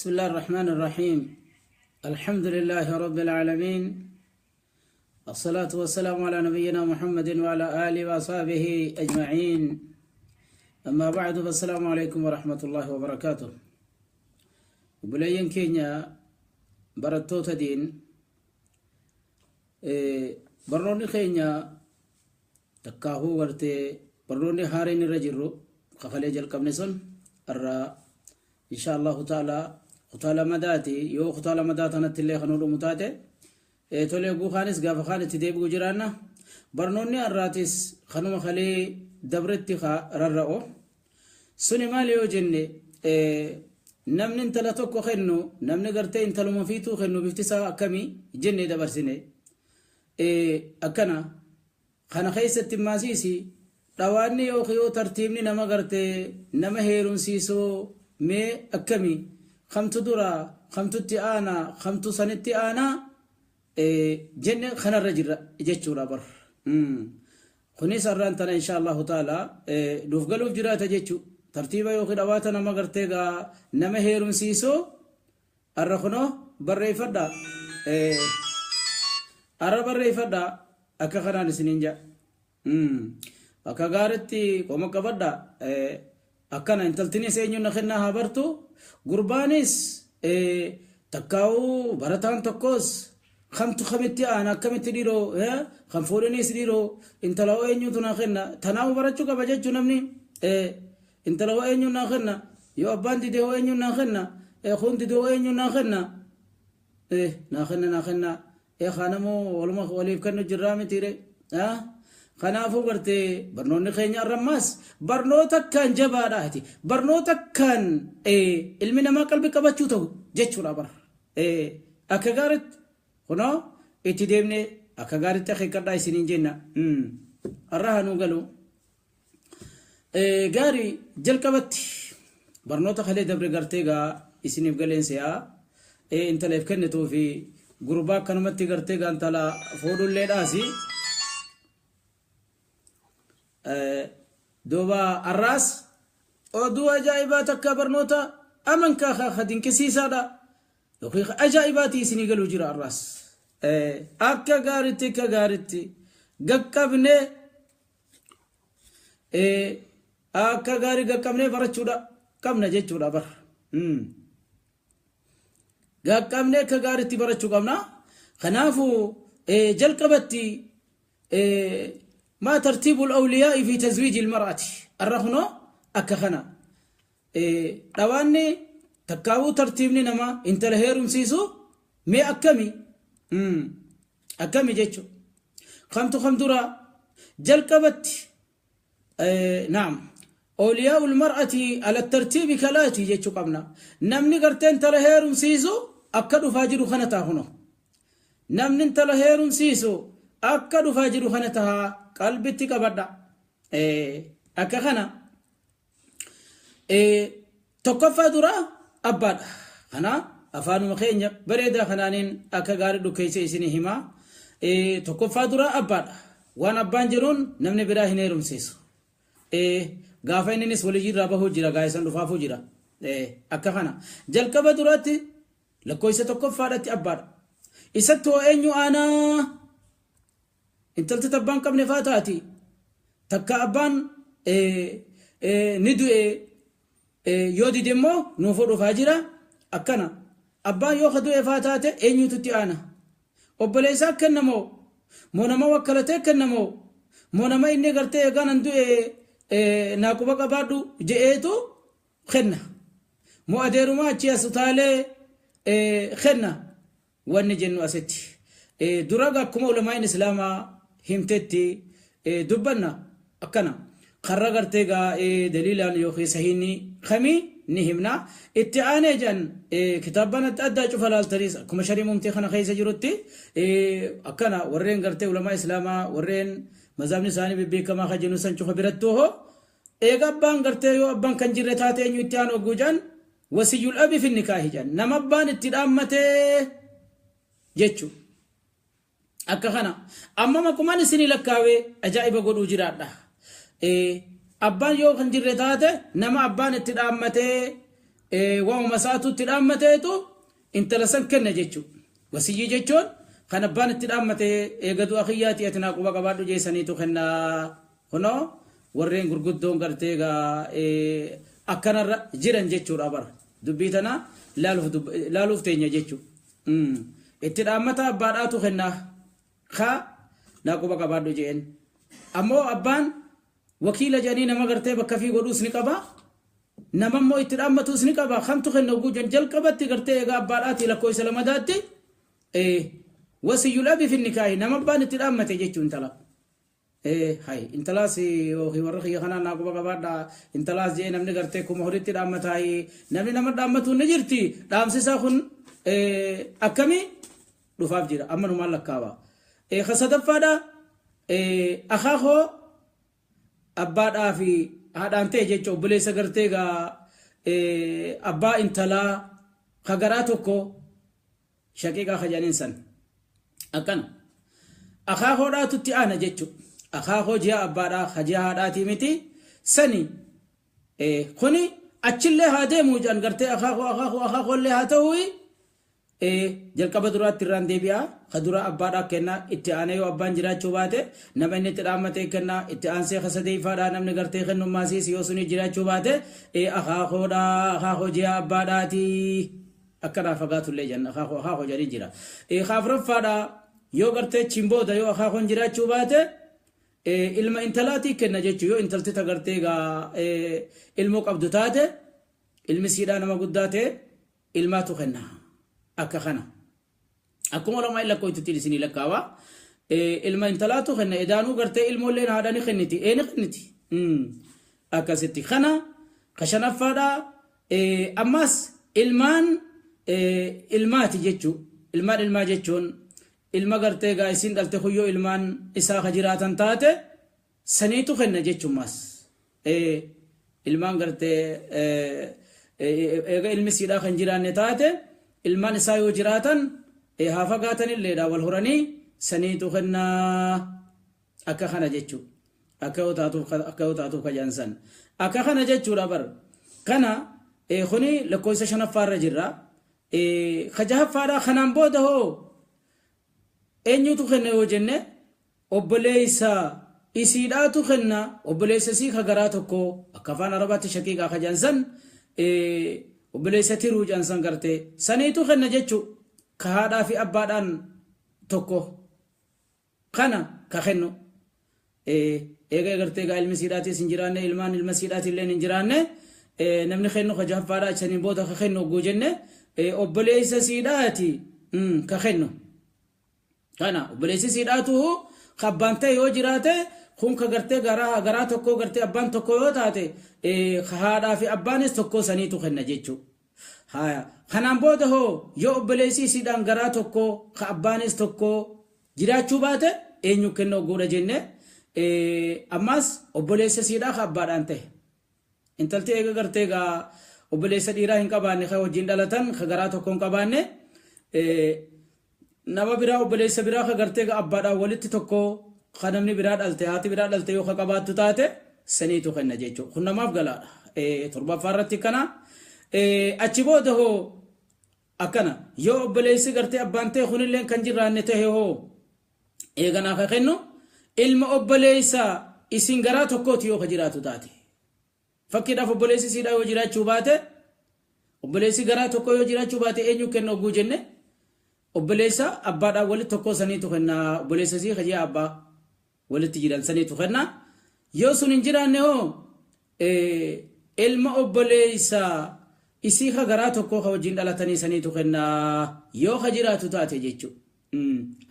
بسم الله الرحمن الرحيم. الحمد لله رب العالمين، الصلاة والسلام على نبينا محمد وعلى آله وأصحابه أجمعين. أما بعد، فالسلام عليكم ورحمة الله وبركاته. Obboleeyyan keenya barattoota diin, barnoonni keenya takkaahuu gartee barnoonni haareen irra jirru kakalee jalqabne sun irraa insha Allahu ta'ala kutaa lamadaati. Yoo kutaa lamadaa tanatti illee kan dhumu taate tolee, guukaanis gaafa kaan itti deebi'u jiraanna. Barnoonni har'aatis kanuma kalee dabretti rarra'u suni maali yoo jenne, namni intala tokko kennu, namni gartee intaluma fiituu kennu bifti isaa akkamii jenne dabarsine. Akkana kana keessatti maasiisi dhawaanni yookiin yoo tartiibni nama gartee nama heerumsiisoo mee akkamii, kamtu dura, kamtutti aanaa, kamtu sanitti aanaa jenne kanarra jirra jechuudha bar. Kunis har'aan tana insha Allahu ta'ala nuuf galuuf jiraata jechuu. Tartiiba yookiin dhawaata nama gartee gaa nama heerumsiisoo har'a kunoo barreeffadha. Har'a barreeffadha, akka kanaan isiniin jedha. Akka gaaritti qoma qabadha. Akkana intaltinis eenyuun na kennaa haa bartu. Gurbaanis takkaa'uu barataan tokkos kamtu kamitti aana, akkamitti dhiiroo kan fuudhaniis dhiiroo intala hoo eenyutu naa kenna, tanaa'uu barachuu qaba jechuu. Namni intala hoo eenyuun naa kenna, yoo abbaan dide hoo eenyuun naa kenna, kun dide hoo eenyuun naa kenna, naa kenna, naa kenna, kaanamoo waluma waliif kennu jirraa mitiire. Kanaafuu gartee barnoonni keenya arrammaas barnoota akkaan jabaadhaati. Barnoota akkaan ilmi namaa qalbii qabachuu ta'u jechuudha bara. Akka gaariitti kunoo itti deemnee akka gaariitti akeekkadhaa isiniin jenna. Har'a hanuu galu. Gaarii, jalqabatti barnoota kalee dabre gartee gaa isiniif galeen se'aa. Intala if kennituu fi gurbaa akkanumatti gartee gaa intala fuudhulleedhaasi. Duuba har'aas oduu ajaa'ibaa takka barnoota amankaa ka dinqisiisaadha yookiin ajaa'ibaatii isinii galuu jira har'aas. Akka gaaritti, akka gaaritti gaqqabnee, akka gaarii gaqqabnee barachuudha qabna jechuudha bara. Gaqqabnee akka gaariitti barachuu qabna. Kanaafuu jalqabatti ما ترتيب الأولياء في تزويج المرأة. Arra kunoo akka kana dhawaanni takkaawuu tartiibni nama intala heerumsiisu mee akkami, akkami jechuun, kamtu kam dura? Jalqabatti naam أولياء المرأة على الترتيب كالآتي jechuu qabna. Namni gartee intala heerumsiisu akka dhufaa jiru kana ta'a. Kunoo namni intala heerumsiisu akka dhufaa jiru kana ta'a, qalbitti qabadha. Akka kana tokkoffaa dura abbaadha. Kana afaanuma keenya bareedaa kanaaniin akka gaarii dhukkeessa isinii himaa. Tokkoffaa dura abbaadha. Waan abbaan jiruun namni biraa hin heerumsiisu. Gaafa inninis waliyyirraa bahuu jira, gaa'isan dhufaafuu jira. Akka kana jalqaba duraatti lakkoofsa tokkoffaadhatti abbaadha. Isatti hoo eenyu aanaa? Intalti abbaan qabne faa taati. Takka abbaan ni du'e, yoo dide immoo nuufuu dhufaa jira. Akkana abbaan yoo ka du'e faa taate eenyutu itti aana? Obboleessaa kennamoo, moo nama wakkalatee kennamoo, moo nama inni gartee eegaan an du'e naa quba qabaadhu je'eetu kenna, moo adeerumaa achi as utaalee kenna? Wanni jennu asitti dura akkuma ulamaan islaamaa himtetti dubbanna. Akkana karra gartee gaa daliilaan yookiin sahiinni kamii ni himna. Itti aanee jedhan kitaabban adda addaa cufa laaltaniis akkuma sharii mumtii kana keessa jirutti akkana warreen gartee ulamaa islaamaa warreen mazaabni isaanii bebbeekamaa kan jennu san cufa birattuu hoo eega abbaan gartee yoo abbaan kan jirre taate eenyu itti aanu hogguu jedhan, وصي الأب في النكاح jedhan, nama abbaan itti dhaammatee jechuudha. Akka kana amma maqumaan isinii lakkaawee ajaa'iba godhuu jiraadha. Abbaan yoo kan jirre taate nama abbaan itti dhaammatee Waa'uma isaatu itti dhaammateetu intala san kenna jechuudha. Wasiyyii jechuun kan abbaan itti dhaammate eega du'a kiyyaati ati naa quba qabaadhu jeessaniitu kennaa. Kunoo warreen gurguddoon gartee egaa akkanarra jiran jechuudha bara. Dubbii tana laaluuf teenya jechuudha. Itti dhaammata abbaadhaatu kennaa. Ka naa quba qabaadhu jeen. Ammoo abbaan wakiila jedhanii nama gartee bakka fi godhuus ni qaba. Nama immoo itti dhaammatuus ni qaba. Kamtu kenna oguu jan jalqabatti gartee egaa abbaadhaati lakkoofsa lamadaatti wasiyyul abi fi nikaahi nama abbaan itti dhaammate jechuun intala. Hay intalaas yookiin warra kiyya kanaa naa quba qabaadha intalaas jee namni gartee kuma horitti dhaammataayi namni nama dhaammatu ni jirti dhaamsisaa kun akkamii dhufaaf jira amma numaan lakkaawa. Ka sadaffaadha akaakoo abbaadhaa fi haadhaan ta'e jecha obboleessa gartee gaa abbaa intalaa ka garaa tokko shaqiiqaa ka jedhaniin san akkana akaakoodhaatu itti aana jechuudha. Akaakoo ji'a abbaadhaa ka ji'a haadhaatii miti sani kuni achillee haa deemuu jedhan gartee akaakoo akaakoo akaakoollee haa ta'uu jalqaba duraatti irraan deebi'a. Ka dura abbaadhaa kenna itti aanee yoo abbaan jiraachuu baate nama inni itti dhaammatee kenna itti aansee ka sadeeffaadhaa namni gartee kennummaasiis yoo suni jiraachuu baate akaakoodhaa akaakoo ji'a abbaadhaati akkanaa fagaatullee jenna akaakoo akaakoo jedhanii jira. Ka afuraffaadhaa yoo gartee achiin booda yoo akaakoon jiraachuu baate ilma intalaatii kenna jechuu yoo intalti ta gartee gaa ilmoo qabdu taate ilmi siidhaa nama guddaa ta'e ilmaatu kenna akka kana. Akkuma ulamaa lakkooftutti isinii lakkaawa. Ilma intalaatu kenna edaanuu gartee ilmoolleen haadha ni kenniti ee ni kenniti. Akkasitti kana ka shanaffaadhaa ammas ilmaan ilmaati jechuu ilmaan ilmaa jechuun ilma gartee gaa isin dhalte kuyyoo ilmaan isaa ka jiraatan taate saniitu kenna jechuumas. Ilmaan gartee eega ilmi siidhaa kan jiraanne taate ilmaan isaa yoo jiraatan haa fagaatanilleedha wal horanii saniitu kennaa akka kana jechuu akka yoo taatuuf akka yoo taatuuf kajansan akka kana jechuudha bar kana kuni lakkoofsa shanaffaarra jirra. Ka jahaffaadha kanaan booda hoo eenyutu kenna yoo jenne obboleessa isiidhaatu kenna obboleessa isii ka garaa tokko akka afaan arabaatti shaqiiqaa ka jansan obboleessa tiruu jansan gartee saniitu kenna jechuu ka haadhaa fi abbaadhaan tokko kana ka kennu. Eega gartee gaa ilmi siidhaatis hin jiraanne ilmaan ilma siidhaatillee hin jiraanne namni kennu ka jahaffaadha saniin booda ka kennu ogguu jenne obboleessa siidhaati ka kennu. Kana obboleessi siidhaatu ka abbaan ta'e yoo jiraate kun ka gartee garaa garaa tokko gartee abbaan tokko yoo taate ka haadhaa fi abbaanis tokko saniitu kenna jechuudha. Haya kanaan booda hoo yoo obboleessi isiidhaan garaa tokko ka abbaanis tokko jiraachuu baate eenyu kenna ogguudha jenne ammas obboleessa siidhaa ka abbaadhaan ta'e. Intalti eega gartee gaa obboleessa dhiiraa hin qabaanne ka wajjin dhalatan ka garaa tokko hin qabaanne nama biraa obboleessa biraa ka gartee gaa abbaadhaan walitti tokko ka namni biraa dhalte haati biraa dhalte yoo ka qabaattu taate saniitu kenna jechuudha. Kun namaaf galaadha. Torbaffaa irratti kana achi booda hoo akkana yoo obboleessi gartee abbaan ta'e kunillee kan jiraanne ta'e hoo eeganaa ka kennu ilma obboleessa isin garaa tokkooti yoo ka jiraatu taate. Fakkiidhaaf obboleessi siidhaa yoo jiraachuu baate obboleessi garaa tokko yoo jiraachuu baate eenyu kenna ogguu jenne obboleessa abbaadhaan walitti tokko saniitu kenna obboleessa sii kaji'a abbaa walitti jiran saniitu kenna yoo sun hin jiraanne hoo ilma obboleessa isii ka garaa tokko ka wajjin dhalatanii saniitu kenna yoo ka jiraatu taate jechuudha.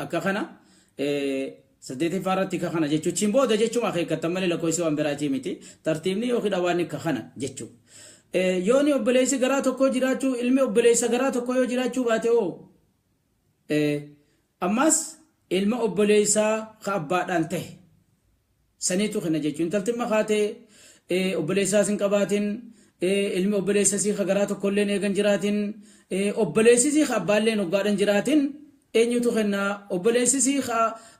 Akka kana saddeetiffaa irratti ka kana jechuun chiin booda jechuun akeekkatan malee lakkoofsi waan biraatii miti tartiibni yookiin dhawaanni ka kana jechuudha. Yooni obboleessi garaa tokko jiraachuu ilmi obboleessa garaa tokko yoo jiraachuu baate hoo ammas ilma obboleessaa ka abbaadhaan ta'e saniitu kenna jechuun intalti makaatee obboleessaas hin qabaatin ilmi obboleessa sii ka garaa tokkollee eegan jiraatin obboleessi sii ka abbaallee hoggaadhaan jiraatin eenyutu kenna obboleessi sii ka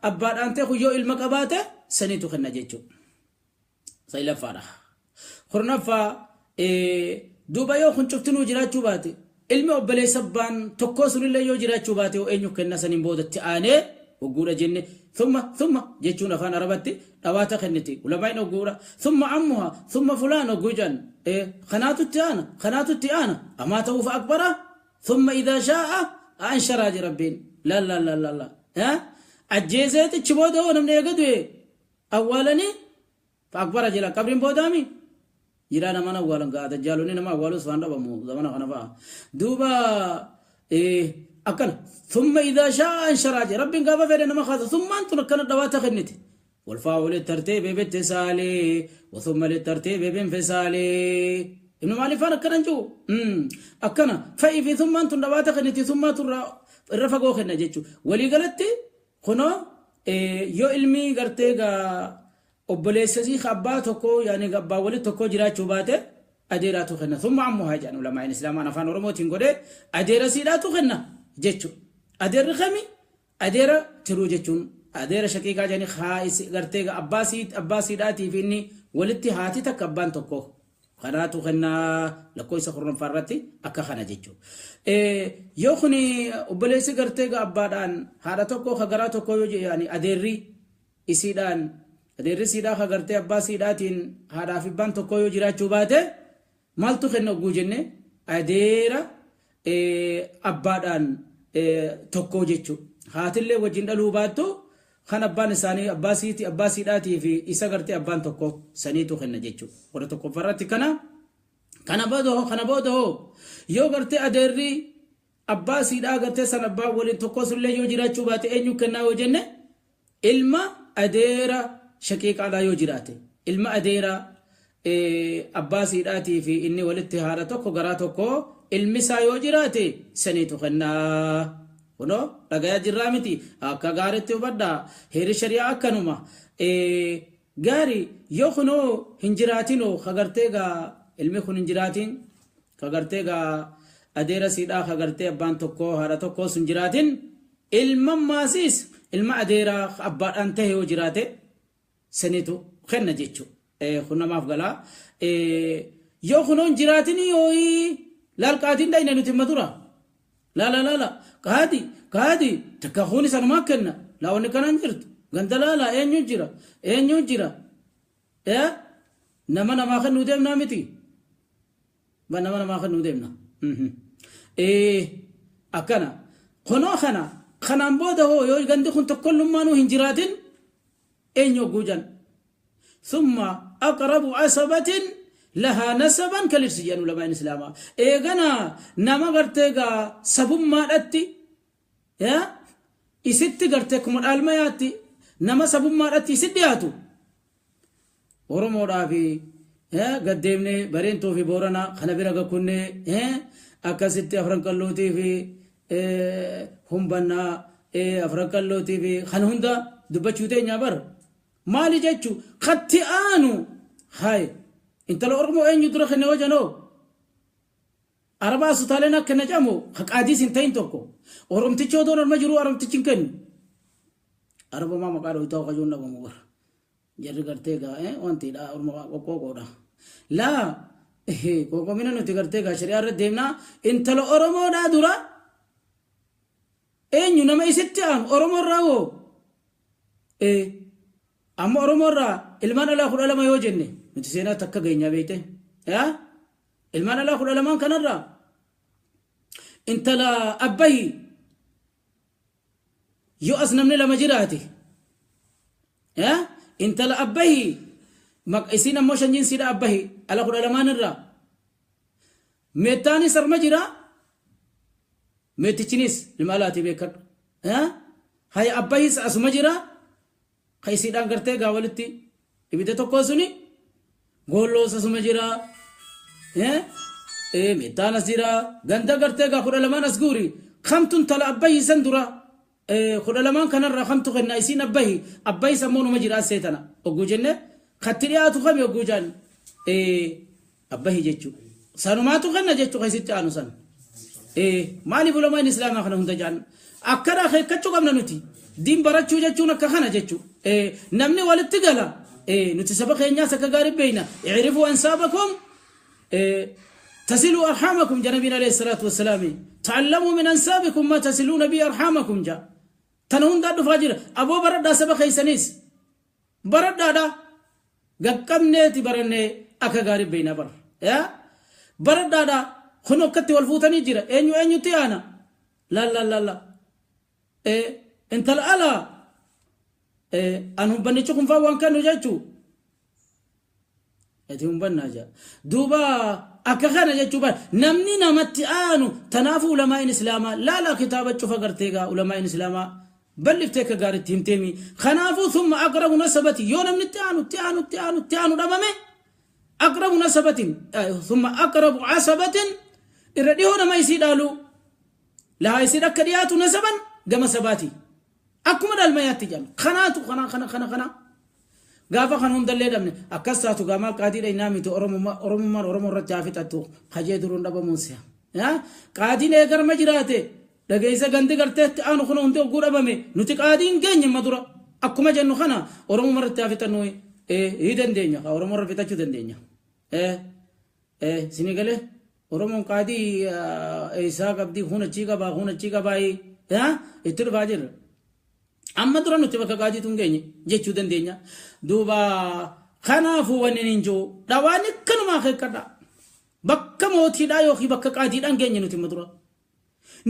abbaadhaan ta'e yoo ilma qabaate saniitu kenna jechuudha. Saglaffaadha. Kurnaffaa Duuba yoo kun cuftinuu jiraachuu baate, ilmi obboleessa abbaan tokkoo sunillee yoo jiraachuu baate hoo eenyu kenna saniin boodatti aanee hogguudha jenne? Thumma thumma jechuun afaan Arabatti dhawaata kenniti ulamaa'in hogguudha. Thumma ammuha, thumma fulaan hogguu jedhan, kanaatu itti aana, kanaatu itti aana. Amaa ta'uu fa akbara, thumma idhaa shaa'a ansharaa je Rabbiin. Laal laal laal laal laal, ajjeeseetichi booda hoo namni eega du'e awwaalanii fa akbara jedha. Qabriin boodaami jiraa namaan awwaalan gaa, dajjaalonni nama awwaalus waan dhabamu zamana kana fa'a. Duuba akkana thumma idhaa shaa'a ansharaa je Rabbiin. Gaafa fedhe nama kaasa. Thummaan tun akkana dhawaata kenniti. والفاء للترتيب باتصال وثم للترتيب بانفصال. ابن مالك فانا akkana jiru akkana fa'i fi thummaan tun dhawaata kenniti. Thummaa tun irra fagoo kenna jechu. Walii galatti kunoo yoo ilmi gartee gaa obboleessasii abbaa tokko, yaani abbaa walitti tokko jiraachuu baate, adeeraatu kenna. Thumma ammuhaa jedhan ulamaan Islaamaan. Afaan Oromootiin godhee adeera siidhaatu kenna jechu. Adeerri kami? Adeera tiruu jechuun adeera shaqiiqaa jedhanii gartee abbaa siidhaatii fi inni walitti haati takka abbaan tokko, kanaatu kennaa lakkoofsa 10ffaa irratti akka kana jechuudha. Yoo kun obboleessi gartee abbaadhaan haadha tokko ka garaa tokko yoo yaani adeerri isiidhaan, adeerri siidhaa ka gartee abbaa siidhaatiin haadhaa fi abbaan tokko yoo jiraachuu baate maaltu kenna ogguu jenne, adeera abbaadhaan tokko jechuudha. Haatillee wajjin dhaluu baattu, kan abbaan isaanii abbaa siiti, abbaa siidhaatii fi isa gartee abbaan tokko saniitu kenna jechuudha. 11ffaarratti kana. Kana booda hoo yoo gartee adeerri abbaa siidhaa gartee san abbaa waliin tokko sullee yoo jiraachuu baate eenyu kennaa yoo jenne, ilma adeera shaqiiqaadhaa yoo jiraate, ilma adeera abbaa siidhaatii fi inni walitti haadha tokko garaa tokko, ilmi isaa yoo jiraate saniitu kennaa. Kunoo dhagayaa jirraa miti? Akka gaariitti hubadhaa, heerri shari'aa akkanuma gaari. Yoo kunoo hin jiraatinoo, ka gartee gaa ilmi kun hin jiraatin, ka gartee gaa adeera siidhaa ka gartee abbaan tokko haadha tokko sun jiraatin, ilma maasiis ilma adeeraa abbaadhaan tahe yoo jiraate saniitu kenna jechuudha. Kun namaaf galaa. Yoo kunoo hin jiraatin yooyi laal, qaadiin dhayne nuti himma dura. Laala laala, qaadi qaadi takka kun isanumaa kenna. Laa, wanni kanaan jirtu ganda laala, eenyu jira, eenyu jira? Nama namaa kennuu deemnaa miti. Nama namaa kennuu deemna. Akkana kunoo kana. Kanaan booda hoo yoo gandi kun tokkollummaanuu hin jiraatin eenyu hogguu jan, ثم أقرب عصبة لها نسبا كالإرث jedhan ulamaan Islaamaa. Eegana nama gartee gaa sabummaadhatti isitti gartee kuma dhaalmayaatti nama sabummaadhatti isit dhiyaatu, Oromoodhaa fi gaddeemnee Bareentuu fi Boorana kana bira gakkunnee, akkasitti Afran Qallootii fi Humbannaa, Afran Qallootii fi kan hunda dubbachuu teenyaa bar. Maali jechu? Katti aanu hay intala Oromoo eenyu dura kenne yoo janoo, Arabaa sutaaleen akka na camu ka qaadiis hin ta'in tokko Oromtichi odoon orma jiru Oromtichi hin kennu. Arabumaa maqaa dhoytaa kajuun dhabamu bara. Jarri gartee gaa wantiidha, orma qoqqooqoodha. Laa, qoqqoomina nuti gartee gaa shari'aa irra deemnaa. Intala Oromoodhaa dura eenyu nama isitti aanu Oromoo irraa hoo? Amma Oromoo irraa ilmaan alaa 12 yoo jenne, nuti seenaa takka geenyaa beekte. Ilmaan alaa 12n kanarraa intala abbahi yoo as namni lama jiraate, intala abbahi isiin ammoo shanyiin siidha abbahi ala 12n irraa meettaanis arma jira. Meettichinis ilma alaati, beekadhu. Haya, abbahis asuma jira, ka isiidhaan gartee gaa walitti ibidda tokko suni. Goolloos asuma jira, meettaan as jira. Ganda gartee gaa 12n as guuri, kamtu intala abbahi san dura? 12n kanarraa kamtu kenna? Isiin abbahi, abbahis ammoo numa jira. As seetana ogguu jenne, katti dhiyaatu kami ogguu jaan, abbahi jechuu sanumaatu kenna jechuu, ka isitti aanu san. Maaliif ulamaan Islaamaa kana hunda jaan? Akkana akeekkachuu qabna nuti. Diin barachuu jechuun akka kana jechuu. Namni walitti gala. Nuti saba keenyaas akka gaarii beeyna. اعرفوا أنسابكم. Tasiluu arhaamakum ja nabiin alayhi salaatu wassalaami. Ta'allamuu min ansaabikum ma tasiluuna bii arhaamakum ja. Tana hundaa dhufaa jira. Aboo baradhaa saba keeysaniis. Baradhaadha. Gaqqabneeti barannee akka gaarii beeyna bar. Yaa baradhaadha. Kun akkatti wal fuutanii jira. Eenyu eenyutti aana? Laal laal laal. Intala alaa an humbannichi kun faa waan kennu jechuu. Ati humbannaa jaa. Duuba akka kana jechuu bar namni namatti aanu tanaafuu ulamaa'in islaamaa laala kitaaba cufa gartee gaa ulamaa'in islaamaa bal'iftee akka gaariitti himteemi. Kanaafuu thumma aqrabu nasabati yoo namni itti aanu itti aanu itti aanu itti aanu dhabame aqrabu nasabatin thumma aqrabu asabatin irra dhihoo nama isii dhaalu lahaa isiin akka dhiyaatu nasaban gama sabaati. Akkuma dhalmayaatti jedhan kanaatu kana kana kana kana gaafa kan hundallee dhabne akkas taatu gaa maal qaadii dhaynaa miti oromummaan oromoo irratti haa fixattu kajee duruun dhabamuun si'a. Qaadiin eegarma jiraate dhageessa gandi garteetti aanu kun hundi hogguu dhabame nuti qaadiin geenye amma dura akkuma jennu kana oromummaa irratti haa fixannu ni dandeenya oromoo irra fixachuu dandeenya. Isinii galee oromoon qaadii eessaa qabdii kun achii qabaa kun achii qabaa itti dhufaa jirra. Amma dura nuti bakka qaadiitu hin geenye jechuu dandeenya. Duuba kanaafuu wanni hin jiru dhawaan akkanumaa keekkadha. Bakka mootiidhaa yookiin bakka qaadiidhaan geenye nuti amma dura.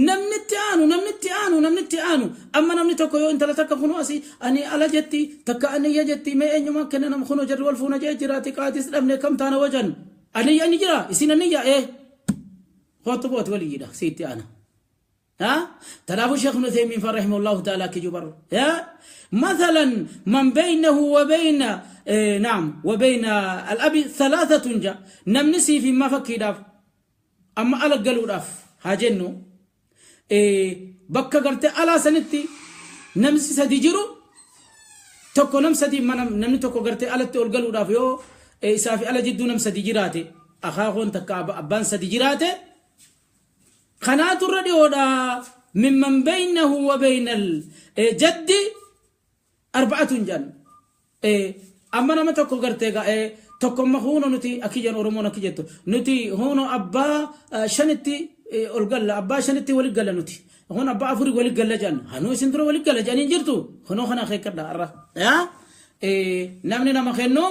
Namni itti aanu namni itti aanu namni itti aanu amma namni tokko yoo intala takka kunoo asii ani ala jetti takka aniyya jetti mee eenyumaa kenna nama kunoo jarri wal fuuna jee jiraati qaadis dhabne kam taana wajan aniyya ni jira isin aniyya ee kootu booti waliyyiidha si itti aana. ها تلافو شيخ ابن عثيمين رحمه الله تعالى كجبر يا مثلا من بينه وبين إيه نعم وبين الأب ثلاثة جا نمنسي في ما فكي داف أما على قالوا داف هاجنو إيه بكا قرت على سنتي نمسي سدي جرو tokko nam sadii mana namni tokko gartee alatti ol galuudhaaf yoo isaa fi ala jidduu nam sadi jiraate akaakoon takka abbaan sadi jiraate kanaatu irra dhiyoodha mimman baynahu wa bayna jaddi arba'atun jedhan amma nama tokko gartee tokko amma huno nuti akki jedhan oromoon akki jettu nuti huno abbaa shanitti ol galla abbaa shanitti wali galla nuti hun abbaa afurii wali galla jedhan hanuu isin dura wali galla jedhanii jirtu kunoo kana keekkadha arra namni nama kennu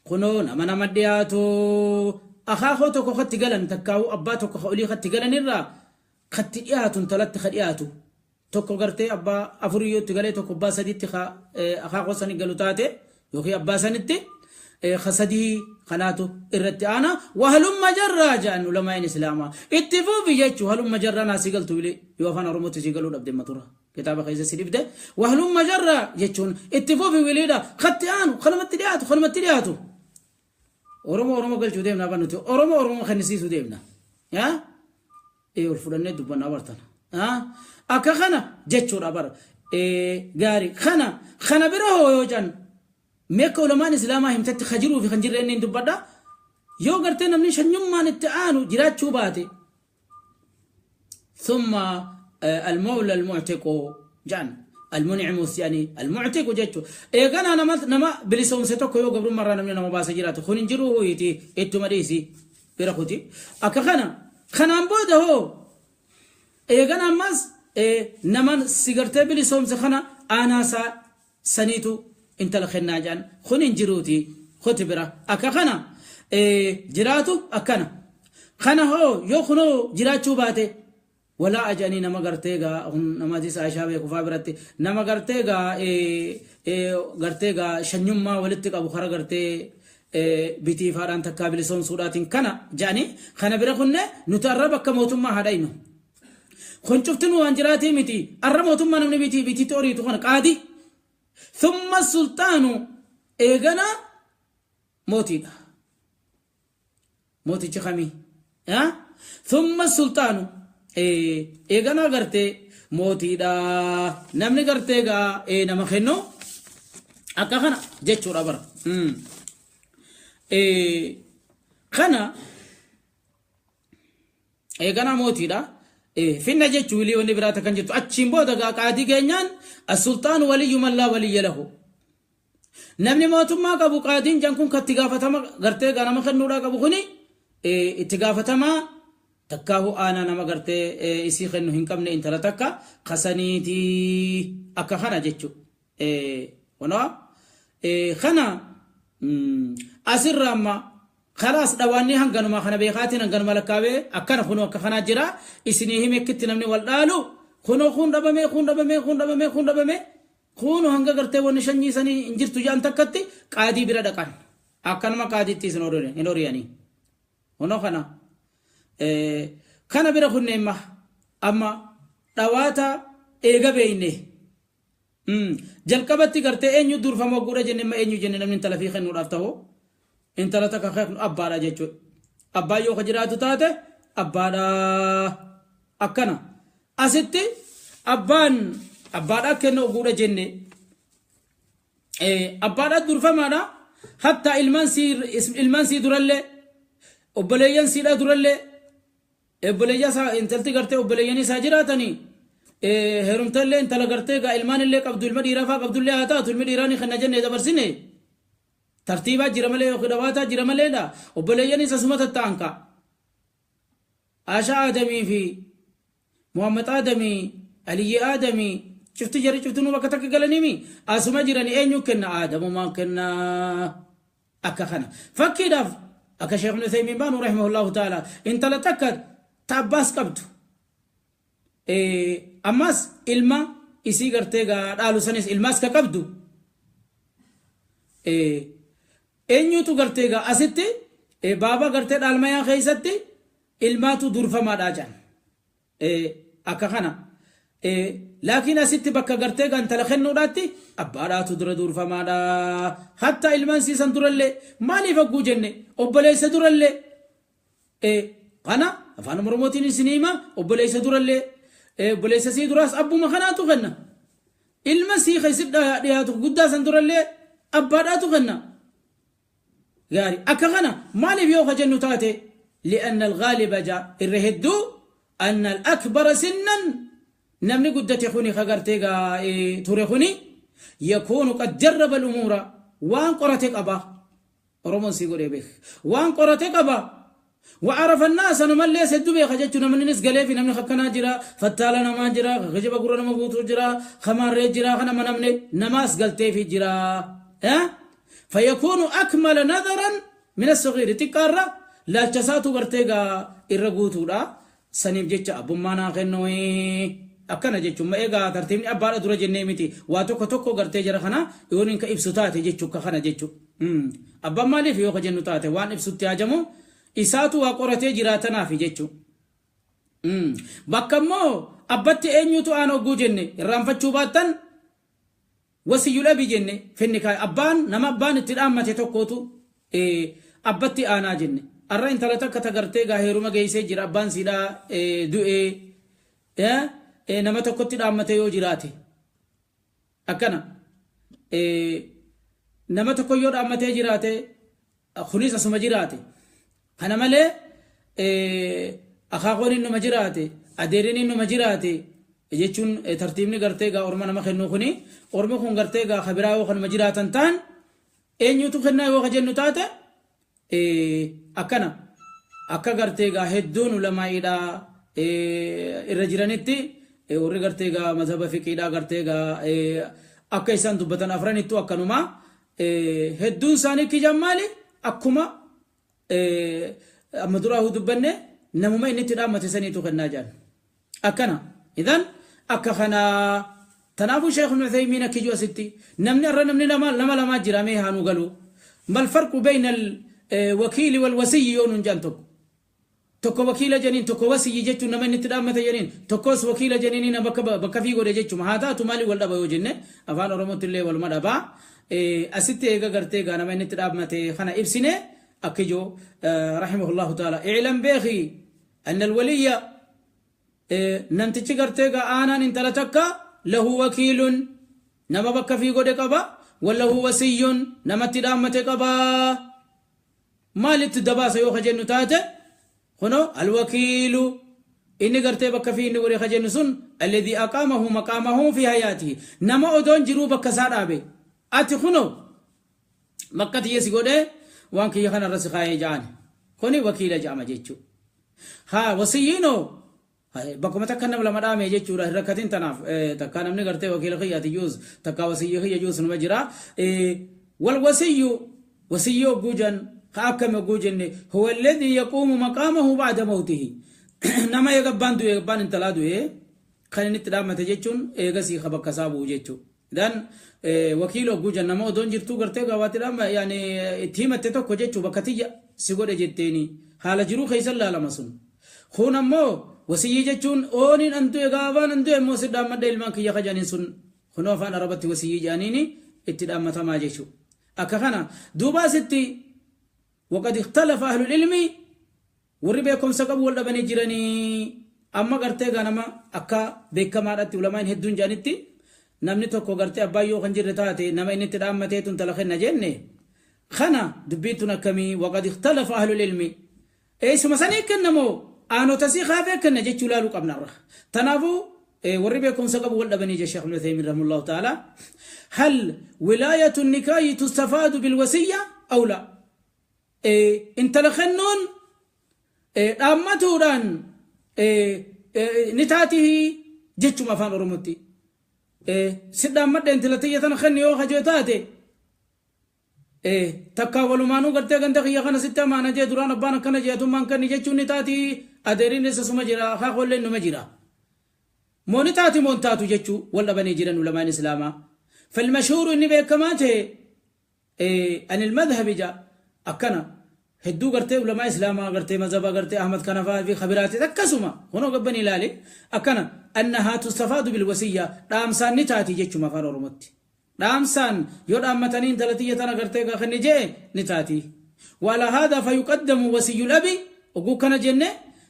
kunoo nama nama dhiyaatu akaakoo tokko katti galan takkaa'u abbaa tokko ka olii katti galan irraa katti dhiyaatu intalatti ka dhiyaatu tokko gartee abbaa afurii yoo itti galee tokko abbaa sadiitti akaakoo sani galu taate yookiin abbaa sanitti ka sadii kanaatu irratti aana wahalumma jarraa jedhan ulamaa'in islaamaa itti fuufi jechuu halumma jarraa naa si galtu bilee yoo afaan oromootti si galuu dhabde matura kitaaba keessa si dhibde wahalumma jarraa jechuun itti fuufi wiliidha katti aanu kanumatti dhiyaatu kanumatti dhiyaatu oromoo oromoo galchuu deemna ban nuti oromoo oromoo kennisiisuu deemna yaa ol fudhannee dubbannaa bartana akka kana jechuudha bara gaarii kana kana bira hoo yoo jedhan meekka ulamaan islaamaa himtetti ka jiruu fi kan jirre inni dubbadha yoo gartee namni shanyummaan itti aanu jiraachuu baate ثم المولى المعتق جان المنعم يعني المعتق جتو ايغانا نما نما بلسون ستوكو يو غبر مره نمني نما باسا جرات خون جرو هو يتي اتو مديسي بيرخوتي اكا خنا خنان بوده هو ايغانا ماس نما سيغرتي بلسون خنا انا سا سنيتو انت لخنا جان خون جروتي خطبرا اكا خنا جراتو اكنا خنا هو يو خنو جراتشو باتي ولا أجاني نما غرتيغا نما ديس عائشة بيكوفا برتي نما غرتيغا غرتيغا شنيما ولتك أبو خرا غرتي بيتي فاران تكابل سون سوراتين كنا جاني خنا برخنا نتقرب كموتما هداينو خن شفتنو أنجراتي متي الرموتما نمني بيتي بيتي توري تخون قادي ثم السلطان إيغنا موتي موتي تخمي ها ثم السلطان eegana gartee mootiidha namni gartee gaa nama kennu akka kana jechuudha bara kana eegana mootiidha finna jechuu wilii wanni biraata kan jirtu achiin booda gaa qaadii geenyaan as-sultaanu waliyyu man laa waliyya lahu namni mootummaa qabu qaadiin jan kun katti gaafatama gartee gaa nama kennuudhaa qabu kuni Itti gaafatamaa takkaahu aanaa nama gartee isii kennu hin qabne intala takka kasaniitii akka kana jechuudha. Kunoo kana asirra amma kalaas dhawaanni hanganuma kana beekaatiin hanganuma lakkaawee akkana kunoo akka kanaa jira isinii hime akkitti namni wal dhaalu kunoo kun dhabamee kun dhabamee kun dhabamee kun dhabamee kunoo hanga gartee wanni shanyii sanii hin jirtu jedhan takkatti qaadii bira dhaqan akkanuma qaadiitti isin hin horiyanii. Kunoo kana kana bira kunneen amma dhawaata eega beeyne jalqabatti gartee eenyu durfama guudha jenne amma eenyu jenne namni intala fi kennuudhaaf ta'u intala takka kennu abbaadha jechuudha. Abbaan yoo ka jiraatu taate abbaadha akkana asitti abbaan abbaadha kennu guudha jenne abbaadha durfamaadha hatta ilmaan sii durallee obboleeyyan siidha durallee obboleeyya isaa intalti gartee obboleeyyan isaa jiraatanii heerumtallee intala gartee gaa ilmaan illee qabdu ilma dhiiraa faa qabdullee haa taatu ilmi dhiiraa ni kenna jennee dabarsine tartiibaa jira malee yookiin dhawaataa jira maleedha obboleeyyan isa suma tatta'an ka Ashaa Adamii fi Muhammad Adamii Aliyyi Adamii cufti jarri cuftinuu bakka takka galaniimi asuma jirani eenyu kenna Adamumaan kenna akka kana fakkiidhaaf akka Sheekh Ibn Uthaymiin baanu rahimahullahu ta'ala intala takka ta abbaas qabdu ammas ilma isii gartee gaa dhaalu sanis ilmaas ka qabdu eenyutu gartee gaa asitti baaba gartee dhaalmayaa keessatti ilmaatu durfamaadha jedhan akka kana laakiin asitti bakka gartee gaa intala kennuudhaatti abbaadhaatu dura durfamaadha hatta ilmaan siisan durallee maaliif hogguu jenne obboleessa durallee kana afaan oromootiin isin hima obboleessa durallee obboleessa sii duraas abbuma kanaatu kenna ilma sii keessatti dhiyaatu guddaa san durallee abbaadhaatu kenna gaarii akka kana maaliif yoo ka jennu taate li'anna alghaaliba ja irra hedduu anna al-akbara sinnan namni guddate kuni ka gartee gaa ture kuni yakuunu qad jarraba al-umuura waan qorate qaba oromoon sii godhee beek waan qorate qaba وعرف الناس أنا ملي سدو بيخ جتشو نمني نس قلي في نمني خكنا جرا فتالا نما جرا خجب قرا نما بوتو جرا خمار جرا خنا منمني نماس قلتي في جرا ها فيكون أكمل نظرا من الصغير تكارا لا تساتو برتيغا إرغوتو لا سنيم جتش أبو مانا خنوي akkana jechuun ma egaa tartiibni abbaadha dura jennee miti waa tokko tokko gartee jara kana yoon inka ibsu taate jechuu ka kana jechuu abbaan maaliif yoo ka jennu taate waan ibsutti hajamu isaatu waa qoratee jiraatanaafi jechuu bakka immoo abbatti eenyutu aan hogguu jenne irraanfachuu baattan wasiyyul abi jenne finni kaay abbaan nama abbaan itti dhaammate tokkotu abbatti aanaa jenne arra intala takka tagartee gaa heeruma geessee jira abbaan siidhaa du'ee nama tokkotti dhaammate yoo jiraate akkana nama tokko yoo dhaammatee jiraate kunis asuma jiraate kana malee akaakoon innuma jiraate adeeriin innuma jiraate jechuun tartiibni gartee gaa orma nama kennuu kuni ormi kun gartee gaa kabiraa yoo kanuma jiraatan ta'an eenyutu kennaa yoo ka jennu taate akkana akka gartee gaa hedduun ulamaa'iidhaa irra jiranitti warri gartee gaa mazhaba fiqiidhaa gartee gaa akka isaan dubbatan afranittu akkanuma hedduun isaanii kijaan maali akkuma amma duraa dubbanne namuma inni itti dhaammate saniitu kennaa jedhan akkana idan akka kanaa tanaafuu Sheekh Ibn Uthaymiin akka ijoo asitti namni irra namni lama lamaa jira mee haanuu galu mal farqu bayna alwakiili walwasiyyi yoo nun jedhan tokko tokko wakiila jeniin tokko wasiyyi jechuun nama inni itti dhaammate jeniin tokkos wakiila jeniin bakka fi godhe jechuun haa taatu maali wal dhaba yoo jenne afaan oromootti illee waluma dhabaa asitti eega gartee gaa nama inni itti dhaammate kana ibsine akka ijoo rahimahullahu ta'ala i'lam beeki anna alwaliyya namtichi gartee gaa aanaan intala takka lahu wakiilun nama bakka fi godhe qaba wallahu wasiyyun namatti dhaammate qaba maalitti dabaasa yoo ka jennu taate kuno alwakiilu inni gartee bakka fi inni godhe ka jennu sun alladhi aqaamahu maqaamahu fi hayaatihi nama odoon jiruu bakka isaa dhaabe ati kuno bakka tiyya si godhe waan kiyya kana irra si kaayee ja'an Kuni wakiila jedhama jechuudha. Haa wasiyyiinoo bakkuma takka nama lama dhaame jechuudha hin rakkatin tanaaf takka namni gartee wakiila kiyyaati juus takka wasiyyii kiyya juus numa jira. Wal wasiyyu wasiyyii hogguu jan ka akkami hogguu jenne huwa alladhii yaquumu maqaamahu ba'da mawtihi nama eega abbaan du'e abbaan intalaa du'e kan inni itti dhaammate jechuun eegasii ka bakka isaa bu'u jechuudha. Dan wakiila hogguu jan nama odoon jirtuu gartee gabaatti dhaamma yaani itti himatte tokko jechuu bakka tiyya si godhe jetteeni haala jiruu keessa laalama sun. Kun ammoo wasiyyii jechuun ooniin an du'e gaafaan an du'e immoo si dhaammadha ilmaan kiyya kajaniin sun kunoo afaan arabatti wasiyyii jedhaniini itti dhaammatamaa jechuudha. Akka kana duuba asitti waqad ikhtalafa ahlul ilmi warri beekumsa qabu wal dhabanii jiranii amma gartee gaa nama akka beekamaadhaatti ulamaan hedduun jedhanitti namni tokko gartee abbaan yoo kan jirre taate nama inni itti dhaammateetu intala kenna jenne kana dubbiin tun akkamii waqad ikhtalafa ahlul ilmi eessuma sanii kennamoo aanota sii kaafee kenna jechuu ilaaluu qabnarra tanaafuu warri beekumsa qabu wal dhabanii je Sheekh Ibn Uthaymin rahimahullahu ta'ala hal wilaayatu nikaahi tustafaadu bilwasiyya aw la intala kennuun dhaammatuudhaan ni taati jechuma afaan oromootti si dhaammadhe intala tiyya tana kenni yoo kajoo taate takkaa walumaanuu gartee ganda kiyya kana sitti amaana jee duraan abbaan akkana jee atummaan kenni jechuun ni taati adeeriin isa suma jira akaakoolleen numa jira moo ni taati moo hin taatu jechuu wal dhabanii jiran ulamaan islaamaa falmashuuru inni beekamaa ta'e an ilmadhabi ja akkana hedduu gartee ulamaa islaamaa gartee mazhaba gartee ahmad kanafaa fi kabiraati akkasuma kunoo gabbanii ilaali akkana annahaa tustafaadu bilwasiyya dhaamsaan ni taati jechuma afaan oromootti dhaamsaan yoo dhaammatanii intala tiyya tana gartee gaa kenni jee ni taati wala haadha fayuqaddamu wasiyyul abi oguu kana jenne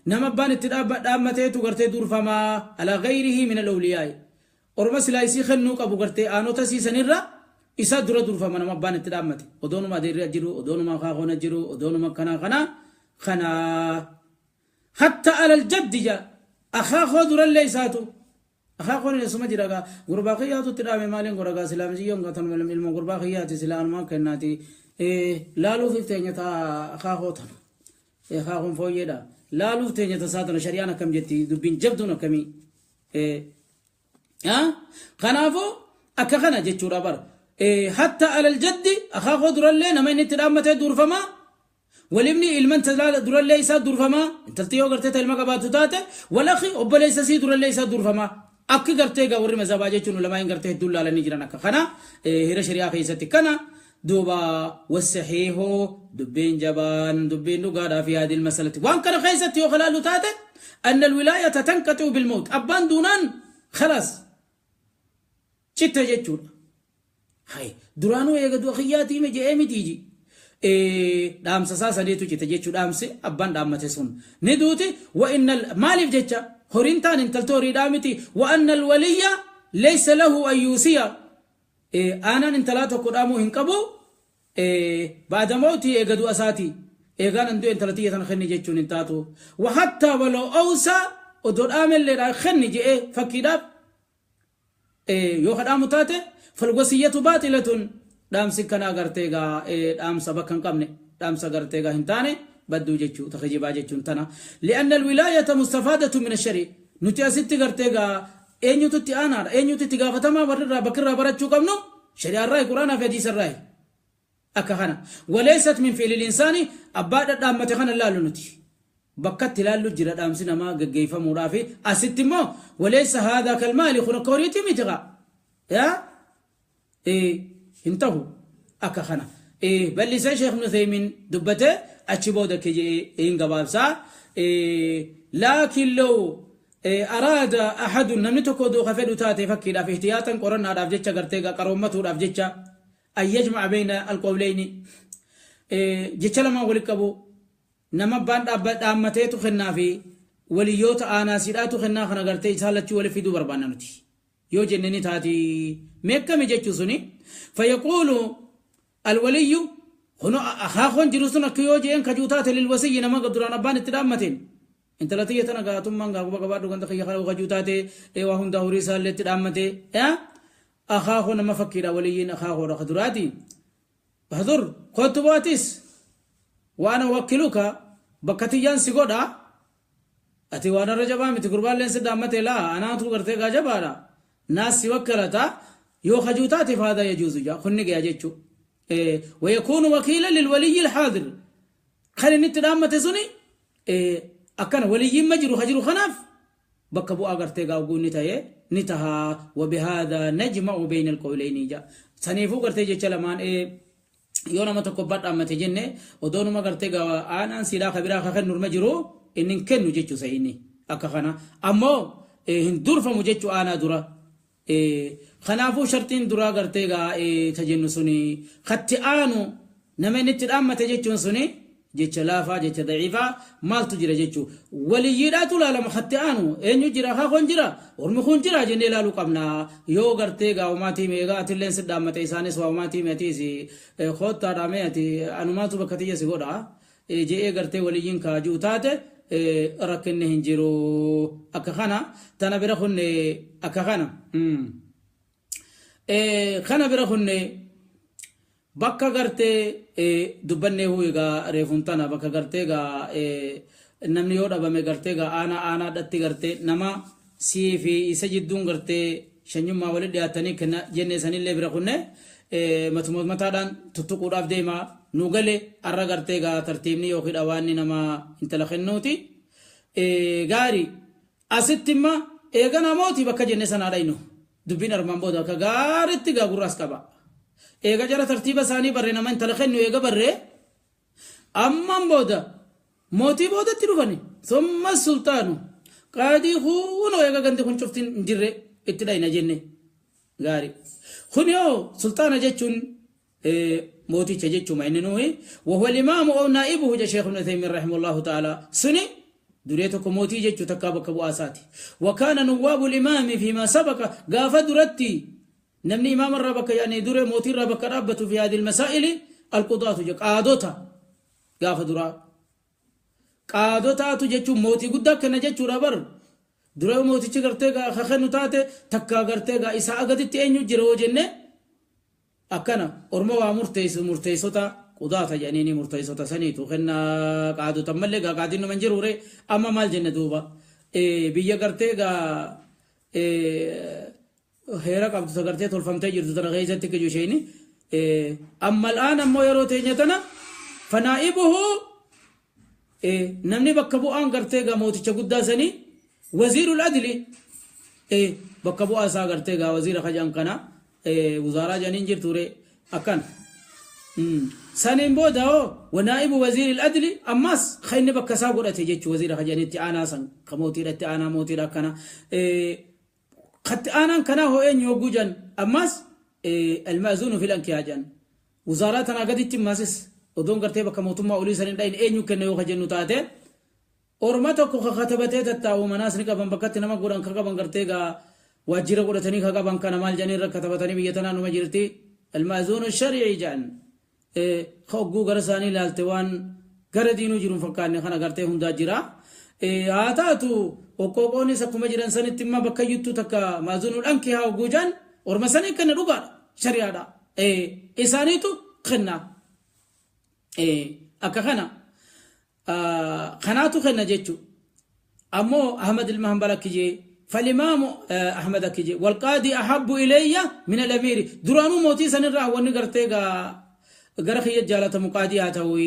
nama abbaan itti dhaammateetu gartee durfamaa alaa gayrihi min alawliyaa'i orma silaa isii kennuu qabu gartee aanota siisanirra isa dura durfama nama abbaan itti dhaammate odoonuma adeerri jiru odoonuma akaakoona jiru odoonuma kanaa kana kana hatta alal jaddi ja akaakoo durallee isaatu akaakoon isuma jira gaa gurbaa kiyyaatu itti dhaame maaliin godha gaa silaa misiyyoon gaa tanuma ilma gurbaa kiyyaati silaa anumaan kennaati laaluuf ifteenya taa akaakoo tana akaakoon fooyyeedha laaluuf teenya tasaa tana shari'aan akkam jetti dubbiin jabduun akkamii kanaafuu akka kana jechuudha bara hatta alal jaddi akaakoo durallee nama inni itti dhaammatee durfamaa walibni ilman durallee isaa durfamaa intalti yoo gartee ta ilma qabaatu taate walakhi obboleessa sii durallee isaa durfamaa akki gartee gaa warri mazhabaa jechuun ulamaa hin gartee hedduun laalanii jiran akka kana hira shari'aa keessatti kana duuba wasahiihu dubbiin jabaan dubbiin dhugaadhaa fi haadil masalatti waan kana keessatti yoo kalaalu taate anna alwilaayata tanqaxi'u bilmawt abbaan duunaan khalaas citte jechuudha. Hay duraanuu eega du'a kiyyaatii me je'ee mitiiji. Dhaamsa isaa sadiitu cite jechuu dhaamsi abbaan dhaammate sun ni duuti wa innal maaliif jecha horiin taan intalti horiidhaa miti wa annal waliyya laysa lahu an yuusiya aanaan intalaa tokko dhaamuu hin qabu ba'da mawtii eega du'a isaatii eegaan an du'e intala tiyya tana kenni jechuun hin taatu wa hattaa waloo awsaa odoo dhaamelleedha kenni je'ee fakkiidhaaf yoo ka dhaamu taate falwasiyyatu baaxilatun dhaamsi kanaa gartee gaa dhaamsa bakka hin qabne dhaamsa gartee gaa hin taane badduu jechuu ta kijibaa jechuun tana li'anna alwilaayata mustafaadatu min ashari nuti asitti gartee gaa eenyutu itti aanaadha eenyutu itti gaafatamaa warri irraa bakka irraa barachuu qabnu shari'aa irraa quraanaa fi hadiisa irraa akka kana waleessat min fi'lil insaani abbaa dhadhaammate kana laalu nuti bakkatti ilaallu jira dhaamsi namaa geggeeffamuudhaaf asitti immoo waleessa haadaa kalmaali kun akka horiitii miti gaa yaa hin ta'u akka kana bal'isee Sheekh Ibn Uthaymin dubbate achi booda hin gabaabsaa laakiin law araada ahadun namni tokko odoo ka fedhu taate fakkiidhaaf ihtiyaatan qorannaadhaaf jecha gartee qaroommatuudhaaf jecha an yajma'a bayna alqawlayni jecha lamaan walitti qabu nama abbaan dhaammateetu kennaa fi waliyyoota aanaasiidhaatu kennaa kana gartee isaan lachuu walitti fiduu barbaanna nuti yoo jenne ni taati meekkami jechuu suni fayaquulu alwaliyyu kuno akaakoon jiru sun akka yoo jeen kajuu taate lilwasiyyi nama duraan abbaan itti dhaammateen intala tiyya tana gaatummaan gaa quba qabaadhu ganda kiyya kana kajuu taate waa hundaa horii isaallee itti dhaammate akaakoo nama fakkiidha waliyyiin akaakoodha ka duraati bahdur kottu bootis waan wakkiluka Bakka tiyyaan si godha. Ati waan irra jabaa miti, gurbaalleen si dhaammate, laa anaatu gartee gaa jabaadha. Naas si wakkalata yoo kajuu taate فهذا يجوز jaa, kunni gaya jechuu. ويكون وكيلا للولي الحاضر, kan inni itti dhaammate suni akkana waliyyiin ma jiru, ka jiru kanaaf bakka bu'aa gartee gaawguu ni ta'e ni tahaa. وبهذا نجمع بين القولين ja. Saniifuu gartee jecha lamaan yoo nama tokko badhaammate jenne, odoo numa gartee gaa aanaan siidhaa ka biraa ka kennu ma jiru, inni hin kennu jechuu isa inni akka kana ammoo hin durfamu jechuu aanaa dura. Kanaafuu shartiin duraa gartee gaa ta jennu suni katti aanu nama inni itti dhaammate jechuun suni jecha laafaa, jecha daciifaa maaltu jira jechuu. Waliyyiidhaatu laalama. Katti aanu eenyu jira, haa jira, ormi kun jira jennee ilaaluu qabna. Yoo gartee gaa umaatii meegaa atilleen si dhaammate, isaanis waa umaatii meetiis koottaa dhaamee ati anumaatu bakka tiyya si godha je'ee gartee waliyyiin kaajuu taate, rakkinni hin jiru. Akka kana tana bira kunne, akka kana kana bira kunne. Bakka gartee dubbannee huu egaa reefuun tana bakka gartee egaa namni yoo dhabame gartee egaa aanaa aanaadhatti gartee nama sii fi isa jidduun gartee shanyummaa walitti dhiyaatanii kenna jennee sanillee bira kunne, matuma mataadhaan tuttuquudhaaf deema. Nu gale arra gartee egaa tartiibni yookiin dhawaanni nama intala kennuuti. Gaarii, asitti imma eega namooti bakka jenne sanaa dhaynu, dubbiin armaan booda akka gaariitti gaa gurraas qaba. Eega jara tartiiba isaanii barree, nama intala kennu eega barree, ammaan booda mootii boodatti dhufani. ثم السلطان, qaadii kunoo eega gandi kun cuftin hin jirre itti dhayna jenne. Gaarii, kun yoo sultaana jechuun mooticha jechuuma inni nuyi وهو الإمام أو نائبه ja Sheekh Ibn Uthaymin رحمه الله تعالى. Suni duree tokko mootii jechuu takkaa bakka bu'aa isaati. وكان نواب الإمام فيما سبق, gaafa duratti namni imaama irraa bakka, yani duree mootii irraa bakka dhaabbatu, في هذه المسائل القضاة je, qaadota. Gaafa duraa qaadotaatu jechuun mootii guddaa kenna jechuudha bar. Dura mootichi gartee gaa ka kennu taate takkaa gartee gaa isaa agaditti eenyu jira yoo jenne, akkana orma waa murteessu, murteessota qudaata jedhanii, murteessota saniitu kenna qaadota mallee gaa qaadiin nama hin jiruure. Amma maal jenne duuba? Biyya gartee gaa heera qabdu ta gartee tolfamtee jirtu tana keessatti kiju isheeni. Amma الآن ammoo yeroo teenya tana فنائبه, namni bakka bu'aan gartee gaa mooticha guddaa sanii وزير العدل, bakka bu'aa isaa gartee gaa waziira kajaan kana wuzaaraa jedhaniin jirture akkan. Saniin booda hoo ونائب وزير العدل, ammas kan bakka isaa godhate jechuu, waziira kajanitti aanaa san ka mootiidhatti aanaa mootiidha akkana. Katti aanaan kanaa hoo eenyu hogguu jan, ammas المأذون في الأنكحة jan. Wuzaaraa tanaa gaditti ammasis odoon gartee bakka mootummaa olii saniin dhayin eenyu kenna yoo ka jennu taate, orma tokko ka katabatee tattaa'u manaas ni qaban, bakkatti nama godhan ka qaban, gartee gaa waajjira godhatanii ka qaban kana maal jedhanii irra katabatanii biyya tanaa numa jirti, المأذون الشرعي jedhan. Ka ogguu gara isaanii ilaalte waan gara diinuu jiru hin fakkaanne kana gartee hundaa jira. Haa taatu, qoqqooqoonis akkuma jiran sanitti imma bakka iyyuttuu takka مأذون الأنكحة ogguu jedhan orma sanii kenna, dhugaadha, shari'aadha, isaaniitu kenna. Akka kana kanaatu kenna jechu. Ammoo Ahmad ilma Hanbal akki jee, فالإمام أحمد akki jee: والقاضي أحب إلي من الأمير. Duraanuu mootii sanirraa wanni gartee gara kiyya jaalatamu qaadii haa ta'u.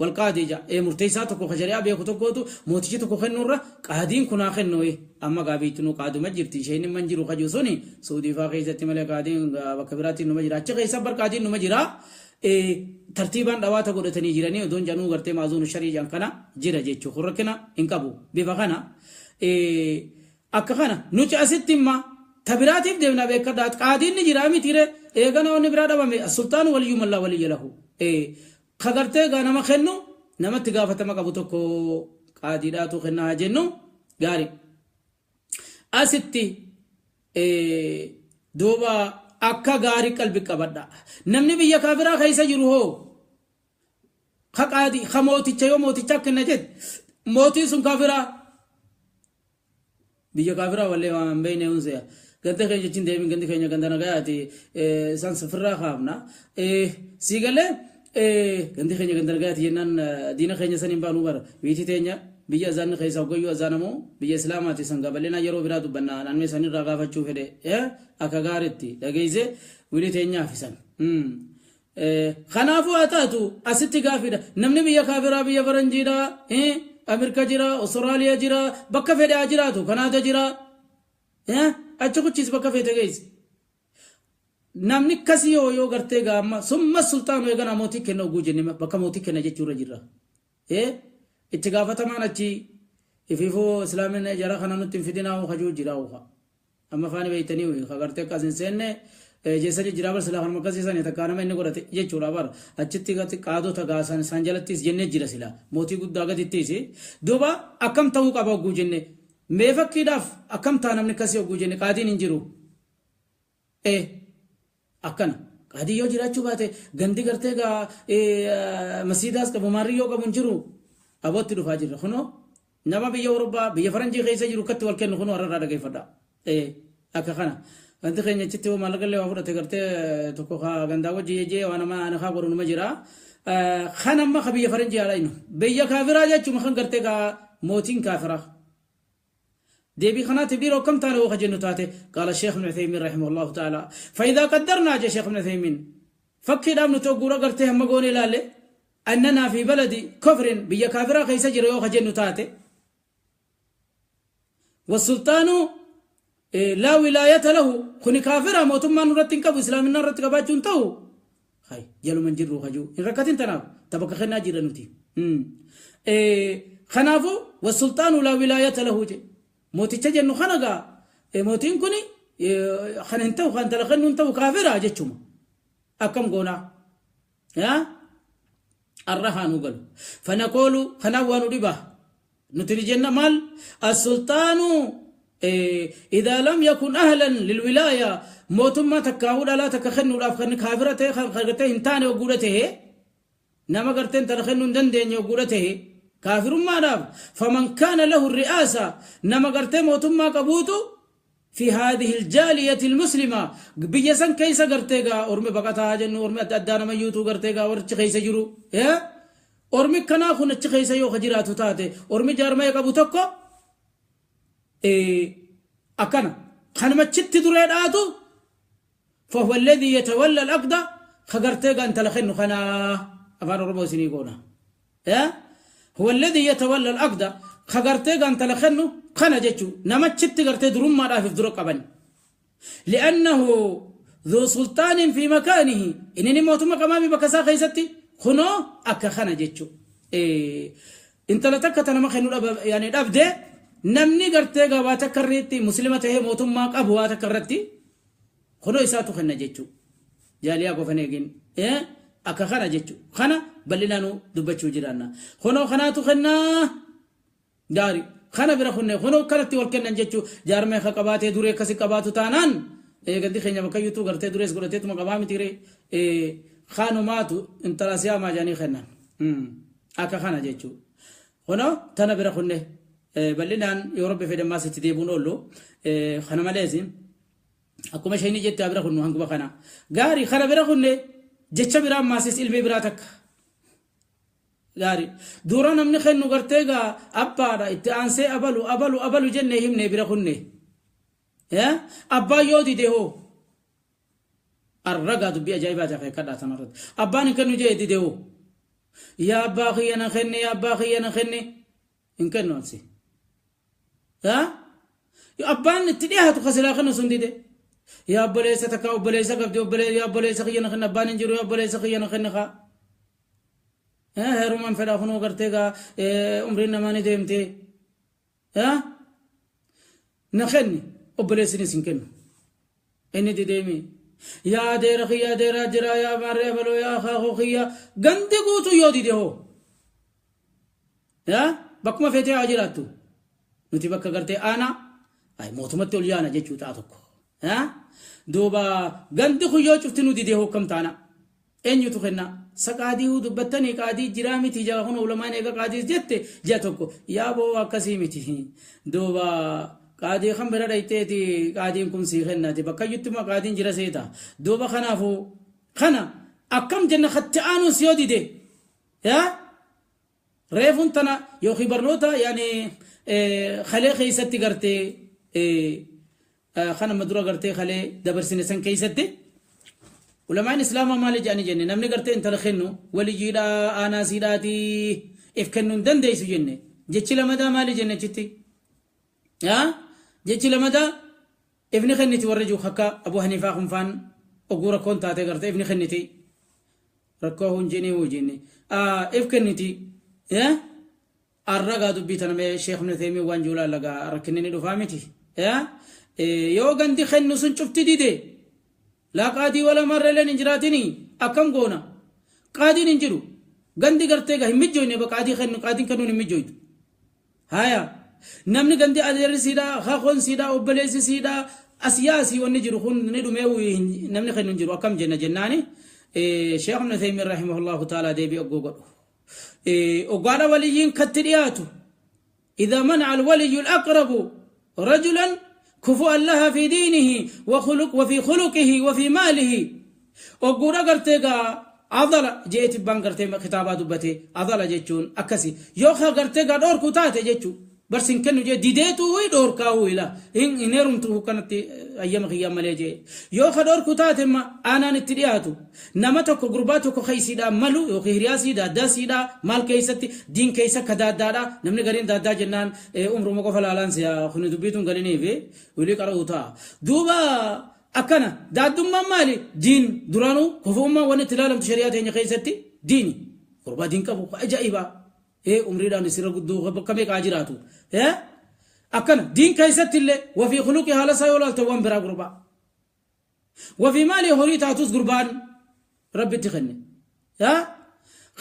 والقاضي ja murteessaa tokko ka shari'aa beeku tokkootu mootichi tokko kennuurra qaadiin kun haa kennu. Amma gaabiitti qaaduma jirti isheen man jiru kajuu suni Suudii faa keessatti malee qaadiin bakka biraatti numa jira. Achi keessa bar qaadiin numa jira, tartiibaan dhawaata godhatanii jiranii odoon januu gartee مأذون الشرعي jan kana jira jechuu, kun rakkina hin qabu. Bifa kana akka kana nuti asitti imma tabiraatiif deemna. Beekadhaa, qaadiin ni jira mitire. Eegana wanni biraa dhabame السلطان ولي من لا ولي له, ka gartee gaa nama kennu namatti gaafatama qabu tokko qaadiidhaatu kennaa haa jennu. Gaari, asitti duuba akka gaarii qalbi qabadha. Namni biyya kaafiraa keessa jiru hoo, ka qaadii ka mooticha yoo mooticha kenna jedhe, mootiin sun kaafiraa, biyya kaafiraa wallee waan beekne hunseya ganda keenya jechuun deemin, gandi keenya ganda nagayaati, isaan sifirraa kaafna sii galee. Gandi keenya ganda nagayaati jennaan diina keenya san hin baanuu bara. Biitii teenya biyya azaanni keessa hoggayyuu azaanamoo biyya islaamaati san gabal'inaa yeroo biraa dubbanna namni sanirraa gaafachuu fedhe akka gaaritti dhageeyse wilii teenyaaf isan. Kanaafuu haa taatu asitti gaafiidha. Namni biyya kaafiraa biyya faranjiidha, Ameerika jira, Austraaliyaa jira, bakka fedhe haa jiraatu, Kanaada jira. Achi kuchis bakka feete geessi. Namni akkasii yoo yoo gartee gaamma summa sulxaanu eeganaa mootii kenna oguu jenne bakka mootii kenna jechuurra jirra. Itti gaafatamaan achi ifiifuu islaamin jara kana nutti hin fidinaa hajuu jira uka. Amma faani beeytanii ka gartee akkas hin seenne jeessa jijjiiraa bar silaa kanuma akkasii sanii takkaa nama inni godhate jechuudha bar achitti qaadota gaasan isaan jalattis jennee jira silaa mootii guddaa gadittis duuba akkam ta'uu qaba oguu jenne mee fakkiidhaaf akkam ta'a namni akkasii oguu jenne qaadiin hin jiru. Akkana qaadii yoo jiraachuu baate gandi gartee gaa masiidaas qabu maarrii yoo qabu hin jiru abootti dhufaa jirra kunoo nama biyya Awurooppaa biyya faranjii keessa jiru akkatti wal kennu kunoo har'arraa dhageeffadha. Akka kana wanti keenya achitti yoo maallaqa illee waa fudhate gartee tokko kaa gandaa wajji jee waan nama ana kaa godhu numa jira. Kan amma ka biyya faranjii haadha inu biyya kaafiraa jechuun kan gartee gaa mootiin kaafiraa. Deebii kanaatiif dhiiroo akkam taane yoo ka jennu taate qaala Sheekh Ibn Uthaymiin rahimahullahu ta'ala fa'idaa qaddarnaa jee Sheekh Ibn Uthaymiin fakkiidhaaf nuti ogguura gartee hamma goone ilaalle annanaa fi baladi kofrin biyya kaafiraa keessa jira yoo ka jennu taate wasulxaanu laa wilaayata lahu kuni kaafira mootummaan nurratti hin qabu islaaminaa irratti qabaachuu hin ta'u hay jaluma hin jirru kajuu hin rakkatin tanaaf ta bakka kennaa jirra nuti kanaafuu wasulxaanu laa wilaayata lahu je mooticha jennu kana gaa mootiin kuni kan hin ta'u kan tala kennu hin ta'u kaafira jechuma akkam goonaa yaa arra haa nu galu fanakoolu kanaaf waa nu dhibaa nuti ni jenna maal as-sulxaanu idaa lam yakun ahlan lilwilaaya mootummaa takkaahuu dhalaa takka kennuudhaaf kan kaafira ta'e kan gartee hin taane ogguudha ta'e nama gartee intala kennuu hin dandeenye ogguudha ta'e kaafirummaadhaaf faman kaana lahu ri'aasa nama gartee mootummaa qabuutu fi haadhihi aljaaliyati almuslima biyya san keessa gartee gaa ormi baqataa jennu ormi adda addaa nama yuutuu gartee gaa warri achi keessa jiru ormi kanaa kun achi keessa yoo ka jiraatu taate ormi jaarmaya qabu tokko akkana kanuma achitti duree dhaatu fahuwa alladhii yatawalla al-aqda ka gartee gaa intala kennu kana afaan oromoo isinii goona huwa alladhii yatawalla al-aqda ka gartee gaa intala kennu kana jechuu namachitti gartee durummaadhaaf if dura qaban li'annahu dhuu sulxaanin fi makaanihi inni mootummaa qamaami bakka isaa keessatti kunoo akka kana jechuu intala takka ta nama kennu yani dhabde namni gartee gaa waa takka irratti muslima tahee mootummaa qabu waa takka irratti kunoo isaatu kenna jechuu jaaliyaa qofan eegin akka kana jechuu kana bal'inaanuu dubbachuu jiraanna kunoo kanaatu kennaa gaari kana bira kunne kunoo kanatti wal kennan jechuu jaarmee ka qabaatee duree akkasi qabaatu taanaan gandi keenya bakka iyyuutuu gartee durees godhateetuma qabaa miti ree kanumaatu intala siyaamaa jedhanii kennan akka kana jechuu kunoo tana bira kunne bal'inaan yoo rabbi fedhe maas itti deebi'uun oollu kana malees akkuma isheen jette bira kunnu hanguma kana gaarii kana bira kunne jecha biraa maasis ilmii biraa takka gaarii dura namni kennu gartee gaa abbaadha itti aansee abalu abalu abalu jennee himne bira kunne abbaan yoo dide hoo arragaa dubbii ajaa'ibaa ta'e kadhaa tanarratti abbaan hin kennu jee dide hoo yaa abbaa kiyya na kenni yaa abbaa kiyya na kenni hin kennu ansi abbaan itti dhiyaatu ka silaa kennu sun dide yaa obboleessa takka obboleessa qabdi yaa obboleessa kiyya na kenni abbaan hin jiru yaa obboleessa kiyya na kenni kaa heerumaan fedhaa kunoo gartee gaa umriin namaa ni deemte na kenni obboleessinis hin kennu inni dideemi yaa adeera kiyya adeeraa jira yaa maarree abaloo yaa akaakuu kiyya gandi guutuu yoo dide hoo yaa bakkuma feetee haa jiraattu nuti bakka gartee aanaa ay mootumatti ol yaana jechuu ta'a tokko yaa duuba gandi kun yoo cufti nu dide hoo akkam taana eenyutu kenna sa qaadii huu dubbattanii qaadii jiraa miti jaa kun ulamaan eega qaadiis jette ji'a tokko yaa boo akkasii miti duuba qaadii kan bira dhayxeeti qaadiin kun sii kennati bakka iyyutti immoo qaadiin jira seeta duuba kanaafuu kana Akkam jenna katti aanuun si yoo dide yaa reefuun tana yookiin barnoota yaani kalee keessatti gartee kan amma dura gartee kalee dabarsine san keessatti ulamaan islaamaa maali jedhani jenne namni gartee intala kennu waliyyiidha aanaa siidhaatii if kennuu hin dandeessu jenne jechi lamadaa maali jenne achitti yaa jechi lamadaa ifni kenniti warra jiru akka Abu Haniifaa kun faan oguu rakkoon taate gartee ifni kenniti rakkoo hun jenee hoo jenne if kenniti arragaa dubbii tana mee Sheekh Ibn Uthaymiin waan jiru lagaa rakkinni ni dhufaa miti yoo gandi kennu sun cufti dide laa qaadii wala marreleen hin jiraatini akkam goona qaadiin hin jiru gandi gartee ga hin mijjoyne ba qaadii kennu qaadiin kennuun hin mijjoytu haya namni gandi adeerri siidhaa hakoon siidhaa obboleessi siidhaa asiyaasii wanni jiru kun ni dhumee namni kennu hin jiru akkam jenna jennaani Sheekh Ibn Uthaymiin rahimahullahu ta'ala deebii oggoo godhu oggaadha waliyyiin katti dhiyaatu إذا منع الولي الأقرب رجلا كفؤا لها في دينه وخلق وفي خلقه وفي ماله وقورا قرتيغا عضل جيت بان قرتي خطابات دبتي عضل جيتشون أكسي يوخا قرتيغا دور كتاتي جيتشو برسن كنو جي ديديتو وي دور كاو إلا إن إنيرم تو كانت أيام خيام ملي يوخا دور كتاتي ما أنا نترياتو نما tokko gurbaa tokko keeysiidha malu yookiin hiriyaa sii daaddaa siidha maal keessatti diin keessa ka daaddaadha namni gariin daaddaa jennaan umruma qofa laalaan siya kuni dubbiituun galiniifi wilii qara'uu ta'a duuba akkana daaddummaan maali diin duraanuu kofuummaan wanni itti ilaalamtu shari'aa teenya keessatti diini gurbaa diin qabu ajaa'ibaa umriidhaan isirra guddoo bakka meeqaa jiraatu akkana diin keessatti illee wafii khuluqi haala isaa yoo laalte waan biraa gurbaa wafii maali horii taatus gurbaan rabbi itti kenne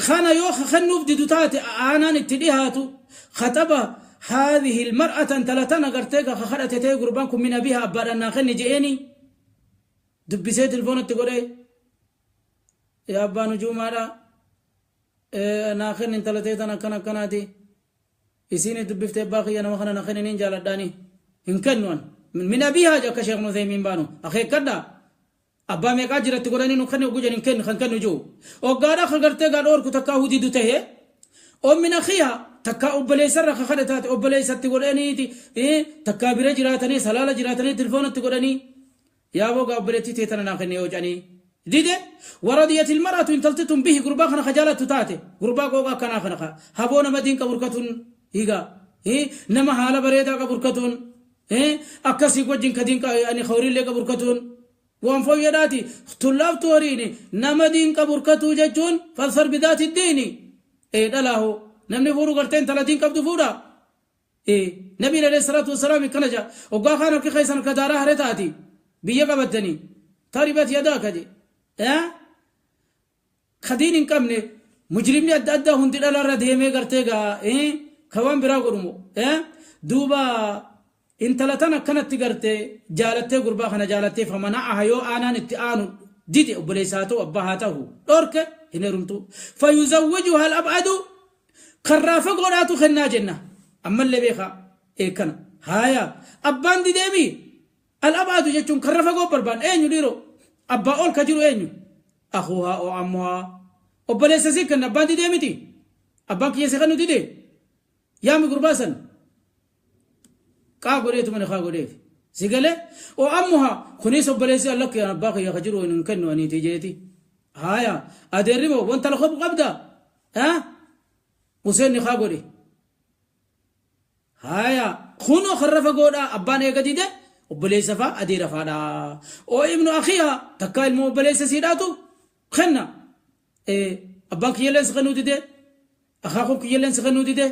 kana yoo kennuuf didu taate aanaan itti dhihaatu khaxaba هذه المرأة انتلتنا قرتيك خخدت تي قربان كن من أبيها أبا أنا خني جئني دبسي تلفون تقول يا أبا نجوم هذا ناخن انتلتي تنا كنا كناتي إسيني دبفت باقي أنا وخنا نخني نينجا لداني إن كنون من أبيها جاك شيخ نثيمين بانو أخي كدا أبا ميقا جرت تقولني نخني وجن إن كن خن كن جو وقارا خلقرت قال أورك تكاهو دي دوته أو من أخيها تكا أبليس رخ خدتات أبليس تقولني تي إيه تكا برجراتني سلالة جراتني تلفون تقولني يا أبو قابلتي تيتنا نخني وجاني ديده ورضيت المرأة إن تلتتم به قربا خنا خجالة تاتي قربا قوقا كنا خنخا هبونا مدين كبركتون هيغا إيه نما حالة بريدا كبركتون إيه أكسي وجن كدين يعني خوري لك كبركتون وان فويداتي طلاب توريني نما دين كبركتو جتون فالصر بذات الدين إيه دلاه نمني فورو قرتين 30 كبدو فورا إيه نبي عليه الصلاة والسلام كنجا وقا خانو كي خيسان كدارا هرتاتي بيجا بدني تاريبات يداك جي خدين إن كمني مجرمني أدى أدى هندي لا رديمة قرتيجا خوان برا قرمو دوبا إن تلتنا كانت تقرتي جالتي قربا خنا جالتي فمنعها يو أنا نتآن ديدي أبليساتو أبهاته دورك هنا رمتو فيزوجها الأبعد خرافة قراتو خنا جنة أما اللي بيخا إيه كنا هايا أبان دي ديمي الأبعد جتون خرافة قبربان إيه يديرو أبا أول كجرو إنيو أخوها أو عمها أبليس سيكن أبان دي ديمتي أبان كي يسخنو دي دي يامي قرباسن كاغوريتو من خاغوريف سيقله أو عمها خنيس أبليس الله يا أباك يا خجرو إن كنو أني تيجيتي هايا أدريبو وانت الخب قبدا ها حسين خاغوري هايا خنو خرفة قودا أبان إيقا دي أبليس فا أدير فادا أو ابن أخيها تكا المو أبليس سيداتو خنا إيه أباك يلين سخنو دي دي أخاكو يلين سخنو دي دي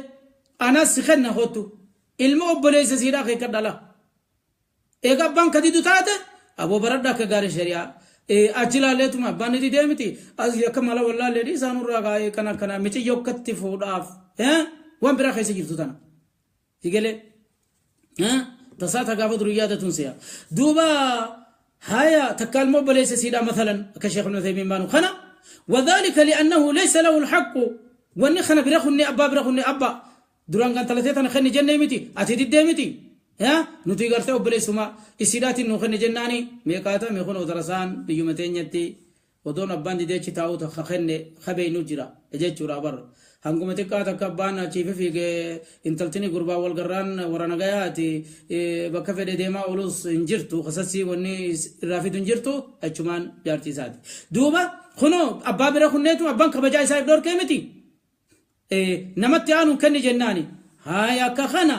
أنا سخنا هوتو المو أبليس سيدا خي كدالا إيقا أبان كديدو تاته أبو بردا كغاري شريعة إيه أجلا ليتو ما أبان دي دي متي أزي كمالا والله لدي سانو راغا إيه كنا كنا متي يوكتي فوداف ها وان برا خيسي جرتو تانا تيجي ها تصاتها قابض ريادة تنسيها دوبا هيا تكالمو بليس سيدا مثلا كشيخ ابن عثيمين بانو خنا وذلك لأنه ليس له الحق واني خنا برخني أبا برخني أبا دران كان ثلاثة خني جنة متي أتدي دمتي ها نتي قرته بليس ما السيدات إنه خني جناني ميقاتا ميخون ودرسان بيومتين يتي Odoon abbaan didee achi taa'uu ka kenne ka beeynu jira jechuudha bar. Hanguma xiqqaa takka abbaan achiifi fiigee intaltini gurbaa wal garraan warra nagayaati bakka fedhe deemaa oolus hin jirtu kasassii wanni irraa fidu hin jirtu achumaan jaartii isaati. Duuba kunoo abbaa bira kunneetu abbaan kabajaa isaa if dhorkee miti. Namatti aanu kenni jennaani. Haaya akka kana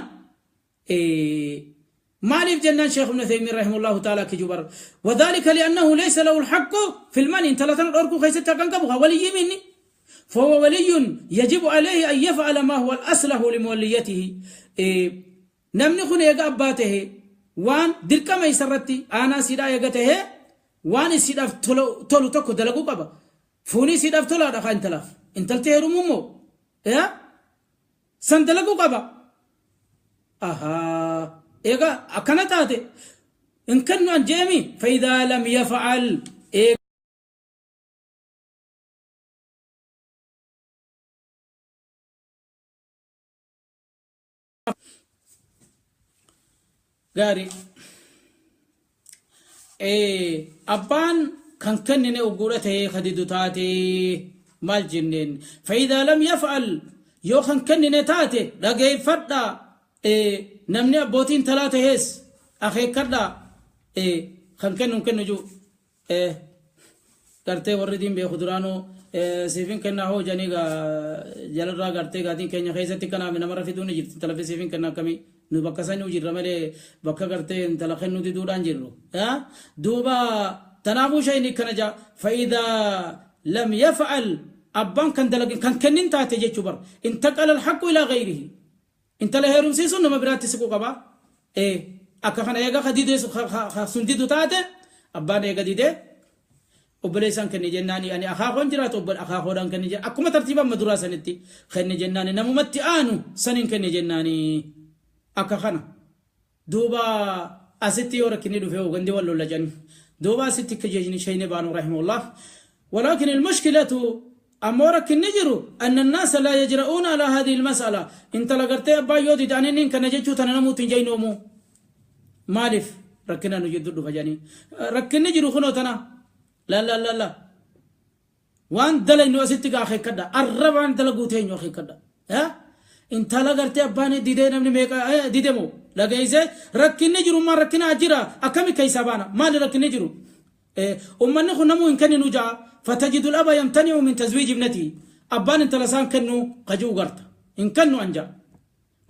Maaliif jennaan Sheekh Ibn Uthaymiin rahimahullahu ta'ala kijubar. Wadhalika li'annahu laysa lahu al-haqqu fil mani intala tana dhorkuu keessatti haqan qabu haa waliyyii minni. Fahuwa waliyyun yajibu alayhi an yaf'ala ma huwa al-aslahu limuwalliyatihi. Namni kun eega abbaa tahe waan dirqama isarratti aanaa siidhaa eega tahe waan isiidhaaf tolu tokko dalaguu qaba. Fuunii isiidhaaf tolaadha kaa intalaaf. Intalti heerumuu immoo san dalaguu qaba. Ahaa eega akkana taate hin kennu an jeemi fa'idaa lam yaf'al Gaarii. Abbaan kan kennine ugguudha ta'ee ka didu taate maal jenneen? Fa'idaa lam yaf'al yoo kan kennine taate dhageeffadha. Namni abbootiin talaa tahees akeekkadha. Kan kennu hin kennu jiru. Gartee warri diin beeku duraanuu siifin kennaa hoo jedhanii gaa jalarraa gartee gaatiin keenya keessatti kanaaf namarra fiduu ni jirti intala siifin kennaa akkamii nu bakka sanuu jirra malee bakka gartee intala kennuu diduudhaan jirru duuba tanaafuu shayni akkana jaa fa'idaa lam yaf'al abbaan kan dalagin kan kennin taate jechuu bar intaqala alhaqqu ilaa gayrihi Intala heerumsiisuun nama biraatti siquu qaba. Ee, akka kana eega ka didee ka sun didu taate abbaan eega didee obboleessaan kenni jennaani ani akaakoon jiraatu obbol akaakoodhaan kenni jenna akkuma tartiiba amma duraa sanitti kenni jennaani namumatti aanu saniin kenni jennaani akka kana. Duuba asitti yoo rakkinni dhufe hoo gandi wal lolla jedhani. Duuba asitti akka jeejni shayni baanu rahimahullah. Walaakin ilmushkilatu ammoo rakkinni jiru anna annaasa laa yajra'uuna alaa haadhihi ilmas'ala. Intala gartee abbaan yoo dide ani nin kana jechuu tana namuutti hin jaynoomu. Maaliif rakkina nu jiddu dhufa jedhanii. Rakkinni jiru kunoo tana. La la la la. Waan dalaynu asitti gaa akeekkadha. Arrabaan dalaguu teenyu akeekkadha. Intala gartee abbaan didee namni meeqa dide moo dhageessee rakkinni jiru maa rakkina jira akkami keessaa baana maali rakkinni jiru. Ummanni kun namuu hin kenninu ja'a fatajidul aba yamtani'u min tazwiij ibnati abbaan intala isaan kennu kajuu garta hin kennu an ja'a.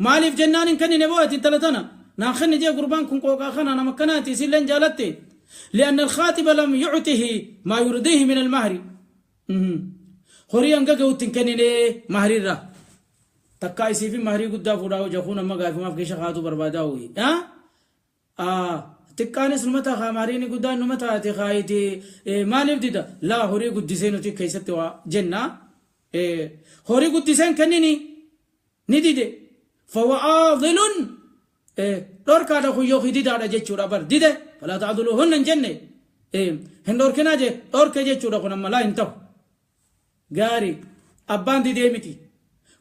Maaliif jennaan hin kennine boo ati intala tana naan kenni jee gurbaan kun qooqaa kana nama akkanaati isilleen jaalatte li'anna alkhaaxiba lam yuctihi maa yurdiihi min almahri horii hanga gahutti hin kennine mahriirra takkaa isiifi mahrii guddaa fuudhaa hoja kun amma gaafimaaf keessa kaatu barbaadaa hoyi xiqqaanis numa ta'a kaa mahriin guddaan numa taate kaayiti maaliif dida laa horii guddisee nuti keessatti waa jenna horii guddiseen kennini ni dide fahuwa aadilun dhorkaadha kun yookiin didaadha jechuudha bar dide falaa ta'duluhunna hin jenne hin dhorkinaa je dhorke jechuudha kun amma laa hin ta'u gaari abbaan didee miti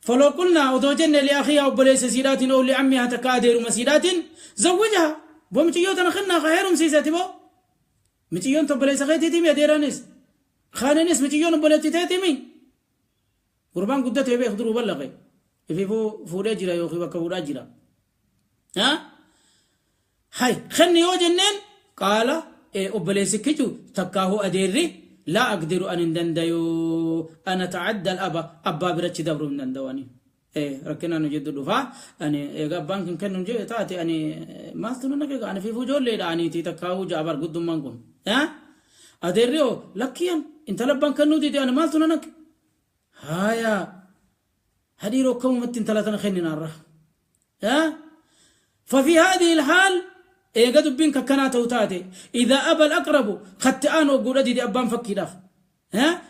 faloo qulnaa odoo jenne li'akhiihaa obboleessa siidhaatiin oo li'ammihaa takka adeeruma siidhaatiin zawwajaha boo miciyyoo tana kennaa ka heerumsiisati boo miciyyoon obboleessa keetiitimi adeeraanis kaaninis miciyyoon obboleettii teetimi Gurbaan guddatee beek duruu ballaqe. Ifiifuu fuudhee jira yookiin bakka fuudhaa jira. Hay kenni yoo jenneen qaala obboleessi kiju takkaahuu adeerri laa aqdiru an hin dandayu ana ta'adda aba abbaa birachi dabruu hin danda'u ani. Rakkinaan nu jiddu dhufaa ani eega abbaan kan kennu jee taate ani maaltu nu naqe ani fiifuu ijoolleedha aniitii takkaahuu jaabar guddummaan kun. Adeerri hoo lakkiyan intala abbaan kennuu dide ani maaltu na naqe. Haaya hadhiiroo akkamumatti intala tana kenninaarra. ففي هذه الحال eega dubbiin kakkanaa ta'u taate إذا أبى الأقرب خت آن وقود دي أبان فكي داف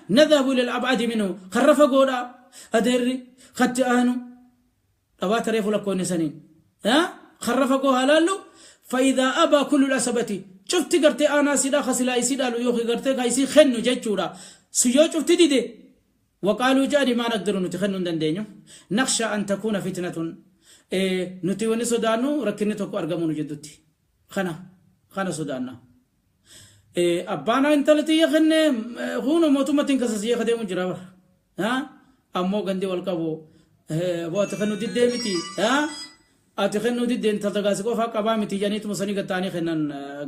نذهب إلى الأبعد منه خرف قودا أدري خت آنو dhabaata reefu lakkoofne saniin karra fagoo haa laallu fa'idaa abaa kullu asabati cufti gartee aanaa sidhaa ka silaa isii dhaalu yookiin gartee ka isii kennu jechuudha si yoo cufti dide waqaaluu jedhani maa naqdiru nuti kennuu hin dandeenyu naqsha an takuuna fitnatun nuti wanni sodaannu rakkinni tokko argamuu nu jiddutti kana kana sodaanna. Abbaan intala tiyya kenne huno mootummatiin kasasiyee kadeemu jira bara. Ammoo gandi wal qabu boo ati kennuu diddee miti, ati kennuu diddee intala tagaasi qofaa qabaa miti jedhaniituma sanii gattaanii kennan.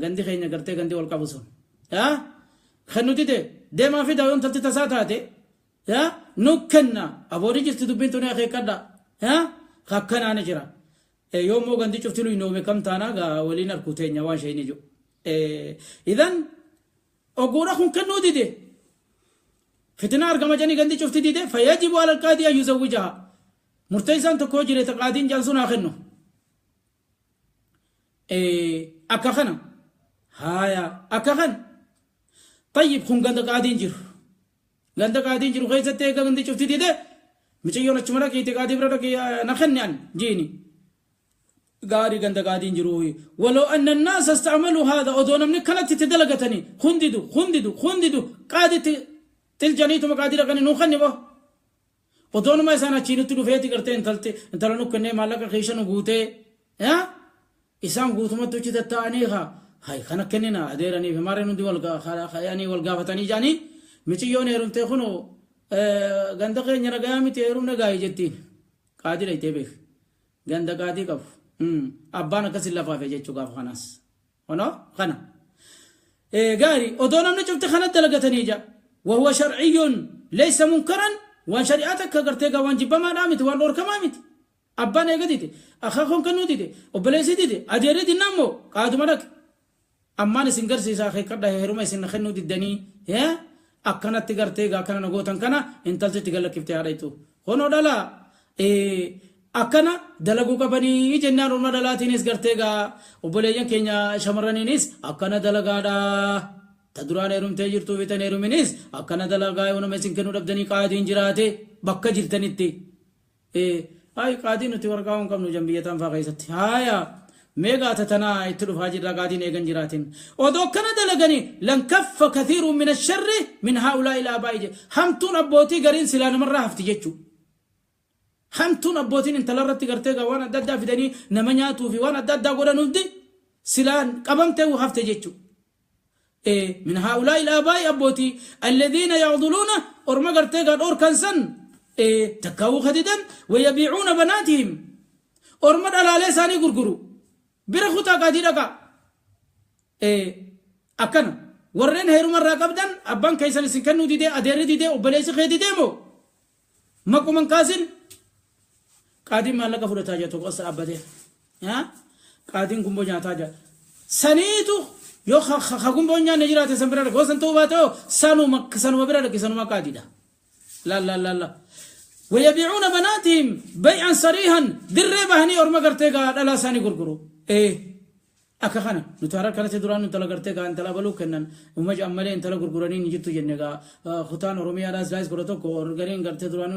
Gandi keenya gartee gandi wal qabu sun kennuu dide deemaa fidaa yoo intalti tasaa taate nu kenna aboodii jirti. Dubbiin tuni akeekkadha, akkanaani jira. Yoo immoo gandi cufti luynoome kam taanaa gaa waliin arkuu teenya waan isheen iju. Idan oguudha kun kennuu dide, fitina argama jedhanii gandi cufti dide, فيجب على القاضي أن يزوجها. Murteessaan tokko jire, qaadiin jaan sun haa kennu. Akka kana haya, akka kana. طيب, kun ganda qaadiin jiru, ganda qaadiin jiru keessatti eega gandi cufti dide, micayyoon achuma dhaqiite qaadii bira dhaqii na kenni an jiini. Gaarii, ganda qaadiin jiru. ولو أن الناس استعملوا هذا, odoo namni kanatti itti dalagatanii hundidu hundidu hundidu qaaditti tiljaniituma qaadii dhaqanii nuu kenni bo, odoonuma isaan achiinitti dhufeeti gartee intalti intala nu kennee maallaqa keessa nu guutee isaan guutumatti hojii tatta'anii haa hay kana kennina adeeranii fi maarreen hundi wal gaafatanii jaanii miciyyoon heerumtee kunoo ganda keenya nagayaa miti, heerumna gaa'ii jettiin qaadii dhaytee beek. Ganda qaadii qabu abbaan akkasin lafaafe jechuu gaafa kanaas kunoo kana. Gaarii, odoo namni cufti kana dalagatanii ja, وهو شرعي ليس منكرا, waan shari'aa takka gartee gaa waan jibbamaadhaa miti, waan dhorkamaa miti. Abbaan eega dide, akaakuun kennuu dide, obboleessi dide, adeerri dinnaa immoo qaaduma dhaqe. Ammaan isin garsiisa, akeekkadha. Heeruma isin kennuu diddanii akkanatti gartee gaa akkana na gootan kana intalti itti gallakkiftee haadha. Honoo dhalaa akkana dalaguu qabanii jennaan, orma dhalaatiinis gartee gaa obboleeyyan keenya shamarraniinis akkana dalagaadha. Ta duraan heerumtee jirtuu fi tan heeruminis akkana dalagaa yoo nama isin kennuu dhabdanii qaadiin jiraate bakka jirtanitti. Ay, qaadii nuti warqaa hin qabnu jan biyya tanfaa keessatti. Haaya, meeqaata tanaa itti dhufaa jirra qaadiin eegan jiraatin. Odoo akkana dalaganii لانكف كثير من الشر من هؤلاء الآباء, hamtuun abbootii gariin silaa namarraa hafti jechuu. Hamtuun abbootiin intala irratti gartee waan adda addaa fidanii nama nyaatuu fi waan adda addaa godhan hundi silaan qabamtee hafte jechuu. من هؤلاء الآباء, abbootii الذين يعضلون, orma gartee gaa dhoorkan san takkaawuu kadidan, ويبيعون بناتهم, orma dhalaalee isaanii gurguru bira kutaa qaadii dhaqaa. Akkana warreen heerumarraa qabdan, abbaan keessan isin kennuu didee, adeerri didee, obboleessi kee didee moo maquman kaasin, qaadiin maallaqa fudhataa jira tokko as dhaabbatee, qaadiin gumboo nyaataa jira. Saniitu yoo ka gumboo nyaanne jiraate san bira dhaqe, san ta'uu baate sanuma bira dhaqe, sanuma qaadiidha. La la la la, ويبيعون بناتهم بيعا صريحا, dirree bahanii orma gartee gaa dhalaa isaanii gurguru. Akka kana nuti harar kanatti duraan intala gartee gaa intala baluu kennan umma ammalee intala gurguranii ni jirtu jenne. Gaa kutaan Oromiyaadhaas laayis 11 gariin gartee duraan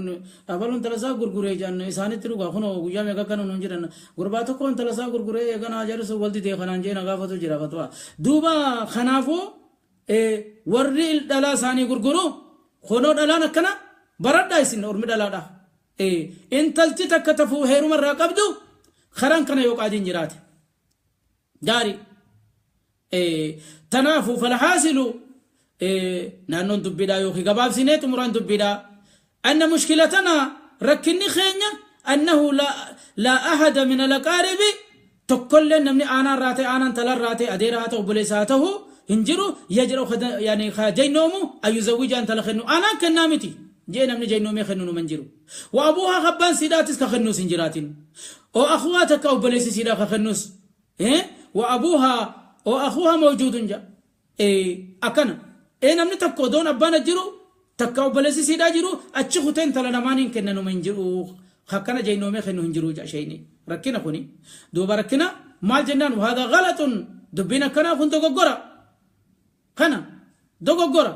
abaluu intala isaa gurguree jedhan isaanitti dhugaa. Kunoo guyyaa meeqa akkana nuun jedhan, gurbaa tokko intala isaa gurguree eeganaa jedhu wal didee kanaan jeena gaafatu jira fatwa. Duuba kanaafuu warri dhalaa isaanii gurguru kunoo dhalaan akkana baradhaa isin ormi dhalaadha. Intalti takka tafuu heerumarraa qabdu karaan kana yoo qaadiin jiraate. Gaarii. Tanaafuu فالحاصل, naannoon dubbiidhaa yookiin gabaabsinee xumuraan dubbiidhaa, أن مشكلتنا, rakkinni keenya, أنه لا أحد من الأقارب, tokkollee namni aanaan raate, aanaan talaan raate, adeera haa ta'u, obboleessa haa ta'u, hin jiru يجرؤ يعني jaynoomu أن يزوج, intala kennu aanaan kennaa miti jee namni jaynoomee kennu numan jiru. وأبوها, abbaan siidhaatis ka kennuus hin jiraatin, أو أخوها, takka obboleessi siidhaa ka kennuus, وأبوها أو أخوها موجود ja akkana namni tokko odoon abbaan jiru takka obboleessi siidhaa jiru achi kuteen tala namaan hin kennanuma hin jiru, akkana jaynoomee kennu hin jiru jedha. Rakkina kuni duuba rakkina maal jennaan, وهذا غلط, dubbiin akkanaa kun dogoggora, kana dogoggora.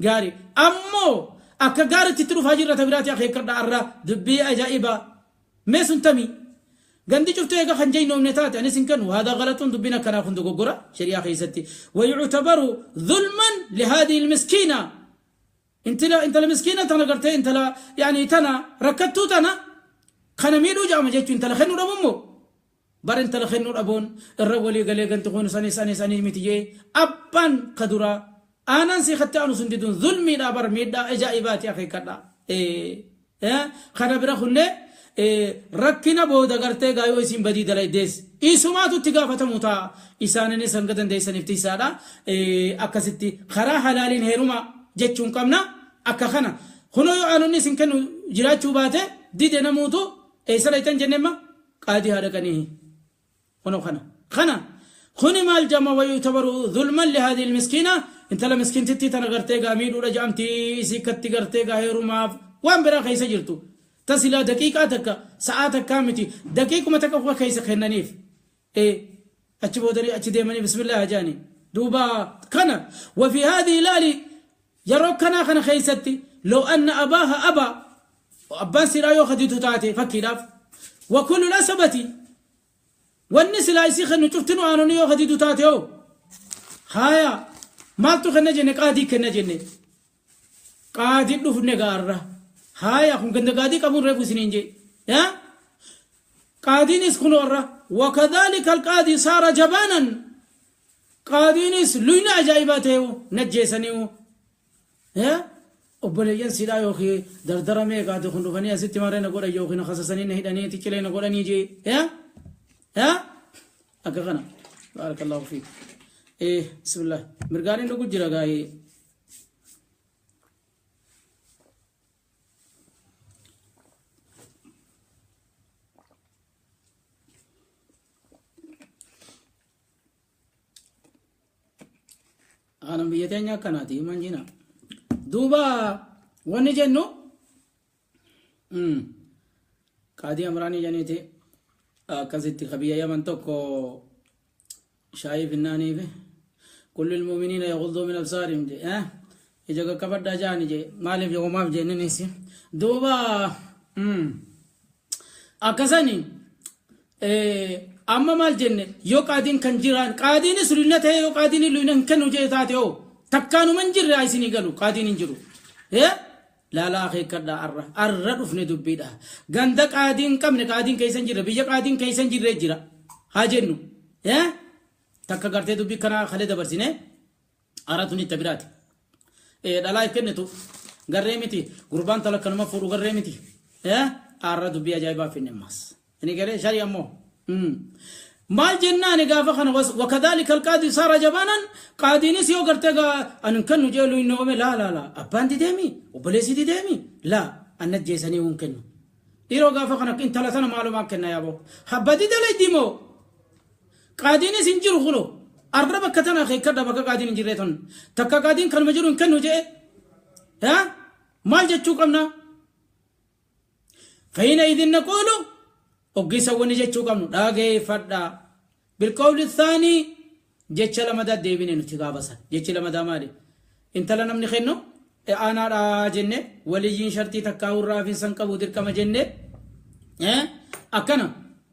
Gaarii, ammoo akka gaariitti itti dhufaa jirra. Tabiraati akeekkadha, arra dubbii ajaa'ibaa mee sun tamii gandi cuftee eega kan jaynoomne taate anis hin kennu. وهذا غلط, dubbiin akkanaa kun dogoggora shari'aa keessatti, ويعتبر ظلما لهذه المسكينة, intala miskiina tana gartee intala يعني tana rakkattuu tana kana miidhuu jedhama jechuun intala kennuu dhabummoo. Bar intala kennuu dhabuun irra walii galee ganti kun sanii sanii sanii miti jee abbaan ka duraa aanaan sii katti aanu sun diduun zulmiidha bar miidhaa ajaa'ibaati akeekkadha. Kana bira kunnee rakkina booda gartee gaa yoo isin badii dalaydees isumaatu itti gaafatamu ta'a isaaninis hanga dandeessaniif tiisaadha akkasitti karaa halaaliin heeruma jechuun qabna akka kana kunoo yoo aanonni isin kennu jiraachuu baate dide namuutu eessa dhaytan jennemma qaadii haa dhaqanii kunoo kana kana kuni maal jama wayutabaru zulman lihaadhihi lmiskiina intala miskiintittii tana gartee gaa miidhuudha jedhamti isii katti gartee gaa heerumaaf waan biraa keessa jirtu ta silaa daqiiqaa takka sa'aa takkaa miti daqiiquma takka qofa keessa kennaniif achi boodanii achi deemanii bismillah jedhanii duuba kana wafi haadhihi laali yeroo kanaa kana keessatti loo anna abaaha abaa abbaan siraa yoo kadiitu taate fakkiidhaaf wa kullu asabati wanni silaa isii kennu cuftinu aanonni yoo kadiitu taate hoo haya maaltu kenna jenne qaadii kenna jenne qaadii dhufne gaarra haya kun ganda qaadii qabuun reefu isiniin jee yaa qaadiinis kun warra wakadhalika alqaadii saara jabaanan qaadiinis luyna ajaa'ibaa ta'e najjeesaniiwu yaa obboleeyyan sidhaa yookiin dardara meeqaati kun dhufanii asitti maree na godhan yookiin na kasasanii na hidhanii ticcilee na godhanii jee yaa yaa akka kana baarakallahu fiik bismillah mirgaaniin dhugu jira gaa'ee Aanan biyya teenya akkanaati himan jina. Duuba wanni jennu qaadii Amraanii janiiti akkasitti ka biyya Yaman tokko shaayii finnaaniif kulli ilmuuminiina yaqudduu min absaarihim je ija qaqqabadhaa jaani je maaliif yomaaf jenninis duuba akkasani amma maal jenne yoo qaadiin kan jiraan qaadiinis luyna ta'e yoo qaadiin luyna hin kennu jee taate hoo takkaanuma hin jirre haa isinii galu qaadiin hin jiru laalaa akeekkadhaa arra arra dhufne dubbiidha ganda qaadii hin qabne qaadiin keessa hin jirre biyya qaadiin keessa hin jirre jira haa jennu takka gartee dubbii kanaa kalee dabarsine ara tuni itti biraati dhalaa if kennitu garree miti gurbaan tala kanuma fuudhu garree miti arra dubbii ajaa'ibaa finne ammas ini galee shari ammoo maal jennaani gaafa kana wakadhalika alqaadi saara jabaanan qaadiinis yoo gartee gaa an hin kennu jeelu inni oome laa laa laa abbaan dideemi obboleessi dideemi laa an ajjeesanii hin kennu dhiiroo gaafa kana intala tana maalumaa kenna yaaboo habba didale dimoo qaadiinis hin jiru kuno arra bakka tana akeekkadha bakka qaadiin hin jirree tan takka qaadiin kanuma jiru hin kennu jee maal jechuu qabna فحينئذ نقول oggisa wani jechuu qabnu dhageeffadha bilqawli thaanii jecha lamadaa deebine nuti gaafasan jechi lamadaa maali intala namni kennu aanaadha jenne waliyyiin shartii takkaa hurraa fi san qabu dirqama jenne akkana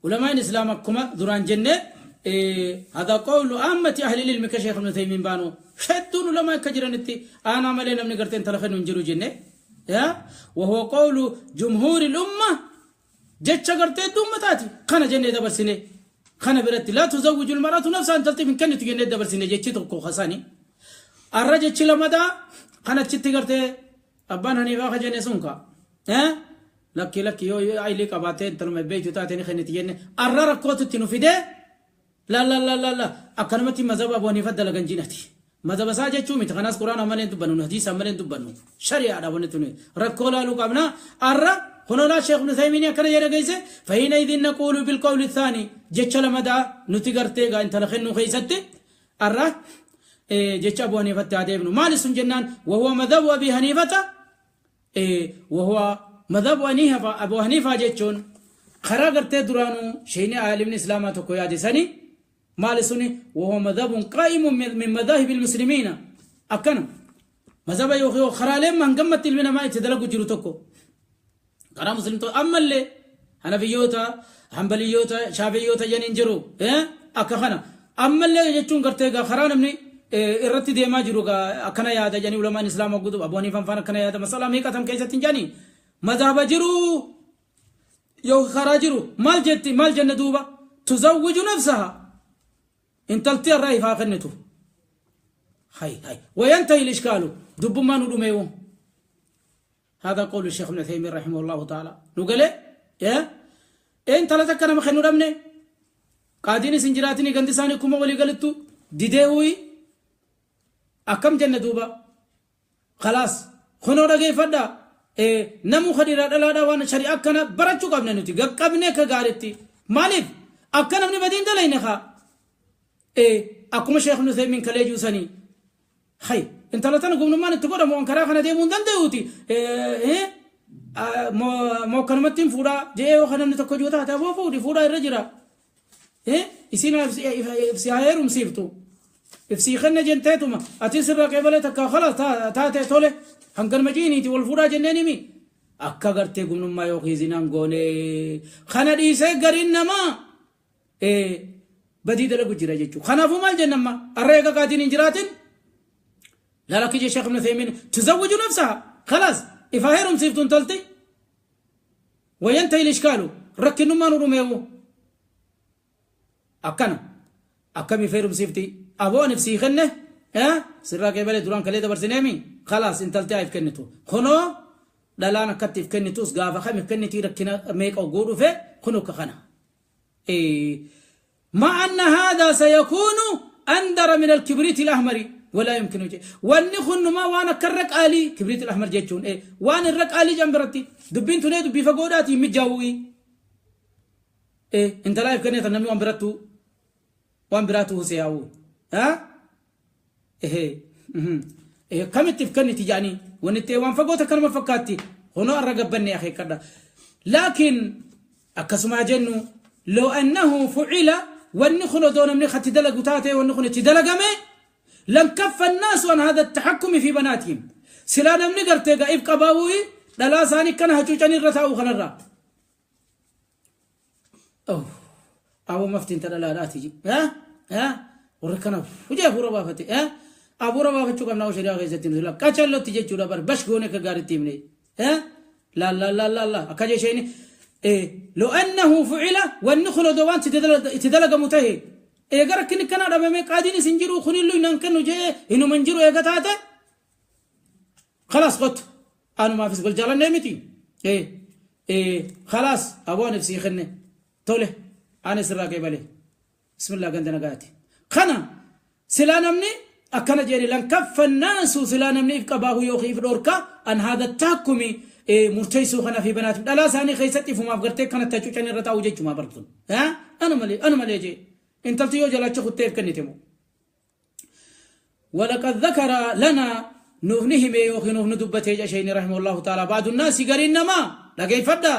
ulamaan islaam akkuma duraan jenne هذا قول عامة أهل العلم كشيخ ابن تيمين بانو hedduun ulamaa akka jiranitti aanaa malee namni gartee intala kennu hin jiru jenne وهو قول جمهور الأمة jecha gartee hedduu ummataati kana jennee dabarsine kana biratti laa tuzawwiju almar'atu nafsaha intalti hin kennitu jennee dabarsine jechi tokko kasani arra jechi lamadaa kan achitti gartee abbaan haniifaa ka jenne sun ka lakki lakki yoo aylii qabaattee intaluma beektu taate ni kenniti jenne arra rakkootu itti nu fidee la la la la la akkanumatti mazhaba Abu Haniifa dalagan jinati mazhaba isaa jechuu miti kanaas quraana malee hin dubbannu hadiisa malee hin dubbannu shari'aadha wanni tuni rakkoo laaluu qabna arra kunolaa sheekh ibnu Taymiin akkana jedha geesse fahiina naquulu bilqawli thaani jecha lamadaa nuti gartee gaa intala kennuu keessatti arra jecha Abu Haniifatti haa deebinu maali sun jennaan wahuwa madhabu Abi Haniifata wahuwa madhabu Abu Haniifaa jechuun karaa gartee duraanuu sheeyni aalimni islaamaa tokko yaade sanii maali suni wahuwa madhabun qaa'imun min madaahibi ilmuslimiina akkana mazhaba yookiin karaaleen hangammatti ilmi namaa itti dalagu jiru tokko karaa muslimtoota ammallee hanafiyyoota hanbaliyyoota shaafiyyoota janiin jiru akka kana ammallee jechuun gartee gaa karaa namni irratti deemaa jiru gaa akkana yaada janii ulamaan islaamaa guutuu Abu Haniifaan faan akkana yaada masalaa meeqatam keessatti hin janii mazhaba jiru yookiin karaa jiru maal jetti maal jenna duuba Tuzawwiju nafsaha. Intalti irraa ifaa kennitu. Hay hay. Wayantahi al-ishkaalu. Dubbummaa nu dhumeewu. هذا قول الشيخ ابن عثيمين رحمه الله تعالى. نقول إيه؟ intala takka nama kennu dhabne, qaadiin isin jiraatini, gandi isaanii kuma walii galittu dideewii, akkam jenne duuba? Khalaas, kunoo dhageeffadha. Namu kadhiraa dhalaadha waan shari'a akkana barachuu qabne nuti gaqqabne akka gaaritti. Maaliif akka namni badiin dalayne kaa akkuma Sheekh Ibn Uthaymin kalee juusanii hay intala tana gumnummaan itti godhamu waan karaa kana deemuu hin danda'uuti. Mookkanumatti hin fuudhaa je'ee yoo namni tokko jiru taate, aboo fuudhi, fuudhaa irra jira. Isiin si haa heerumsiiftu. Ibsii kenne jenteetuma ati sirra qeebalee takka khalas taate, tole, hanganuma jiiniiti wal fuudhaa jenneen himi. Akka gartee gumnummaa yookiin zinaan goone kana dhiisee gariin namaa badii dalagu jira jechuudha. Kanaafuu maal jenna amma arra eega qaatiin hin jiraatin? Lalakki jee Sheekh Ibn Uthaymin, tuzawwiju nafsaha, khalaas, ifaa heerumsiiftu intalti. Wayantahi al-ishkaalu, rakkinnummaan dhumeewu. Akkana akkami heerumsiifti? Aboo, ani sii kenne, sirraa qeebalee, duraan kalee dabarsineemi, khalaas, intalti haa if kennitu. Kunoo dhalaan akkatti if kennitus gaafa kam if kennitii? Rakkina meeqa oguu dhufe kun akka kana. مع أن هذا سيكون أندر من الكبريت الأحمر ولا يمكن. واني خن ما وانا كرك آلي كبريت الأحمر جيتشون إيه وانا الرك آلي جنبرتي دبين تني دبي فقوداتي مجاوي إيه انت لايف كنيت النبي وان برتو وان براتو سياو ها إيه إيه كم تفكرني تجاني ونتي وان فقوتا كلمة فكاتي هنا الرقب بني أخي كذا. لكن أكسما جنو لو أنه فعل، والنخل دون من خت دلق تاتي والنخل تدلق لانكف الناس عن هذا التحكم في بناتهم. سلا نمني قرتي إف قباوي لا ساني كان هجوجاني الرتاو خنرا أوه أبو مفتين ترى لا لا تيجي ها ها وركنا وجا أبو ربافتي ها أبو ربافتي شو كم ناوش ريا غيزتين لا كاتشلو تيجي شو بر بس غوني كغارتي مني ها لا لا لا لا لا أكاجي شيء إيه لو أنه فعل والنخل دوان تدلق متهي إيه قرك إن كان ربما ما قاعدين سنجرو خني له إن كانوا جاي إنه منجرو إيه قطعته خلاص قط أنا ما في سبل جالن نمتي إيه إيه خلاص أبو نفسي خني توله أنا سراك بالي بسم الله عندنا قاتي خنا سلا نمني أكنا جري لن كف الناس سلا نمني كباه يوخي في الأوركا أن هذا التحكم إيه مرتيسو خنا في بنات لا ساني خيستي فما فقرتي كانت تشوشني رتاو جيت ما برتون ها أنا مالي جي انت تيو جلا تشوف تيف كنيتمو. ولقد ذكر لنا نوفنهم يوخي نوفن دبته جشين رحمه الله تعالى بعض الناس قال إنما لقي فدا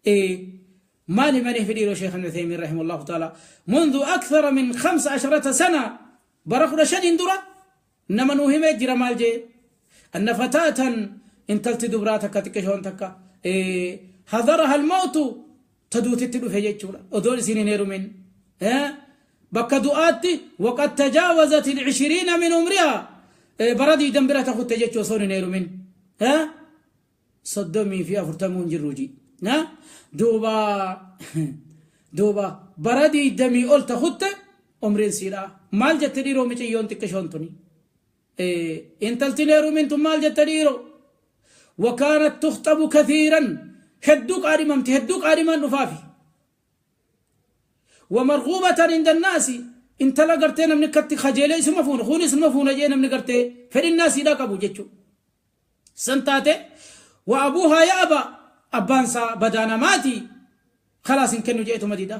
إيه ما لمن في شيخ ابن عثيمين رحمه الله تعالى منذ أكثر من 15 سنة برخ رشد درة إنما نوهم جرى مال جي أن فتاة انتلت دبراتك تكشون تكا إيه حضرها الموت تدوت تدو في جيتشورا ودول سنين من إيه بك دعاتي وقد تجاوزت 20 من عمرها إيه بردي دمبرة تاخد تجيتشو صور نيرو من ها صدمي في أفرتمون جروجي ها دوبا دوبا بردي دمي قلت خدت عمرين سيرا مال جتريرو مچيون تكشون توني إيه انتلت نيرو من مال جتريرو وكانت تخطب كثيرا هدوك عرممت هدوك عرمان رفافي ومرغوبة عند الناس انت لا قرتين من كت خجيلي اسم فون خون اسم فون جينا من قرتي فالناس لا قبو جتشو سنتاتي وابوها يا ابا ابانسا بدانا ماتي خلاص ان كانوا جئتوا مديدة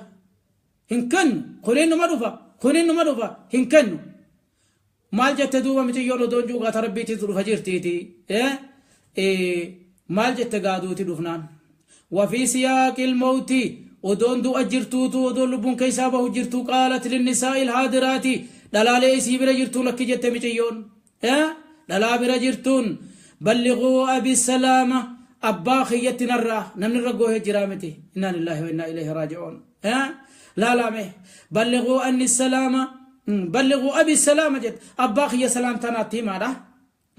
ان كن خلين مدفا خلين مدفا ان كن مال جت دوبا متيونو دون جوغا تربيتي ظروف جرتيتي ايه إيه مال جت قادوتي دفنان وفي سياق الموت ودون دو أجرتوتو ودون لبون كيسابه جرتو قالت للنساء الحاضرات دلالي سيبرا جرتو لك جت متيون ها دلا برا جرتون بلغوا أبي السلامة أبا خيتنا الرا نمن رقوه جرامتي إنا لله وإنا إليه راجعون ها لا لا مه بلغوا أني السلامة بلغوا أبي السلامة جت أبا خي سلام تناتي ماذا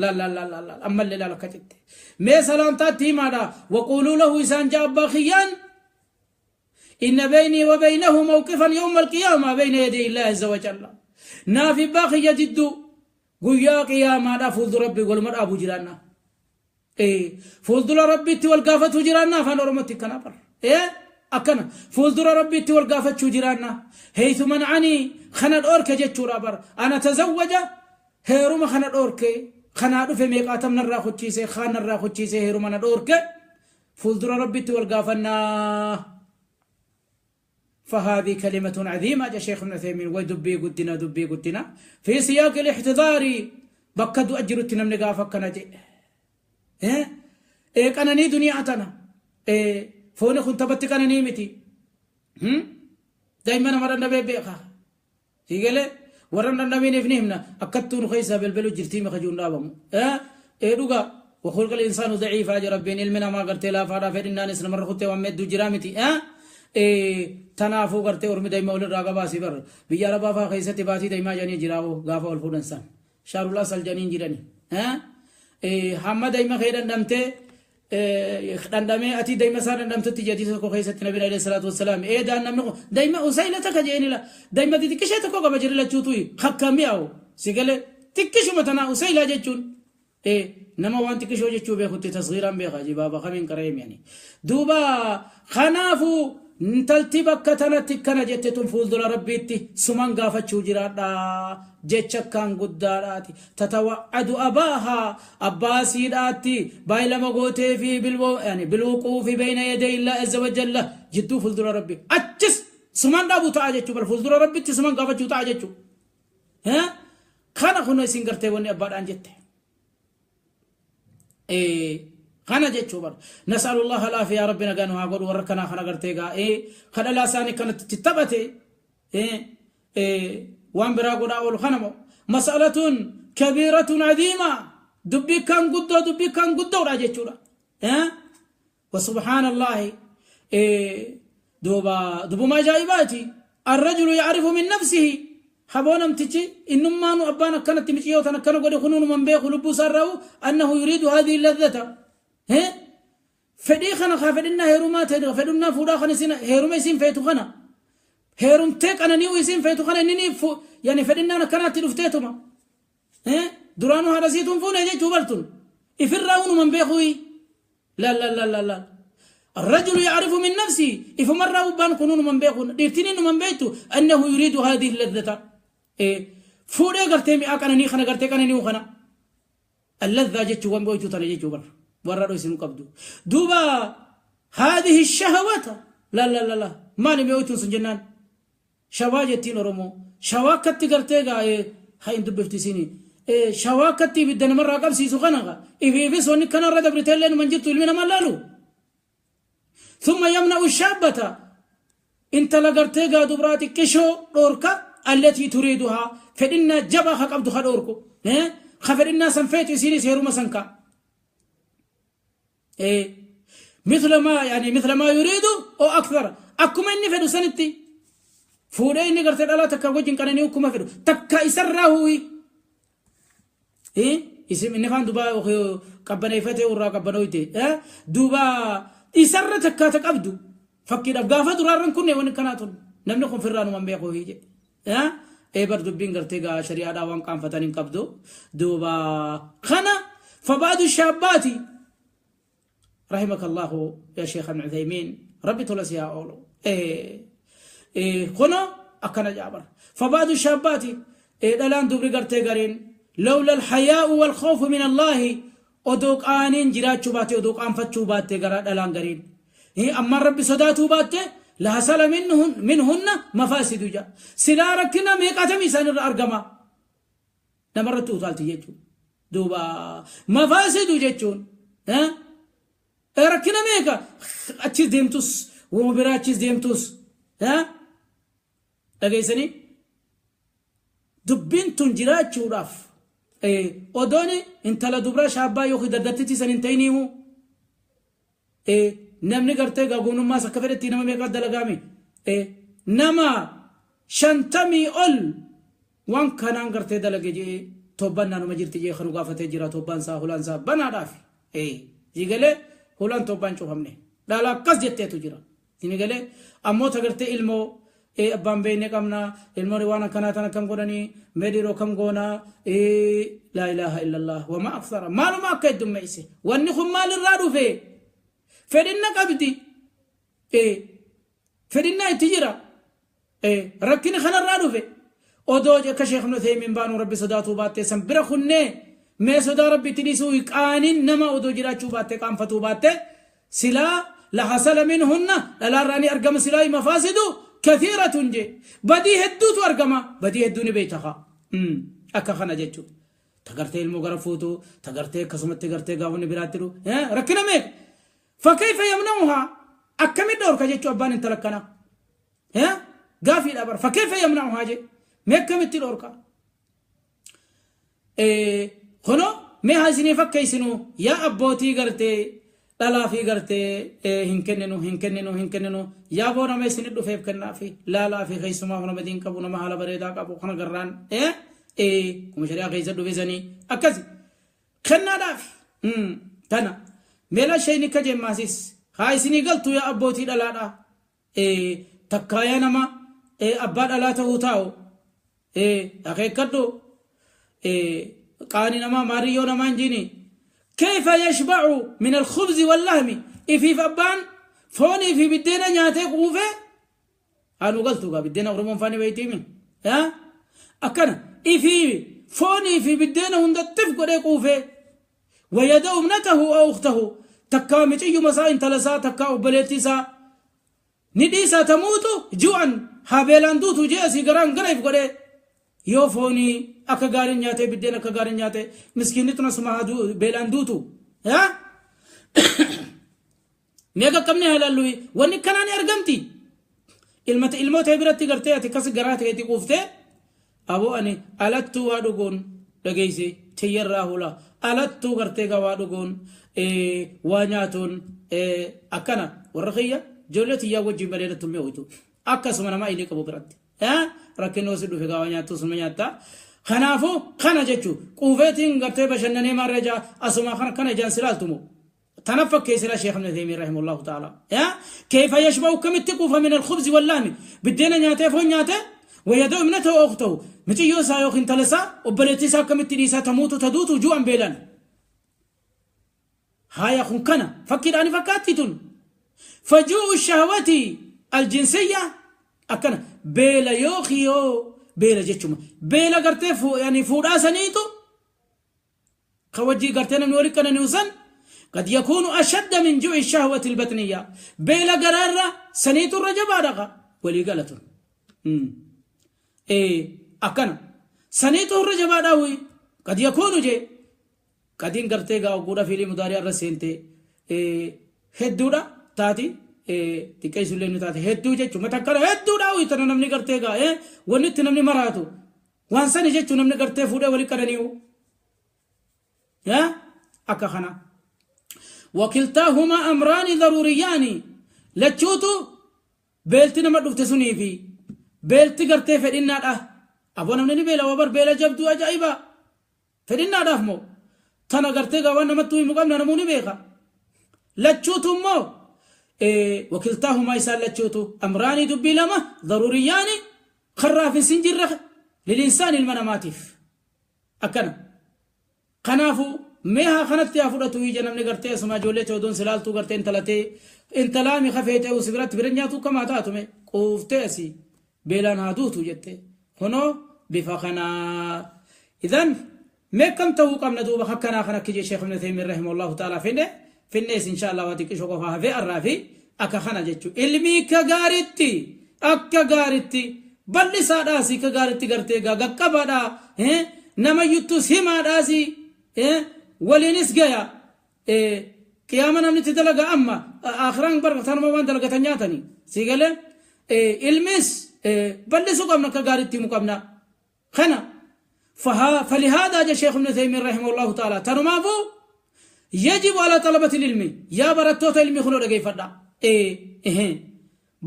لا لا لا لا لا أما اللي لا لك جت مي سلام تاتي ماذا وقولوا له إسان جاء أبا خيان Inna beynii wa beynahu mawqifan yawma alqiyaama beyna yaday illaahi azza wa jalla. Naafi abbaa kiyya jidduu guyyaa qiyaamaadhaa fuuldura Rabbii waluma dhaabu jiraanna. Fuuldura Rabbiitti wal gaafatuu jiraanna afaan Oromootti akkana bar. Akkana fuuldura Rabbiitti wal gaafachuu jiraanna. Heeysu man'anii kana dhoorke jechuudha bar. Ana tazawwaja heeruma kana dhoorke kanaa dhufe meeqaatam narraa kuchiise kaan narraa kuchiise heeruma na dhoorke fuuldura Rabbiitti wal gaafannaa. فهذه كلمة عظيمة جاء شيخ ابن عثيمين ودبي قدنا دبي قدنا في سياق الاحتضار بكدو أجرت نمني قافك نجي إيه إيه كانني دنيا أتنا إيه فوني كنت بتك أنا نيمتي هم دايما مرة النبي بيخا سيقول ورنا النبي نفنيمنا أكدتون خيسا بالبلو جرتي مخجون دابم إيه إيه دوغا وخلق الإنسان ضعيف أجر ربين علمنا ما قرت لا فارا فإننا نسلم مرة خطة ومد جرامتي إيه إيه تنافو قرتي ورمي دايما ولد راغا باسي بر بيا ربا فا خيسة باتي دايما جاني جراو غافا والفودن سان شارو الله سال جانين جراني ها إيه حمد دايما خيرا دمته إيه دندمه أتي دايما سار دندمته تجاتي سكو خيسة النبي عليه الصلاة والسلام إيه دان نمنو دايما أسيلتك جاني لا دايما دي تكشة تكو قبل جري لا تشوتوي خكامي أو سيقله تكشو متنا أسيلة جتون إيه نما وان تكشو جتشو بيخوتي تصغيرا بيخا جبابا خمين كريم يعني دوبا خنافو intalti bakka tanatti akkana jette tun fuuldura Rabbiitti suman gaafachuu jiraadha jecha akkaan guddaadhaati. Tatawa'adu abaahaa abbaa siidhaatti baay'ilama gootee fi bilwuquufi bayna yaday illaa azza wa jalla jidduu fuuldura Rabbi achis suman dhaabuu ta'a jechuu bar fuuldura Rabbitti suman gaafachuu ta'a jechuu. Kana kun isin gartee wanni abbaadhaan jette. خنا جتشو بر نسأل الله العافية يا ربنا قانو هاقول وركنا خنا قرتيقا إيه خنا لا ساني كانت تتبتي إيه إيه وان براقو داول خنمو مسألة كبيرة عظيمة دبي كان قدو دبي كان قدو راجتشو إيه وسبحان الله إيه دوبا دبو ما جايباتي الرجل يعرف من نفسه حبونا متجي إنما نو أبانا كانت تمشيوتنا كانوا قد يخنون من بيخ لبو سره أنه يريد هذه اللذة هه فدي خنا خافدنا هيروما تدو فدنا فودا خنا سين هيروما سين فيتو خنا هيروم تك أنا نيو سين فيتو خنا نيني فو يعني فدنا أنا كانت تلفتيتما هه درانو هذا سيتون فونا جي جوبرتون يفرعون من بيخوي لا لا لا لا لا الرجل يعرف من نفسه إفمر بان كنون من بيخون ديرتين من بيته أنه يريد هذه اللذة إيه فودا قرتي مي أنا ني خنا قرتي أنا نيو خنا اللذة جت وان بويتو تنا جت جوبر ورا رئيس قبضو دوبا هذه الشهوات لا لا لا لا ما لم يوتون سجنان شواجتين رمو شواكتي قرتيغا إيه هاي دبفتسيني إيه شواكتي بدنا مرة قبل سيسو خنغا إيه في سوني كان رد بريتيل من جبتو المنا ملالو ثم يمنع الشابة انت لقرتيغا دبراتي كشو دوركا التي تريدها فإن جبهة قبضو خدوركو إيه خفر الناس سنفيت يسيري سيرو مسنكا إيه مثل ما يعني مثل ما يريد أو أكثر أكما إني فدو سنتي فوري إني قرت الله تكا وجن كان إني أكما فدو تكا يسره إيه اسم إني فان دوبا كبني فتي ورا كبنويتي إيه دوبا يسر تكا تكابدو فكيد أبغى درارن كوني وين كانتون نمنكم فرانو من بيقو هيجي إيه إيه بردو بين قرتيغا شريعة داوان كان فتنين كابدو دوبا خنا فبعض الشابات رحمك الله يا شيخ ابن عثيمين ربي تولس يا أولو إيه إيه خنا أكنا جابر فبعض الشابات إيه دلان دوبري قرتيغارين لولا الحياء والخوف من الله أدوك آنين جرات شباتي أدوك آن فتشوباتي قرات دلان قرين إيه أما ربي صداتو باتي لحصل منهن مفاسد جا سلاركنا ميقاتم إسان الأرقما نمرتو ثالثي جيتشون دوبا مفاسد جيتشون ها ركنا ميقا أتشيز ديمتوس ومبرا أتشيز ديمتوس ها لقيسني دبين تنجرات شوراف إيه أدوني انت لا دبرا شابا يوخي دردتي سننتينيمو إيه namni gartee gaagumnummaa akka fedhetti nama meeqa dalagaami nama 50 ol waan kanaan gartee dalage jee tobbaan naanuma jirti jee kanu gaafatee jira tobbaan isaa hulaan isaa banaadhaaf jigalee hulaan tobbaan cufamne dhala akkas jetteetu jira Ini galee ammoo tagartee ilmoo abbaan beekne qabna ilmoon waan akkanaa tan akkam godhanii mee dhiiroo kam goonaa laa ilaaha illallah wama akthara maaluma akka heddummeesse wanni kun maalirraa dhufe fedhinna qabdi fedhinnaa itti jira rakkini kanarraa dhufe odoo akka sheekh ibn Uthaymin baanu rabbi sodaatuu baattee san bira kunnee mee sodaa rabbi itti dhiisuu qaaniin nama odoo jiraachuu baattee qaanfatuu baattee silaa lahasala minhunna dhalaarraa ni argama silaa mafaasidu kathiiratun je badii hedduutu argama badii hedduu ni beeyta kaa akka kana jechuudha. Tagartee ilmoo gara fuutu tagartee akkasumatti gartee gaafonni biraatti dhufu rakkina meeqa fakkeeffa yamna'uhaa akkamitti dhorka jechuu abbaan intala akkanaa gaafiidha bara fakkeeffa yamna'uhaa je mee akkamitti dhorka kunoo mee haa isinii fakkeessinu yaa abbootii gartee dhalaa fi gartee hin kenninu hin kenninu hin kenninu yaa boo nama isinii dhufeef kennaa fi laalaa fi keessumaa nama diin qabu nama haala bareedaa qabu kana garraan kuma shari'aa keessa dhufesanii akkasi kennaadhaaf tana meela isheen akka jemmaasis haa isinii galtu yaa abbootii dhalaadha takkaayaa nama abbaa dhalaa ta'uu taa'u akeekkadhu qaani namaa maariyyoo namaa hin jiini kayfa yashba'u min alkhubzi wallahmi ifiif abbaan foonii fi biddeena nyaatee quufee anu galtu gaa biddeena oromoon faani beeytiimi akkana ifii foonii fi biddeena hundattif godhee quufee wayada'u ibnatahu aw ukhtahu takkaa miciyyuma isaa intala isaa takkaa obboleettii isaa ni dhiisaa tamuutu ju'an haa beelaan duutu jee asii garaan gara if godhee yoo foonii akka gaariin nyaatee biddeen akka gaariin nyaatee miskiinni tun asuma haa beelaan duutu mee qaqqabne haa ilaallu wanni kanaa ni argamti ilmata ilmoo ta'e biratti gartee ati akkas garaa ta'eeti quuftee aboo ani alattuu waa dhuguun dhageeyse tiyyarraa hula alattuu gartee gaa waa dhuguun waa nyaatuun akkana warra kiyya ijoollee tiyyaa wajjin bareedattu mi'ooytu akkasuma nama inni qabu biratti rakkinoo si dhufe gaa waa nyaattu suma nyaatta kanaafuu kana jechuu quufeetiin gartee bashannanee maarree jaa asuma kana kana ijaan silaaltumoo تنفك كيسر شيخ ابن تيمية رحمه الله تعالى يا كيف يشبع كم التقوف من الخبز واللحم بدينا نياته فون نياته ويدعو ابنته واخته متي يوسا يوخن تلسا وبلتيسا كم التليسا تموت تدوت جوعا بيلان هاي خنكنا فكر أنا فكاتتون فجوع الشهوات الجنسية أكنا بيلا يوخيو بيلا جتشما بيلا قرتي يعني فورا سنيتو خوجي قرتنا من وريكنا نيوسن قد يكون أشد من جوع الشهوة البطنية بيلا قرارة سنيت الرجب رغا ولي قالت إيه أكنا سنيت الرجب راوي قد يكون جي قد إن قرتي وقودا في مداري الرسينتي إيه هدودا تاتي إيه تكاي سلين تاتي هدو جي چوما تكر هدودا وي تنا نمني قرتي إيه ونت نمني مراتو وانساني جي نمني قرتي فودا ولي كرنيو يا أكا خنا وكلتاهما أمران ضروريان لتشوتو بيلتي نما دفت سني في بيلتي قرتي فدينا ده أبونا من بيلا وبر بيلا جبدو أجايبا فدينا ده مو تنا قرتي قوانا متوي مقامنا نموني بيغا لتشوتو مو إيه وكلتاهما يسال لتشوتو أمران دبي لما ضروريان خراف سنجر للإنسان المناماتيف أكنا قنافو meehaa kanatti haa fudhatu ija namni gartee asuma ijoollee teedoon silaaltuu gartee intalatee intalaami kafeetee usi biratti bira nyaatu kamaa taatume quuftee asii beelaan haa duutu jette kunoo bifa kanaa idan mee kam ta'uu qabna duuba akkanaa kan akka jee sheekh ibn Taymiyyah rahimahullahu ta'ala finne finnees insha Allah waa xiqqisho qofa hafee arraa fi akka kana jechuu ilmii ka gaaritti akka gaaritti bal'isaadhaasi ka gaaritti gartee gaa qaqqabaadhaa nama yuttus himaadhaasi waliinis gaya qiyaama namni itti dalaga amma akhiran barkatanuma waan dalagatan nyaatanii si galee ilmis bal'isuu qabna akka gaariitti himuu qabna kana فلهذا جاء شيخ ابن تيمية رحمه الله تعالى تنمافو يجب على طلبة العلم يا برتوت علمي خلو رجي فدا إيه إيه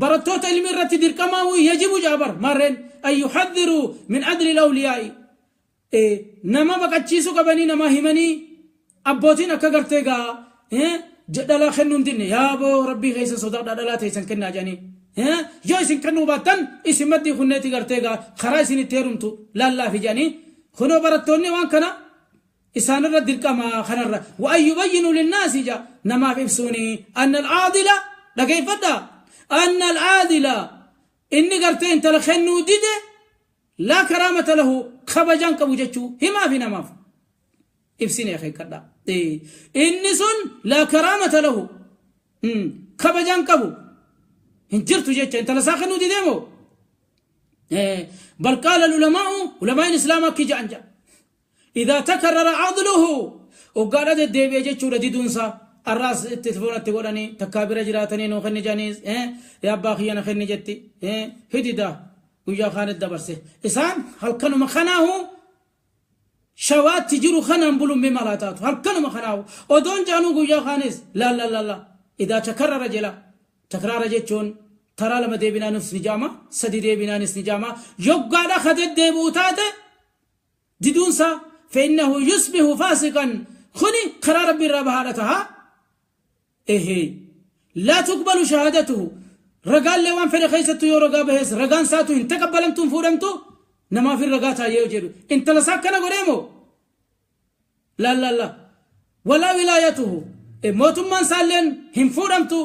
برتوت علمي رتي دير كما هو يجب جابر مرن أن يحذروا من عدل الأولياء إيه نما بقتشيسو كبني نما همني abbootiin akka gartee gaa Dhalaa kennuu hin dinne yaaboo rabbii keessa sodaadhaa dhalaa teessan kennaa jedhanii. Yoo isin kennuu baattan isin maddii kunneeti gartee gaa karaa isin itti heerumtu laallaafi jedhanii kunoo barattoonni waan kana isaanirra dirqama kanarra wa an yubayyinu linnaasi ja namaaf ibsuuni anna alcaadila dhageeffadha anna alcaadila inni gartee intala kennuu dide laa karaamata lahu kabajaan qabu jechuu himaafi namaaf ibsine akeekkadha inni sun laa karaamata lahu kabajaan qabu hin jirtu jecha intala isaa kennuu didee moo bal qaala ulamaa'u ulamaa'in islaamaa akki ja'an ja'a إذا تكرر عضله وقال deddeebi'e jechuudha diduunsa arraas telefoonatti godhanii takkaa bira jiraatanii nuu kenni jedhanii yaa abbaa kiyya na kenni jetti hidida guyyaa kaanit dabarse isaan halkanuma kanaahu shawaatti jiru kanaan buluun mee maal haa taatu halkanuma kanaahu odoon jaanuu guyyaa kaanis laa laa laa laa idaa takarrara jela takraara jechuun taraa lama deebinaanis ni jaama sadi deebinaanis ni jaama yoggaadha ka deddeebi'u taate diduunsa فإنه يصبح فاسقا خني قرار ربي الرب هذا إيه لا تقبل شهادته رجال لوان في خيسته يو رجا بهس رجان ساتو إن تقبلمتم فورمتو نما في الرجاء تايو جيرو إن تلساك أنا قريمو لا لا لا ولا ولايته موت من سالين هم فورمتو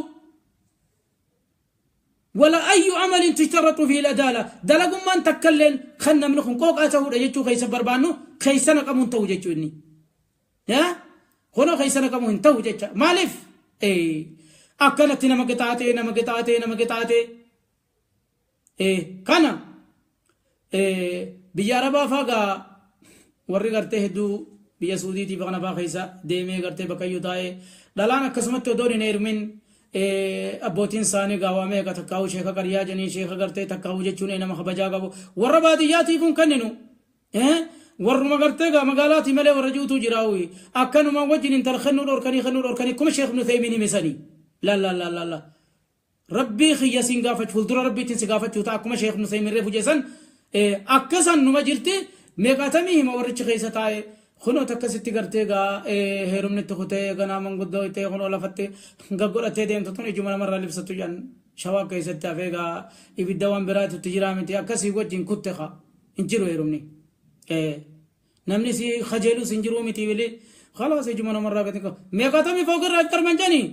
ولا أي عمل تشترط فيه العدالة دلقوا من تكلن خلنا منكم قوق أتهو رجيتو خيس بربانو خيسنا قمون تو جيتو إني يا هنا خيسنا قمون تو جيتو مالف إيه أكلت نما قطعتي نما قطعتي نما قطعتي إيه كان إيه بيا ربا فاقا ورّي قرته هدو بيا سوديتي بغنا فاخيسا ديمي قرته بكيو تاي دلانا قسمت دوري نير من abbootiin isaanii gaawaa meeqa takkaa'u sheeka qaryaa jedhanii sheeka gartee takkaa'u jechuun nama kabajaa qabu warra baadiyyaatiif hin kenninu warruma gartee gaa magaalaatii malee warra juutuu jiraawwi akkanuma wajjin intala kennuu dhorkanii kennuu dhorkanii kuma sheekh ibnu Taymiin himisanii la la la la la rabbii xiyya siin gaafachuu fuuldura rabbiitiin si gaafachuu ta'a akkuma sheekh ibnu Taymiin reefu jeessan akkasan numa jirti meeqaatamii hima warrichi keessa taa'e kunoo takkasitti gartee gaa heerumni itti kutee ganaa manguddoo itti kunoo lafatti gaggodhattee deemtu tun ijuma namarraa libsatu jedhan shawaa keessatti hafee gaa ibidda waan biraatu itti jiraa miti akkasii wajjin kutte haa hin jiru heerumni. Namni si kajeelus hin jiru miti bili khalaas ijuma namarraa gadi meeqaatamii fooqirraa tarban jedhanii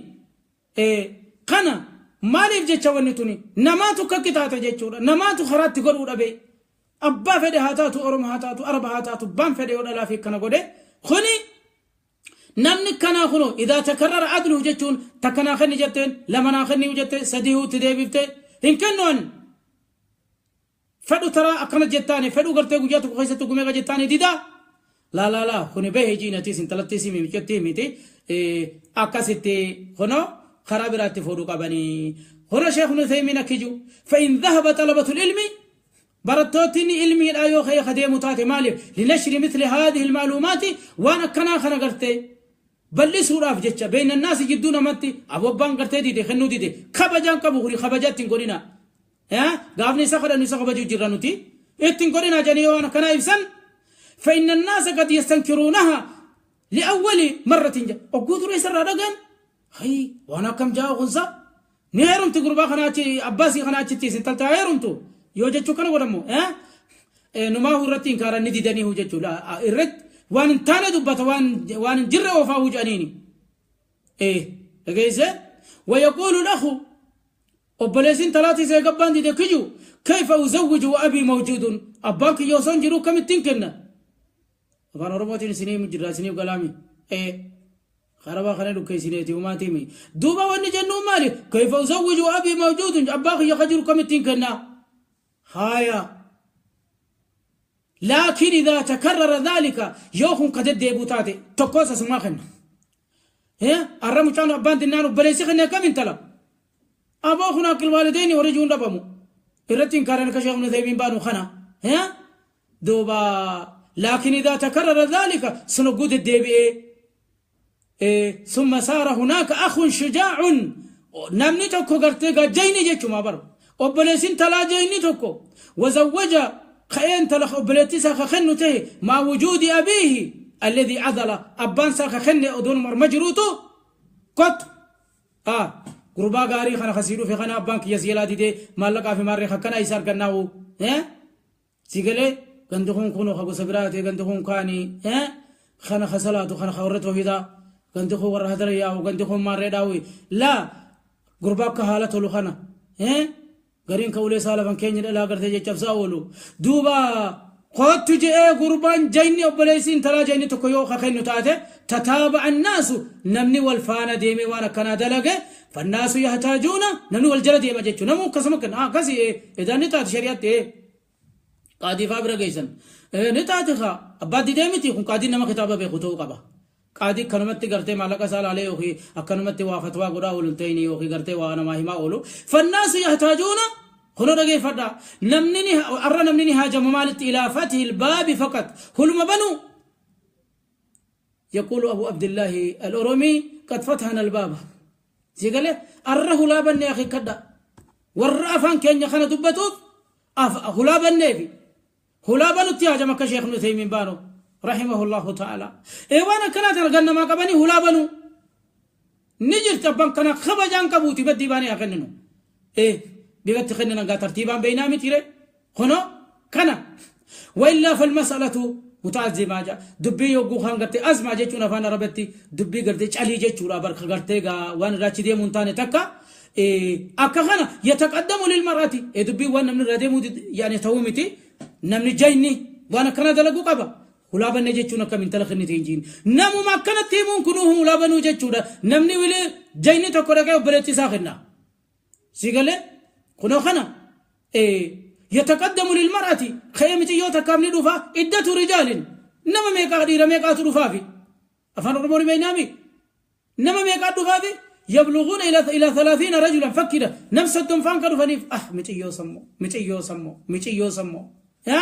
kana maaliif jecha wanni tuni namaatu akka qixaata jechuudha namaatu karaatti godhuu dhabe. Abbaa fedhe haa taatu Oromoo haa taatu Araba haa taatu baan fedhe yoo dhalaa fi kana godhe kuni namni kanaa kunoo idaa takarrara adluhu jechuun takka naa kenni jetteen lama naa kenni jette sadii huutti deebifte hin kennu an fedhu taraa akkana jettaani fedhu gartee guyyaa tokko keessatti gumeeqa jettaani didaa laa laa laa kuni bahee jiinatis intalattis miti miti akkasitti kunoo karaa biraatti fuudhuu qabanii kunoo sheekh ibnu Taymiin akkiju فإن ذهب طلبة العلم barattootni ilmiidhaa yoo ka'e kadeemu taate maaliif linashri mithli haadihi ilmaaluumaati waan akkanaa kana gartee bal'isuudhaaf jecha beeyna naasi jidduu namatti abobbaan gartee dide kennuu dide kabajaan qabu kuni kabajaatti hin godhina gaafni isa kadhannu isa kabajuu jirra nuti itti hin godhina jedhanii waan akkanaa ibsan فإن الناس قد يستنكرونها لأول مرة أقول رئيس الرادقان هاي وأنا كم جاء غنزا نهرمت قربا خناتي أباسي خناتي تيسن تلتا هيرمتو yoo jechuu kana godhamu numaa irratti hin kaaran ni didanii jechuudha irratti waan hin taane dubbata waan hin jirre oofaa hujaniini dhageesse ويقول الأخ obboleessin talaatii see gabbaan dide kiju كيف أزوج وأبي موجود أباك يوسون jiru kam ittiin kenna afaan oromootiin isinii jira isiniif galaami خربا خنا دكيسينيتي وما تيمي دوبا wanni jennuun maali كيف أزوج وأبي موجود أباك يخجر kam ittiin kenna هايا لكن إذا تكرر ذلك يوخن قد ديبوتاتي تقوس سماخن ها الرمو كانوا أبان دينانو بليسي خنا كم انتلا أبو هناك الوالدين ورجون ربمو الرتين كارن كشيخ ابن تيمين بانو خنا ها دوبا لكن إذا تكرر ذلك سنقود الديبي ثم صار هناك أخ شجاع نمني تكو قرتيغا جيني جيتشو ما برو obboleessin talaa jeyni tokko وزوج خين تلخ obboleettii isaa ka kennu ta'e مع وجود أبيه الذي عدل abbaan isaa ka kenne odoon morma jiruutu kot Gurbaa gaarii kana kasii dhufe kana abbaan kiyya si jalaa didee maallaqaa fi maarree akkana isa argannaawu. Si galee gandi kun kunoo ka gosa biraa ta'e, gandi kun kaanii kana ka salaatu, kana ka warra toohidaa, gandi kun warra hadara yaa'u, gandi kun maarree dhaawu. Laa, gurbaa akka haala tolu kana gariin ka ulee isaa lafan keenya dhalaa gartee jechabsaa oolu. Duuba kootu je'ee gurbaan jayni obboleessi intalaa jayni tokko yoo ka kennu taate, tataaba annaasu, namni wal faana deemee waan akkanaa dalage, fannaasu yahtaajuuna, namni wal jala deema jechuudha. Namuu akkasuma kenna akkasi edaan ni taate shari'aatti qaadii faa bira geessan ni taate. Kaa abbaa didee miti kun, qaadiin nama kitaaba beeku ta'uu qaba. Qaadii akkanumatti gartee maallaqa isaa laalee yookiin akkanumatti waa fatwaa godhaa oolu hin ta'in yookiin gartee waa namaa himaa oolu. Fannaasu yahtaajuuna, kunoo dhageeffadha, namni ni arra namni ni haajama maalitti? Ilaa fatihil baabi faqat, huluma banuu. يقول أبو عبد الله الأرومي: قد فتحنا الباب. سيقال أره hulaa banne أخي كدا warra afaan keenya kana dubbatuuf hulaa banneefi hulaa banutti haajama akka Sheekh Ibnu baano رحمه الله تعالى. Waan akkanaa tana gannamaa qabanii hulaa banuu ni jirti. Abbaan kana kabajaan qabuuti baddii baanee haa kenninu, bifatti kenninan gaa tartiibaan beeynaa mitire. Kuno kana وإلا فالمسألة متأزمة جا dubbii yogguu kan gartee azmaa jechuun afaan Arabatti dubbii gartee calii jechuudha. Barka gartee gaa waan irraa achi deemuu hin taane takka akka kana يتقدم للمرأة dubbii waan namni irraa deemuu yaani ta'uu miti. Namni jayni waan akkana dalaguu qaba. Hulaa banne jechuun akkam intala kennite hin jiin, namuma akkanatti himuun kunuu hulaa banuu jechuudha. Namni wili jayni tokko dhaqee obboleetti isaa kenna. Si galee? Kunoo kana يتقدم للمرأة خيمة يوتا كامل دفا عدة رجال، نما ميقا ديرا ميقا دفافي أفان رموني بينامي نما ميقا دفافي يبلغون إلى 30 رجلا. فكرة نفس الدنفان كدفانيف متيو سمو متيو سمو متيو سمو يا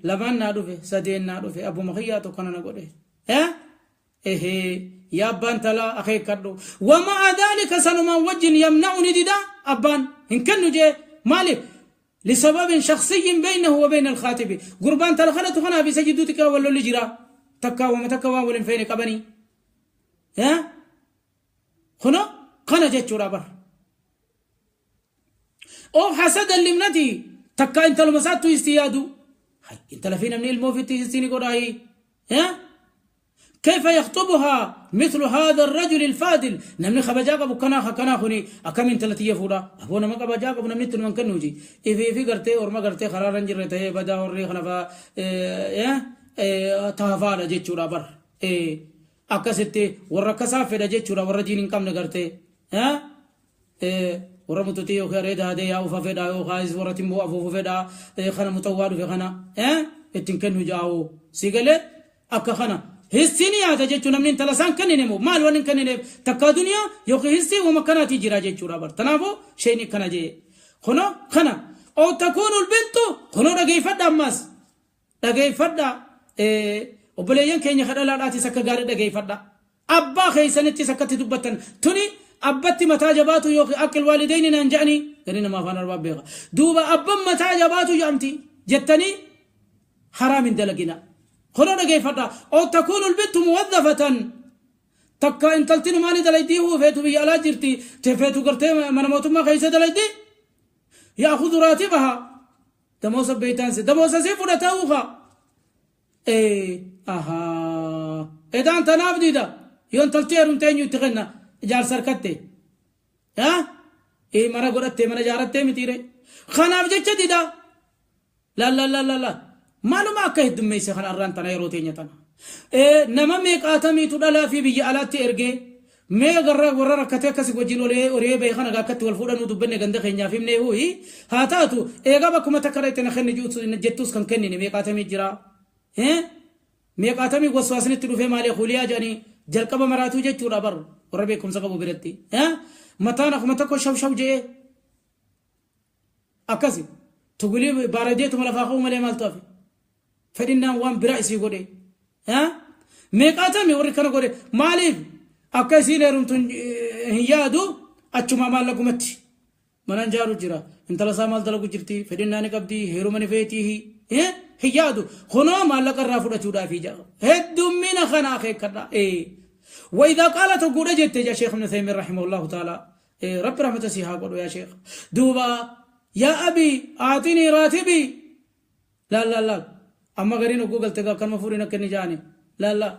lamaan naa dhufe, sadeen naa dhufe, abbuma kiyyaa tokko nana godhe. Ehe, yaa abbaan talaa akeekkadhu. ومع ذلك sanumaan wajjin يمنع ni dida, abbaan hin kennu jee. Maaliif? لسبب شخصي بينه وبين الخاطب. قربان تلخلت خنا في سجدوتك ولا اللي جرا تكا وما تكا ولن فين قبني ها خنا خنا جتشورا بر أو حسدا لابنته تكا انت لمساتو استيادو هاي انت لفينا من الموفي تيستيني قراي ها كيف يخطبها مثل هذا الرجل الفاضل؟ نمني خبجا قبو كنا كنا خني أكم انت لتي فورا أبو نما خبجا قبو نمني تنمن كنوجي إذا في قرتي اور ما قرتي خرارن جرته بدا اور خنفا يا تهفالا جيتشورا بر akkasitti warra akkasaa fedha jechuudha. Warra diin hin qabne gartee warra mututii yookaan areeda hadee yaa'uufa fedha yookaan warra timboo afuufu fedha. Kana mutawwaa dhufe kana ittiin kennu jaa'u. Si galee? Akka kana hissiin yaada jechuun namni intala isaan kennine moo maal waan hin kennineef takkaa duniyaa yookiin hissii wama kanaatii jira jechuudha bar. Tanaafuu sheen akkana jee kuno kana أو تكون البنت. Kunoo dhageeffadha, ammas dhageeffadha. Obboleeyyan keenya kadhalaadhaatis akka gaarii dhageeffadha. Abbaa keessanittis akkatti dubbattan tuni abbatti mataa jabaatu yookiin akka الوالدين naan jedhanii gari nama afaan Arabaa beeka. Duuba abban mataa jabaatu jedhamti jettanii haraam hin dalagina. Kunoo dhageeffadha. أو تكون البنت موظفة takka intalti numaani dalaydii feetu biyya alaa jirti, feetu gartee mana mootummaa keessa dalaydii, يأخذ راتبها damoosa beeytaanse damoosa sii fudhatauka. Ahaa, edaan tanaaf dida. Yoo intalti heerumte eenyu itti kenna? Ijaarsa harkatte mana godhatte, mana ijaarattee mitiire, kanaaf jecha dida. La la la la la, maaluma akka heddummeesse kana arraan tana yeroo teenya tana nama meeqaatamiitu dhalaa fi biyya alaatti ergee mee garra warra rakkatee akkasi wajjin olee oree bahee kana akkatti wal fuudhanuu dubbanne ganda keenyaaf himnee huyi haa taatu eegaa bakkuma takka itti na kenni jettus kan kennine meeqaatamii jira. Meeqaatamii waswaasnitti dhufee maalee huliyaa jedhanii jalqaba maraatuu jechuudha bar. Warra beekumsa qabu biratti mataan akkuma tokko shaw shaw je'ee akkasi tugulii baaradeetuma lafaa ka'uu malee maaltu hafe? Fedhinnaan waan biraa isii godhe. Meeqaatamii warri kana godhe maaliif akka isiin heerumtu hin yaadu? Achuma maallaqumatti manaan jaaru jira, intala isaa maal dalagu jirti, fedhinnaa ni qabdi, heeruma ni feetii hin yaadu. Kunoo maallaqa irraa fudhachuudhaaf ija heddummina kana akeekkadha. وإذا قالت وقول جت يا شيخ ابن تيمية رحمه الله تعالى، رب رحمة سيها قولوا يا شيخ دوبا يا أبي أعطيني راتبي. لا لا لا أما غيرين جوجل تجا كان مفروض إنك نجاني. لا لا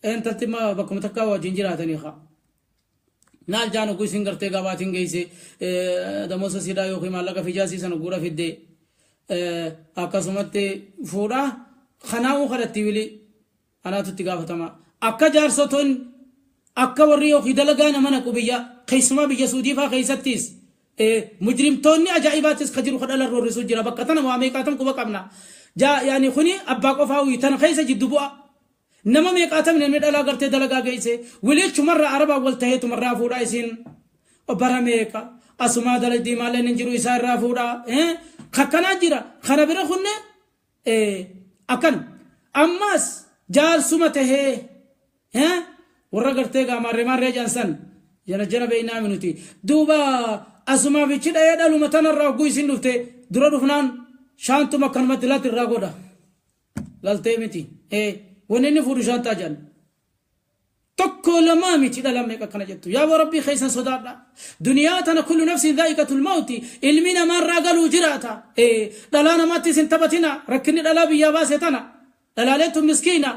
أنت تما بكم تكاوا جنجراتني خا نال جانو کوئی سنگر تیگا باتیں گئی سے دموسا سیدا یو خیما لگا فجاسی سن گورا فدے akkasumatti fuudha kanaa'uu kadhatti wili anaatu itti gaafatama akka jaarsotoon akka warri yookiin dalagaa nama naqu biyya keessumaa biyya suudii faa keessattis mujrimtoonni ajaa'ibaatis ka jiru kadhala roorrisuu jira bakka tana waa meeqaatam quba qabna yaani kuni abbaa qofaa wii tana keessa jiddu bu'a nama meeqaatam namni dhalaa gartee dalagaa geesse wilichumarra arabaa wal taheetumarraa fuudha isin bara meeqa asumaa dalagdii maalleen hin jiru isaa irraa fuudha kakkanaa jira kana bira kunne akkan ammas jaarsuma tahee warra gartee gaa maarree maarree jaansan jana jana beeynaa minuti duuba asumaa fichi dhahee dhaluma tanarraa hogguu isin dhufte dura dhufnaan shaantuma akkanumatti latti irraa godha galtee miti wanni inni fuudhu shaantaa jedhan tokko lamaa miti dhala meeqa akkana jettu yaa rabbii keessan sodaadha duniyaa tana kullu nafsin dhaa'iqatul mawti ilmi namaarraa galuu jiraata dhalaa namaatti isin taphatina rakkinni dhalaa biyyaa baase tana dhalaaleetu miskiina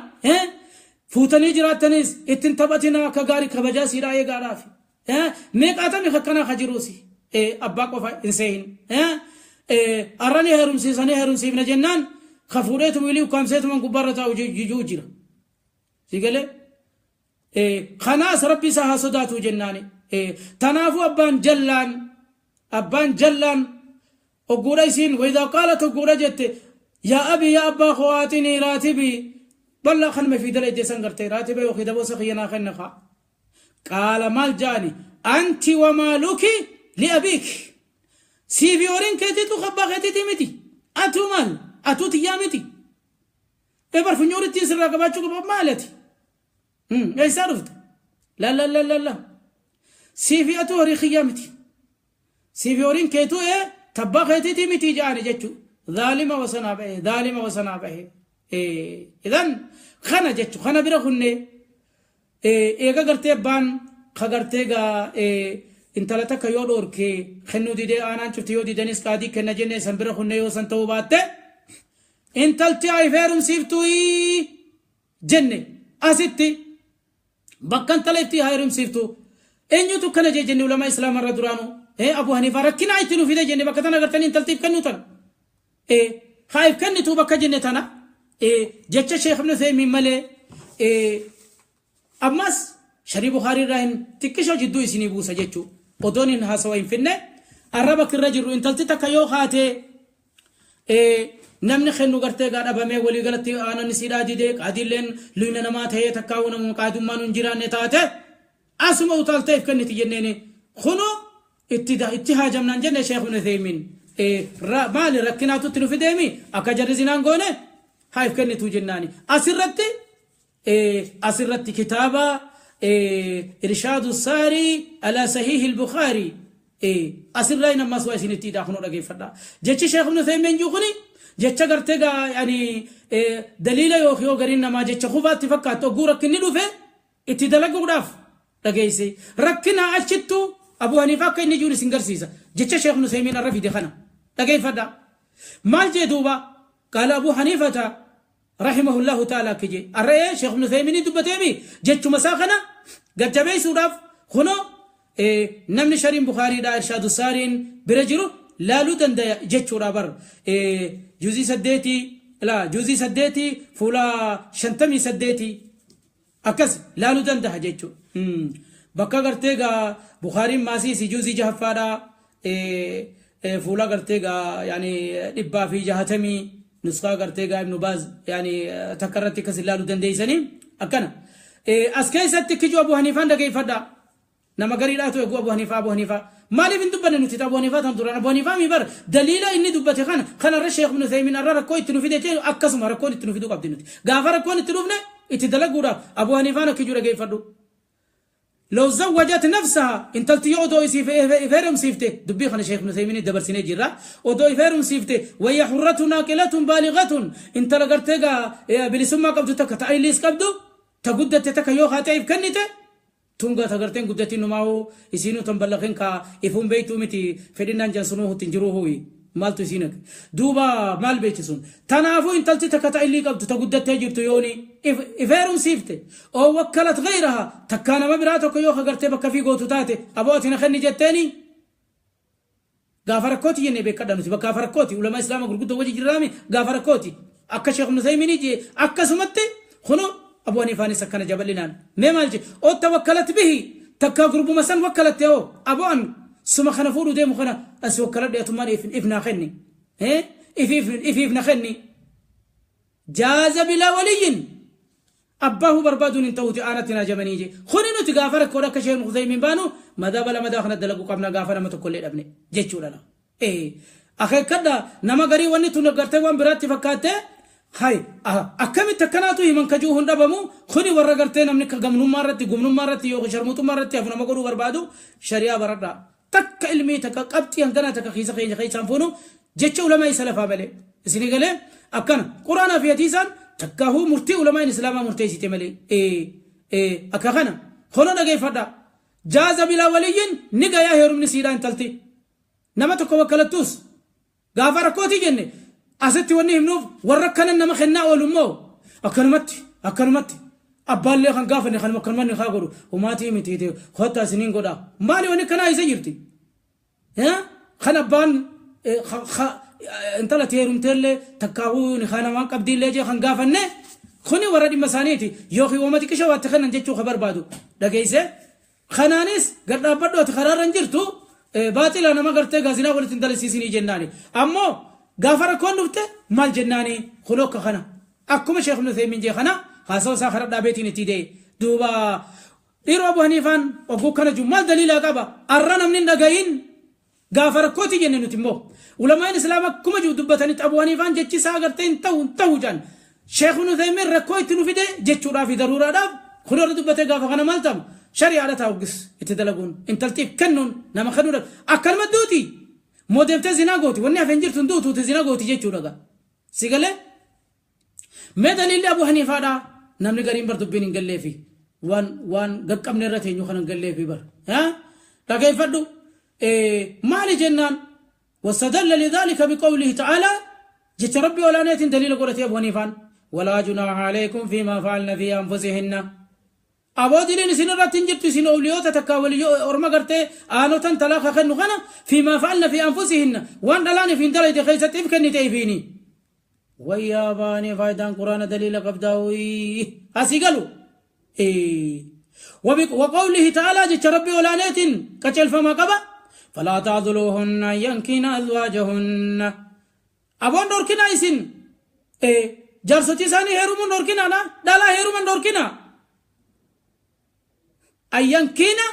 fuutanii jiraattanis ittiin taphatina akka gaarii kabajaa siidhaa eegaadhaaf meeqaatami akkanaa ka jiruusi abbaa qofa hin seehin arrani heerumsiisanii heerumsiifna jennaan ka fuudheetuma ilii ukkaamseetuma gubbaarra taa'u jijuu jira sigalee kanaas rabbi isaa haa sodaatu jennaani tanaafuu abbaan jallaan ogguudha isiin waidaa qaalat ogguudha jette yaa abi yaa abbaa koo aaxinii raatibii balla kanuma fi dala iddeessan gartee raatiba yookiin daboosa kiyyanaa kenna kaa qaala maal jaani anti wamaaluki liabiik siifi horiin keetiitu abbaa keetiitii miti atuu maal atuu tiyyaa miti ebar funyooritti sirraa qabaachuu qaba maalati eessaa dhufte la la la la la siifi atuu horii kiyyaa miti siifi horiin keetuu tabbaa keetiitii miti jaani jechuu dhaalima wasanaa bahe dhaalima wasanaa bahe idan kana jechu kana bira kunne eega gartee abbaan ka gartee gaa intala takka yoo dhoorke kennuu didee aanaan cufti yoo didanis qaadii kenna jennee san bira kunne yoo san ta'uu baatte intalti ay heerumsiiftuu jenne asitti bakka intala itti heerumsiiftu eenyutu kana jee jenne ulamaa islaamarra duraanu Abu Haniifaa rakkinaa itti nu fide jenne bakka tana gartanii intaltiif kennuu tana haa if kennitu bakka jenne tana jecha Sheekh Ibn Uthaymin malee ammas sharii Bukhaarii irraa hin xiqqishoo jidduu isinii buusa jechuu odoon hin haasawa hin finne arraba kirra jirru intalti takka yoo haatee namni kennu gartee gaa dhabamee walii galatti aanan isiidhaa didee qaadiilleen luyna namaa ta'ee takkaa'uu nama qaadummaan hin jiraanne taate asuma utaalteef kenniti jenneeni kunoo itti haajamnaan jenne Sheekh Ibn Uthaymin maali rakkinaatu itti nu fideemi akka jarri zinaan goone haa if kennitu jennaani asirratti kitaaba irshaadu saarii alaa sahiihi al-Bukhaari asirraa ammas waa isinitti hidhaa kunoo dhageeffadha jechi Sheekh Ibn Uthaymin jiru kuni jecha gartee gaa yani daliila yookiin yoo gariin namaa jecha kufaatti fakkaattu ogguu rakkinni dhufe itti dalaguudhaaf dhageesse rakkina achittu Abu Haniifaa akka inni jiru isin garsiisa jecha Sheekh Ibn Uthaymin arra fide kana dhageeffadha maal jee duuba qaala Abu Haniifata رحمه الله تعالى كجي الرأي شيخ ابن تيمية دبتيمي جتش مساخنا قد جبي سوداف خنو نمني شرين بخاري دا إرشاد السارين برجلو لا لودن دا جتش رابر جوزي سديتي لا جوزي سديتي فولا شنتمي سديتي أكس لا لودن دا جتش بكا قرتيغا بخاري ماسي سي جوزي جهفارا فولا قرتيغا يعني دبا في جهتمي نسخة قرتيغا ابن باز يعني تكررت كسلالو دنديسني أكنا أسكيسة تكجو أبو حنيفة دا كيف دا نما غريراتو يقو أبو حنيفة أبو حنيفة مالي بن دبنا نتي أبو حنيفة تنظر أبو حنيفة ميبر دليل إني دبتي خان خان الشيخ ابن تيمية الرا ركوي تنفيد أكسم ركوي تنفيدو قبل نتي غافر ركوي تنفيدو اتدلقورا أبو حنيفة نكجو ركيف دو لو زوجت نفسها انت تلتي ودو يسيف سيفته دبي خنا شيخ ابن تيمية دبر سنة جرا ودو يفرم سيفته وهي حرة ناقلة بالغة انت لقرتها بلسما قبض تك تايليس قبض Ta guddatte takka yoo haata'eef kennite tunga ta garteen guddatiin numaa'uu isiinuu tan ballaqin kaa ifuun beektuu miti fedhinnaan jansunuu hutti hin jiruu huyi maaltu isiin haqa duuba maal beekti sun tanaafuu intalti takka ta illii qabdu ta guddattee jirtu yooni if heerumsiifte oo wakkalat gayraha takkaa nama biraa tokko yoo ka gartee bakka fi gootu taate aboo ati na kenni jetteeni. Gaafa rakkooti jenne beekadha nuti gaafa rakkooti ulama islaama gurguddoo wajji jirraami gaafa rakkooti akka Sheekh Ibn Uthayminii jee akkasumatti kuno Abu Haniifaanis akkana jabal'inaan mee maal jee oo tawakkalat bihi takkaa gurbuma san wakkalatte oo abo an suma kana fuudhu deemu kana as wakkaladhe atummaan if naa kenni ifiif na kenni jaaza bilaa waliyyin Abbaahu barbaaduun hin ta'uuti aanatti naa jamanii jee. Kuni nuti gaafa rakkoodha akka Sheekh Uthaymiin baanu madhaba lamadaa kana dalaguu qabna gaafa nama tokkollee dhabne jechuudha la. Ee akeekkadha nama garii wanni tun gartee waan biraatti fakkaatte hay akkamitti akkanaatu himan kajuu hin dhabamu kuni warra gartee namni akka gamnummaa irratti gumnummaa irratti yookiin sharmuuxummaa irratti hafu nama godhuu barbaadu shari'aa baradhaa. Takka ilmii takka qabxii hanganaa takka kiisa keenya keessaan fuunu jecha ulamaa isa lafaa malee. Isinii galee akkana quraanaa fi hadiisaan takkaahuu murtii ulamaan islaamaa murteessite malee. Ee akka kana kono dhageeffadha. Jaaza bilaa waliyyin ni gayaa heerumni siidhaa intalti. Nama tokko wakkalattuus gaafa rakkootii jenne asitti wanni himnuuf warra akkanan nama kennaa oolu immoo akkanumatti akkanumatti abbaallee kan gaafanne kanuma akkanumatti ni haa godhu humaatii miti kottaa isiniin godha maali wanni akkanaa isa jirti kan abbaan intala teerumteellee takkaahuu ni kana waan qabdiillee jee kan gaafanne kuni warra dhimma isaaniiti yookiin wama xiqqisha waatti kennan jechuu ka barbaadu dhageesse. Kanaanis gad dhaabbadhu ati karaarra hin jirtu baaxila nama gartee gaazinaa walitti hin dalasiisinii jennaani. Ammoo gaafa rakkoon dhufte maal jennaani kunoo akka kana. Akkuma Sheekh Ibn Uthaymin jee kana haasawa isaa karaa dhaabeetiin itti hidee. Duuba dhiiroo Abu Haniifaan oguu kana jiru maal daliilaa qaba? Arra namni hin dhagayin gaafa rakkooti jenne nuti immoo. Ulamaa'in Islaama akkuma jiru dubbatanitti Abu Haniifaan jechi isaa agartee hin ta'u hin ta'u jedhan. Sheekh Ibn Uthaymin rakkoo itti nu fide jechuudhaaf daruuraadhaaf kun warra dubbatee gaafa kana maal ta'u shari'aadha taa'u gis itti dalaguun intaltiif kennuun nama kennuudhaaf akkanuma duuti moo deemtee zinaa gooti wanni hafe hin jirtu hin duutuuti zinaa gooti jechuudha gaa si galee. Mee daliilli Abu Haniifaadha namni gariin bar dubbiin hin galleefi waan waan gaqqabne irra teenyu kana hin galleefi bar dhageeffadhu maali jennaan wastadalla lidhalika biqawlihi ta'ala jecha rabbi olaaneetiin daliila godhatee Abu Haniifaan walaa junaaha alaykum fiimaa fa'alna fi anfusihinna Aboo diliin isin irratti hin jirtu isin owliyoota takkaa waliyyo orma gartee aanotan talaaqa kennu kana fiimaa fa'alna fi anfusihinna waan dhalaan ifiin dalayde keessatti if kennite ifiini wayyaa baanee faayidaan quraana daliila qabdaa wayii asii galu وقوله تعالى جت ربي ولانيت كتل فما قبا فلا تعذلوهن ينكين أزواجهن أبون دوركنا إسن إيه جارسوتي ساني هيرومون دوركنا لا دالا هيرومون دوركنا Ayyankiina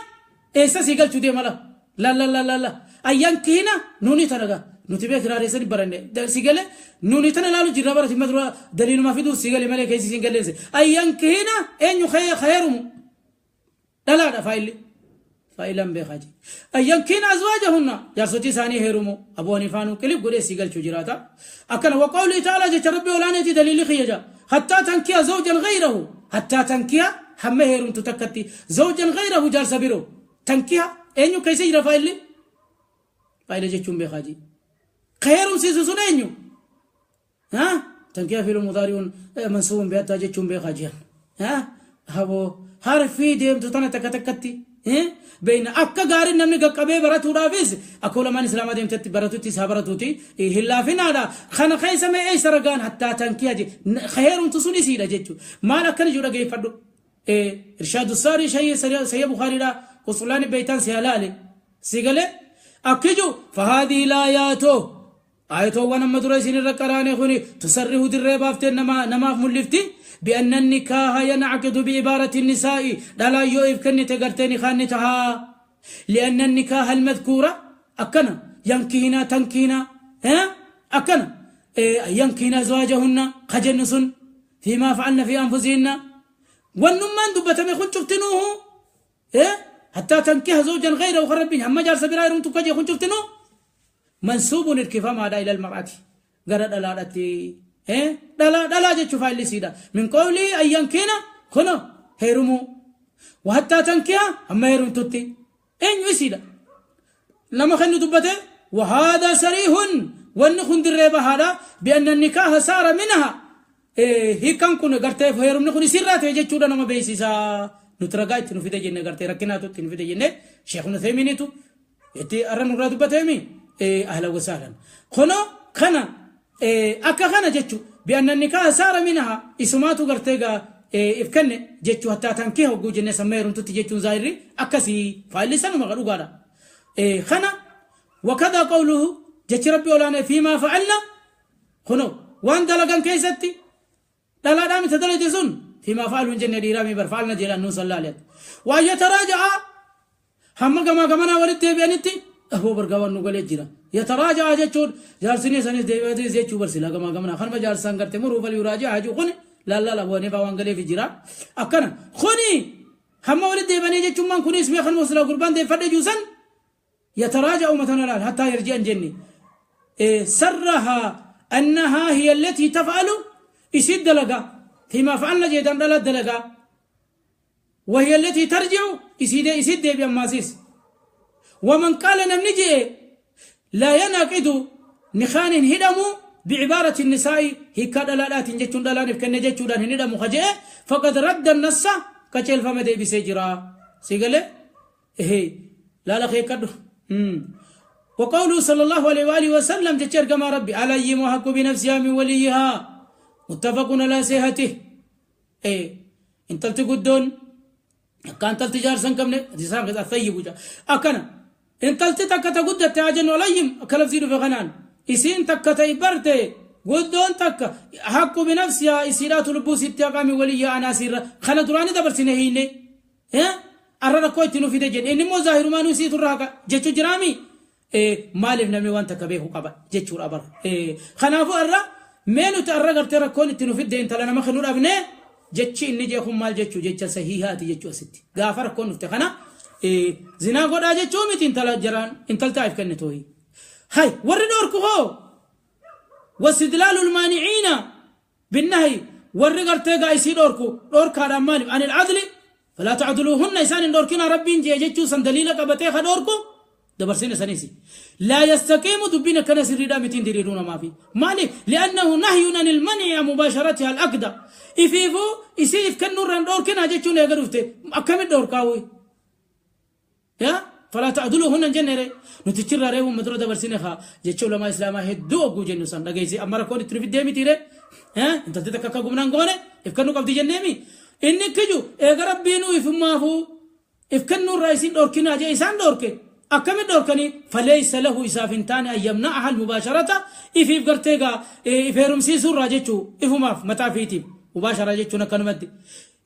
eessa sii galchuu deema la la la la la la ayyankiina nuni tana gaa nuti beekna reessa ni baranne si gale nuni tana laalu jirra barati madura daliiluma fiduu si gale malee keessi siin galleesse ayyankiina eenyu khayerumu dhalaadha faayilli faayilaan beekaa jee ayyankiina azwaajahunna jaarsotii isaanii heerumu Abu Haniifaanuu qilib godhee sii galchuu jiraata akkana waqawlii ta'ala jecha rabbi olaaneeti daliilli kiyya jaa hattaa tankiya zawjan gayrahu Hattaa tankiha hamma heerumtu takkatti zawjan ghayrahu jaarsa biroo tankiha eenyu keessa jira faayilli faayila jechuun beekaa jee ka heerumsiisu sun eenyu ha tankiha fiilu mudaari'uun mansuubun bihattaa jechuun beekaa jiran ha haboo harfii deemtu tana takka takkatti beeyna akka gaariin namni gaqqabee baratuudhaafis akka ulamaan islaamaa deemtetti baratutti isaa baratuuti hin laafinaadha kana keessa mee eessa ragaan hattaa tankiya je ka heerumtu sun isiidha jechu maal akkana jiru dhageeffadhu irshaadu saarii sayya bukaariidha qusulaani beeytaan si halaale si galee akki jiru fahaadii laayaatoo Aayatoowwan amma dura isin irra qaraane kuni tusarrihu dirree baaftee nama namaaf mul'ifti bi'anna nikaaha yancaqidu bi'ibaarati nisaa'i dhalaan yoo if kennite gartee nikaan ni tahaa li'anna nikaaha almadkuura akkana yankihinaa tankihinaa akkana yankihinaa azwaajahunna ka jennu sun fiimaa fa'alna fi anfusihinna wannummaan dubbatame kun cuftinuuhu hattaa tankiha zawjan ghayrahu kan rabbiin hamma jaarsa biraa heerumtu kaje kun cuftinuu Mansuubun hirkifamaadha ilal mar'ati gara dhalaadhatti dhalaa dhalaa jechuu faayilli isiidha min qawlii ayyankiina kuno Heerumuu. Wahattaa tankiha hamma heerumtutti. Eenyu isiidha. Nama kennu dubbate وهذا صريح wanni kun dirree bahaadha بأن النكاح صار منها hiikan kun gartee heerumni kun isirraa ta'e jechuudha nama beeksisaa. Nuti ragaa itti nu fide jenne, gartee rakkinaatu itti nu fide jenne. Sheekh Nuthaymiinitu itti arra nurraa dubbateemi. أهلا وسهلا. Kunoo kana akka kana jechu بأن النكاح صار منها isumaatu gartee gaa if kenne jechuu. حتى تنكح hogguu jenne samma heerumtutti jechuun zaahirri akkasii faayilli sanuma dhugaadha. Kana وكذا قوله jechi Rabbi olaanee فيما فعلن kunoo waan dalagan keessatti dhalaadhaa miti dalage sun. فيما فعلوا hin jenne, dhiiraa mi bar. فعلن jedhan nuun sallaaliyat waan يتراجع hamma gamaa gamanaa walitti deebi'anitti. Ahoo, bargaa waan nu galee jira. يتراجع jechuun jaarsinii sanis deebi'anis jechuu barsiila gamaa gamanaa kanuma jaarsaan garte muruu فليراجعها jechuu kuni laallala bu'anii faa waan galeef jira. Akkana kuni hamma walitti deebi'anii jechuun kunis mee kanuma silaa gurbaan deeffadhe juusan يتراجع مثلا الآن حتى يرجع جني إيه صرح أنها هي التي تفعل إسيد دلقا فيما فعلنا جيدا دلق دلقا وهي التي ترجع إسيد إسيد دي ماسيس. ومن قال نمنجي لا ينعقد نخان هدمو بعبارة النساء هي دلالات جتون دلالات كن جتون هندمو خجئ فقد رد النص كچل فما دي بسجرا سيقله إيه لا لا خير كدو. وقوله صلى الله عليه وآله وسلم جتشر كما ربي الأيم أحق بنفسها من وليها متفق على صحته. إيه intalti guddoon akka intalti jaarsan qabne isaan keessa الثيب akkana intalti takka ta guddatte haa jennu. الأيم akka labsii dhufe kanaan isiin takka ta barte guddoon takka أحق بنفسها isiidhaatu lubbuu sitti haqami وليها anaasiirra kana duraani dabarsine hiine arra rakkoo itti nu fide jedhe. Inni immoo zaahirumaanuu isiitu irraa haqa jechuu jiraami. Maaliif namni waan takka beekuu qaba jechuudha bara. Kanaafuu arra mee nuti arra gartee rakkoon itti nu fidde intala nama kennuu dhabne. Jechi inni jeekun maal jechuu jecha sahihaati jechuu asitti gaafa rakkoon dhufte kana zinaa godhaa jechuu miti intala jaraan intaltaa'if kennitooyi. Hay warri dhoorku hoo? واستدلال المانعين بالنهي warri gartee gaa isii dhoorku dhoorkaadhaan maaliif عن العدل فلا تعضلوهن isaan hin dhoorkina Rabbiin jee jechuu san daliila qabatee ka dhoorku dabarsine saniisi لا يستقيم dubbiin akkana sirriidhaa mitiin diriiruu namaafi. Maaliif? لأنه نهي عن المنع مباشرتها العقد ifiifuu isii if kennuurraan dhoorkina jechuun eega dhufte akkamit dhoorkaawwi yaa فلا تعضلوهن jennere nuti chirra reefu madura dabarsine haa jecha ulamaa islaamaa hedduu ogguu jennu san dhageessi. Amma rakkoon itti fiddee mitiire intalti takka akka gumnaan goone if kennuu qabdi jenneemi. Inni kiju eega Rabbiinuu ifummaafuu if kennuurraa isin dhorkinaa jee isaan dhorke akkamit dhorkanii? فليس له isaaf hin taane أن يمنعها المباشرة ifiif gartee gaa if heerumsiisuurraa jechuu ifumaaf mataa fiitiif مباشرة jechuun akkanumatti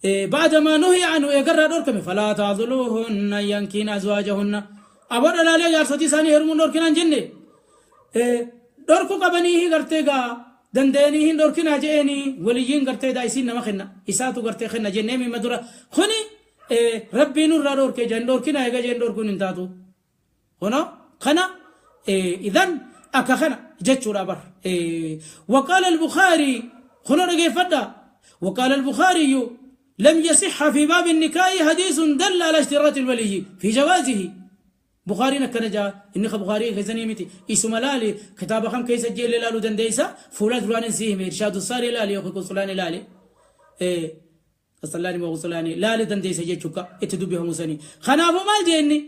بعدما نهي عنه eegarraa dhorkame. فلا تعضلوهن أن ينكحن أزواجهن aboo dhalaalee jaarsotii isaanii heerumuun dhorkinaan jenne dhorku qabanii gartee gaa danda'anii hin dhorkinaa je'eenii waliyyiin gartee daa isiin nama kenna isaatu gartee kenna jennee mima dura kuni Rabbiin nurraa dhorkee jeen dhorkinaa eega jeen dhorkuun hin taatu. Kuno kana إذن akka kana jechuudha bar. وقال البخاري kuno dhageeffadha وقال البخاري لم يصح في باب النكاح حديث دل على اشتراط الولي في جوازه. بخاري akkana jaa inni ka Bukhaarii keessanii miti isuma laali kitaaba kam keessa jeelle laaluu dandeessa. Fuula duraan si hime Irshaadu Saari laali yookiin Qusulaani laali Qasalaani moo Qusulaani laali dandeessa jechuudha itti dubbifamu sanii. Kanaafuu maal jeenni?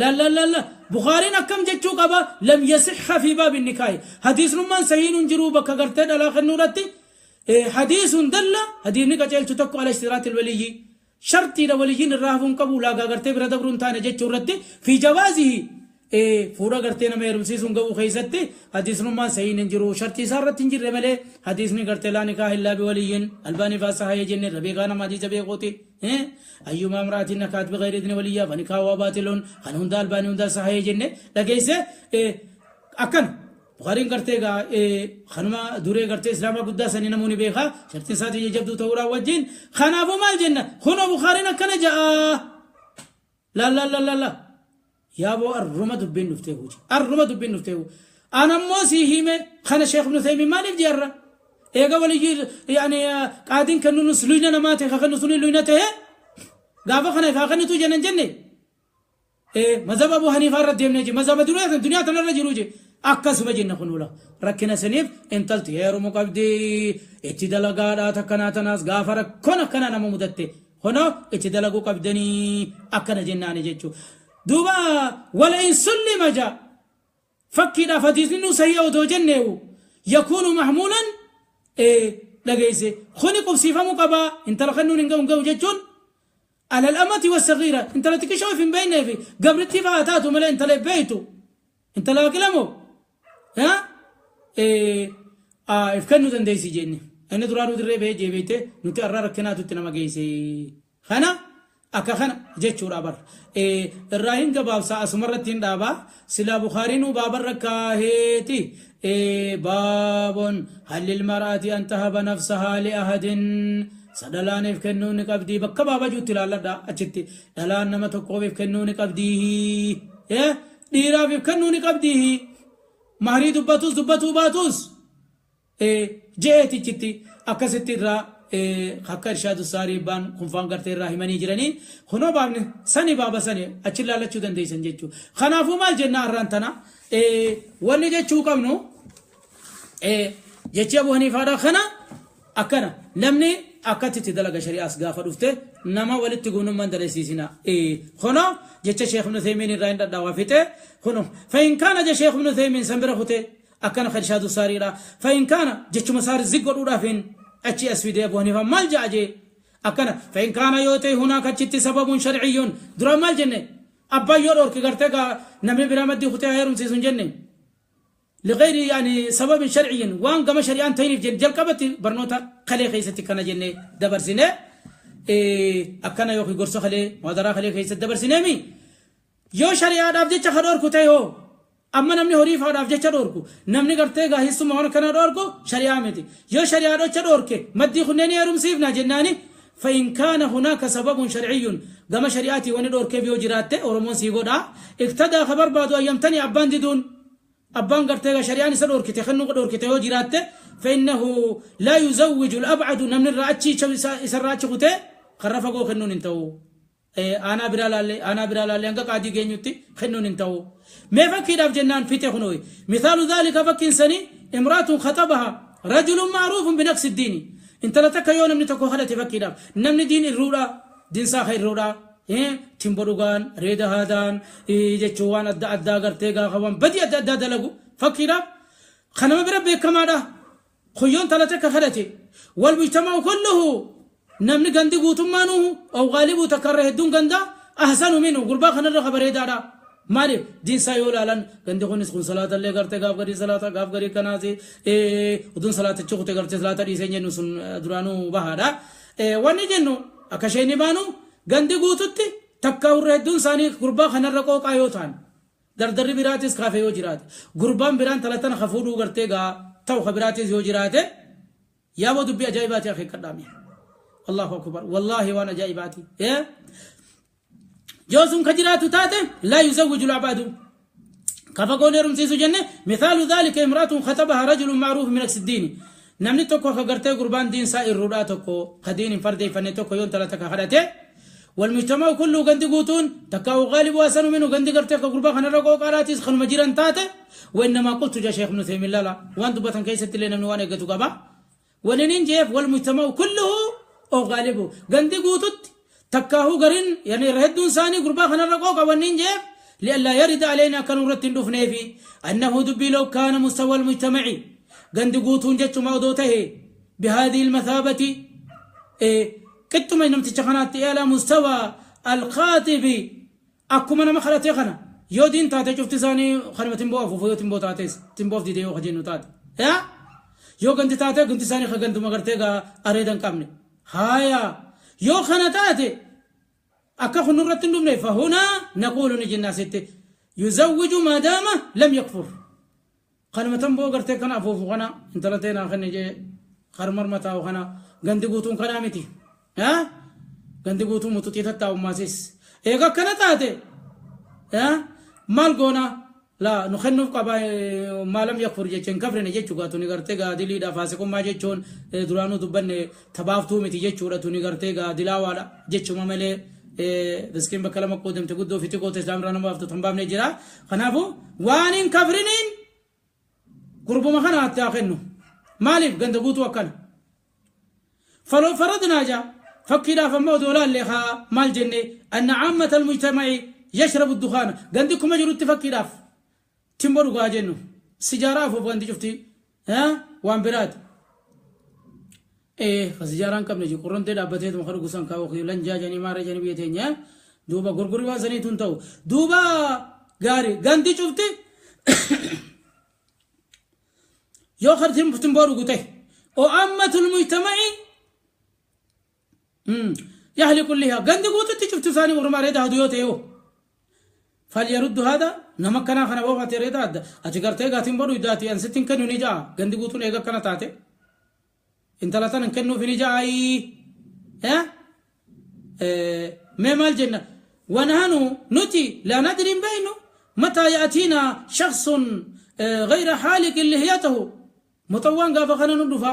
لا لا لا لا بخاري akkam jechuu qaba? لم يصح في باب النكاح hadiisnummaan sahiin jiruu bakka gartee dhalaa kennuudhatti حديث دل hadiisni qajeelchu tokko على اشتراط الولي shartiidha waliyyiin irraa hafuun qabu ulaagaa gartee bira dabruun taane jechuu irratti في جوازه fuudha gartee nama heerumsiisuun ga'uu keessatti hadiisnummaan sahiin hin jiru shartii isaa irratti hin jirre malee. Hadiisni gartee لا نكاح إلا بولي Albaanii faa sahaya jenne rabeekaa nama hadiisa beekuuti. أيما امرأة نكحت بغير إذن وليها فنكاحها باطل kan hunda Albaanii hunda sahaya jenne dhageesse. Akkan Bukhariin gartee gaa kanuma duree gartee islaamaa guddaa sanii namoonni beekaa shartiin isaatii jabduu ta'uudhaan wajjin. Kanaafuu maal jenna? Kunoo Bukhariin akkana ja'a. La la la la la yaaboo arruma dubbiin dhuftee huji arruma dubbiin dhuftee anammoo sii hime kana. Sheekh Ibnu Taymiin maaliif jeerra eega waliyyi yani qaadiin kennuun luyna namaa ta'e ka kennu suni luyna ta'e. Gaafa kana ifaa kennitu jennan jenne mazhaba Abu Haniifaa irra deemnee je mazhaba duniyaa tanarra jiru je akkasuma jenna kunuula rakkina saniif intalti heerumu qabdi itti dalagaadhaa takkanaa tanaas gaafa rakkoon akkanaa nama mudatte kunoo itti dalaguu qabdanii akkana jennaani jechuu duuba wala in sullima jaa fakkiidhaaf hadiisni nu sahii odoo jenneewu yakuunu mahmuulan dhageesse kuni qubsiifamuu qabaa intala kennuun hin ga'u hin ga'u jechuun alal amati wasagiira intala xiqqishoo if hin beekneefi gabrittii fa'aa taatu malee intala beektu intala aqilamoo if kennuu dandeessi jenne inni duraanuu dirree bahee jeebeete nuti arraa rakkinaatu itti nama geesse kana akka kana jechuudha bar irraa hin gabaabsa asumarratti hin dhaabaa silaa Bukaariinuu baabarra kaaheeti baabon hallil mar'ati an tahaba nafsahaa li ahadin sadhalaaniif kennuu ni qabdii bakka baaba juutti ilaalladha achitti dhalaan nama tokkoof kennuu ni qabdii dhiiraaf kennuu ni qabdii mahrii dubbatus dubbatuu baatus je'eetichitti akkasitti irraa akka Irshaadu Saarii baan kunfaan gartee irraa himanii jiranii kunoo baabni sani baaba sani achi ilaallachuu dandeessan jechuu kanaafuu maal jenna arraan tana wanni jechuu qabnu jechi Abu Haniifaadha kana akkana namni akkatti itti dalaga shari'aas gaafa dhufte nama walitti gumnummaan dandeessisina kunoo jecha Sheekh Ibn Uthaymiin irraa hin dhadhaawaa fixe kunoo fa'in kaana je Sheekh Ibn Uthaymiin san bira kute akkana Irshaadu Saariidha fa'in kaana jechuma saari ziggodhuudhaafin achi as fide Abu Haniifa maal ja'a jee akkana fa'in kaana yoo ta'e hunaaka achitti sababuun sharciyyuun dura maal jenne abbaan yoo dhorke gartee gaa namni biraa maddii kutee heerumsiisu hin jenne لغير يعني سبب شرعي وان كما شريان تينيف جن جلقبت برنوتا خلي خيستي كان جنة دبر سنة أكنا يوخي قرص خلي مدرا خلي خيست دبر سنة مي يو شريعة أفجي چخدور كتاي هو أما نمني هريف هذا أفجي چدوركو نمني کرتے گا حصو مهون کنا دوركو شريعة متي يو شريعة دو چدورك مدي خنني أروم سيفنا جناني فإن كان هناك سبب شرعي كما شريعتي وني دورك بيو جرات أورمون سيغودا اقتدى خبر بعد أيام تاني أبان دون أبان قرتيغا شريان سدور كتي خنو دور كتي هو جرات فإنه لا يزوج الأبعد نمن الرأتشي إسراتشي كتي خرفقو خنون انتو أنا برالالي أنا برالالي أنك قاعد يجينيوتي خنون انتو ما فكر في جنان في تخنوي مثال ذلك فكين سني امرأة خطبها رجل معروف بنفس الدين انت لا تكيون من تكو خلت فكر نمن دين الرورا دين ساخر الرورا تيمبروغان ريدا هادان جتشوان أدا أدا قرتيغا خوان بدي أدا أدا دلقو فكرة خنما بربي كمادا خيون تلاتك خلتي والمجتمع كله نمني غندي قوتمانو أو غالبو تكره الدون غندا أحسن منه قربا خنا خبر دارا مالي دين سايولا لن غندي خونس خون صلاة اللي قرتي غاف غري صلاة غاف غري كنازي ودون صلاة تشوختي قرتي صلاة دي سنجنو سن درانو بهادا واني جنو أكشيني بانو غندي قوتتي تكاور الدون ساني قربا خنا رقوق آيوتان دردري براتيس كافي يوجرات قربان بران تلاتن خفودو قرتي غا تو خبراتيس يوجرات يا بو دبي أجايباتي أخي كدامي الله أكبر والله وانا جايباتي جوزم كجرات تاته لا يزوج العباد كفقون رمسيس جنة مثال ذلك امرأة خطبها رجل معروف من أكس الدين نمني توكو خغرتي قربان دين سائر روداتكو خدين فردي فنتوكو يون تلاتك خدته والمجتمع كله غندي قوتون تكاو غالب واسن منه غندي قرتي قربان خنا رقو قراتيس خن مجيران تاته وإنما قلت جا شيخ ابن تيمية لا لا وان دبتن كيست لنا من وانا قتو قبا ولنين جيف والمجتمع كله أو غالبه غندي قوتت تكاهو قرن يعني رهدون ثاني قربا خنا رقوق ونين جيف لئلا يرد علينا كنورة دفنه في أنه دبي لو كان مستوى المجتمعي غندي قوتون جتش موضوته بهذه المثابة كتما إنهم تشخنات إلى مستوى الخاطب أكو من مخلتي خنا يودين تاتي شفت ثاني خنمة تنبو أفو تنبو تاتيس تنبو في ديو خجينو تاتي يا يو غندي تاتي غندي ثاني خغندو مغرتي أريدن كامني هايا يو خنتاتي أكا خنورة تندمني فهنا نقول نجي الناس يزوج ما دام لم يكفر قال ما تنبو قرتي كان أفوف خنا انتلتينا خني جي خرمر متاو خنا غندي قوتون خنامتي ها غندي قوتون متوتي تتاو ماسيس إيغا كنتاتي ها مال قونا لا نخنف قبا ما لم يكفر جيتشن كفرن جيتشو غاتوني غرتي غا دلي دا فاسقو ما جيتشون درانو دبن تبافتو متي جيتشو رتوني غرتي غا دلاوالا جيتشو مملي Riskiin bakka lama qoodamte, guddoo fi xiqqoo islaam irraa nama baaftu tan baafne jira. Kanaafuu waan hin kafriniin gurbuma kana haa kennu. Maaliif ganda guutuu akkana? فلو فرضنا جا fakkiidhaaf amma odoo laallee haa maal jenne أن عامة المجتمع يشرب الدخان, gandi kuma jirutti fakkiidhaaf timboo dhugaa jennu, sijaaraa afuuf gandi cufti waan biraati. Sijaaraan qabne jiru qorrontee dhaabbateetuma kan dhugu san kaa'u lanjaa janii maara janii biyya teenya duuba gurgurri waan saniitu hin ta'u. Duuba gaari gandi cufti yoo kan timboo dhugu ta'e o عامة المجتمع يحلق اللحى, gandi guututti cufti isaanii warra areeda hadu yoo ta'e yoo فليرد هذا, nama kanaa kana boofate areeda adda ati gartee gaatiin bodhu iddaati an sittin kennu ni ja'a. Gandi guutuun eega akkana taate intala tan hin kennuuf ni ja'a. Mee maal jenna? ونحن nuti لا ندري بينه متى يأتينا شخص غير حالق لحيته. مطوان gaafa kana nu dhufa,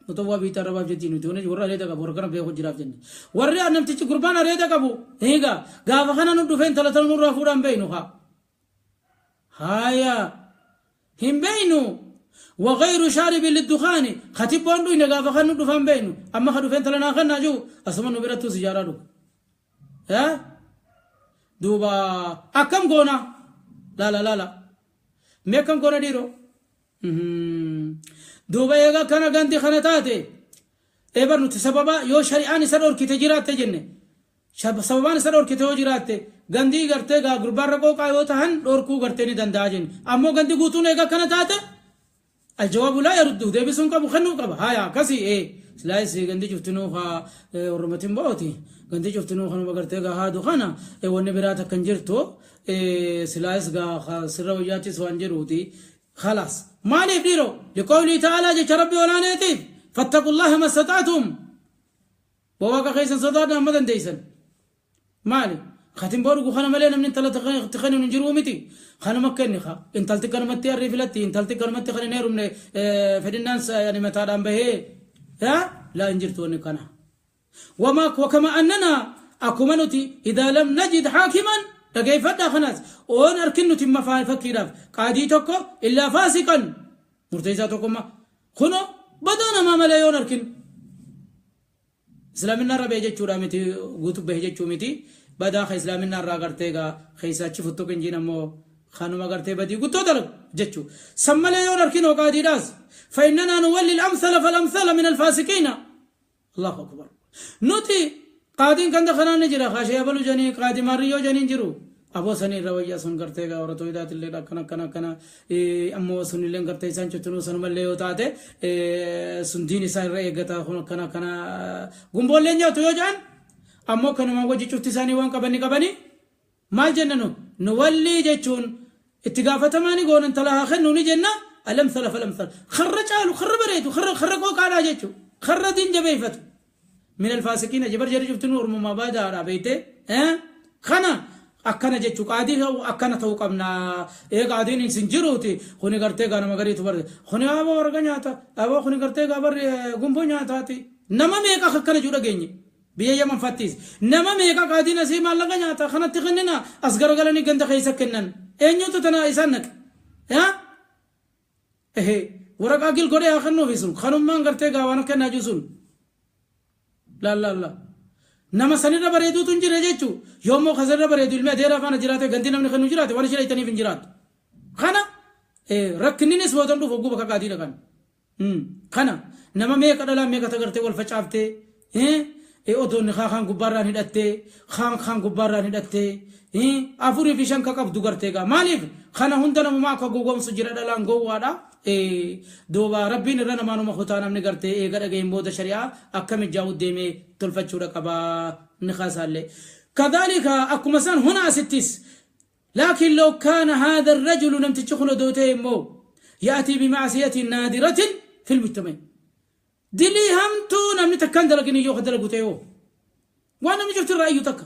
mutawwaa biitaa rabaaf jetti nuti warra areeda qabu, warra kana beeku jiraaf jenne, warri namtichi gurbaan areeda qabu eega gaafa kana nu dhufeen intala tan nurraa fuudhaan beeynu haa haya hin beeynu. وغير شارب للدخان, خطيب وان دوينه gaafa kan nu dhufan beeynu. Amma ka dhufeen tala naa kannaa jiru asuma nu birattuu sijaaraa dhuga. Duuba akkam goona? Laala laala, mee akkam goona dhiiroo? Duuba eega kana gandi kana taate eebar nuti sababa yoo shari'aan isa dhorkite jiraatte jenne, sababaan isa dhorkite yoo jiraatte, gandii gartee gaa gurbaarra qooqaa yoo tahan dhorkuu gartee ni danda'a jenne. Ammoo gandi guutuun eega kana taate الجواب لا يرده, deebisuun qabu, kennuu qaba. Haya akkasii silaayis gandi cuftinuu haa ormatiin bo'ooti, gandi cuftinuu kanuma gartee gaa haadu kana wanni biraa takka hin jirtu, silaayis gaa sirra wayyaattis waan jedhuuti. خلاص maaliif dhiiroo? لقوله تعالى, jecha Rabbi olaaneetiif, فاتقوا الله ما استطعتم, waaqa keessan sodaadha amma dandeeysan. Maali katin boru kana malee namni intala tikanu hin jiru miti. Kanuma kenni ka intalti kanumatti arrii filatti, intalti kanumatti kan hin heerumne fedhinnaan yani mataadhaan bahee yaa laa hin jirtu wanni kana. وما وكما أننا akkuma nuti إذا لم نجد حاكما, dhageeffadhaa kanas, oon arkin nuti fakkiidhaaf qaadii tokko إلا فاسقا, murteessaa tokkomma kuno badaa namaa malee yoon arkin, islaaminaa irra bahe jechuudha miti, guutuu bahe jechuu miti, badaa ka islaaminaa irraa gartee gaa keessa achi futtuq injiin ammoo kanuma gartee badii guttoo dalagu jechuu san malee yoon arkin oo qaadiidhaas, فإننا نولي الأمثل فالأمثل من الفاسقين. الله أكبر. Nuti qaadiin kan kanaan ni jira, kaashee abalu janii qaadii maariyyoo janiin jiru aboo sanii irra wayyaa sun gartee gaa warra tooyidaatillee akkana akkana akkana. Ammoo sunillee gartee isaan cuttunuu sanumallee yoo taate sun diin isaa irra eeggata kun akkana akkana gumboollee nyaatu yoo jedhan, ammoo kanuma wajji cufti isaanii waan qabanii qabanii maal jenna? Nu nuwallii jechuun itti gaafatamaa ni goona, intala haa kennu ni jenna. الأمثل فالأمثل, karra caalu, karra bareedu, karra karra qooqaadhaa jechuu, karra diin jabeeffatu من الفاسقين jabar jari cuftinuu ormumaa baadaadha beeyte. Kana akkana jechuu qaadii akkana ta'uu qabna. Ee qaadiin isin jiruuti kuni gartee gaa nama gariitu barre kuni aboo warga nyaata, aboo kuni gartee gaa barre gumboo nyaataati. Nama meeqa akkana jiru dhageenye? Biyya Yaman fattiis nama meeqa qaadiin asii maallaqa nyaata kanatti kennina, as garagalanii ganda keessa kennan. Eenyutu tana isaan naqe? Yaa ehe waraqaa gil godhee haa kennuufi sun kanummaan gartee gaa waan kennaa jiru sun laal laal laal nama sanirra bareeduutu hin jire jechuu. Yoommoo kasirra bareedu ilmi adeeraa faana jiraate, ganti namni kennu jiraate, waan ishee dhaytaniif hin jiraatu. Kana rakkinninis boodan dhufu hogguu bakka qaadiidha kan kana nama meeqa dhalaa meeqa tagartee wal facaaftee odoonni kaan gubbaarraan hidhattee, kaan kaan gubbaarraan hidhattee, afurii fi shan ka qabdu gartee gaa maaliif kana hunda namumaa akka gowwoomsu jira? Dhalaan gowwaadha. Duuba Rabbiin irra namaanuma kutaa namni gartee eega dhageen booda shari'aa akka mijaa'u deemee tolfachuudha qabaa ni kaasaallee. كذلك akkuma san هنا asittis لكن لو كان هذا الرجل, namtichi kun odoo ta'e immoo, يأتي بمعصية نادرة في المجتمع, dilii hamtuu namni takkaan dalagin iyyuu ka dalagu ta'e, waan namni cufti irraa iyyuu takka,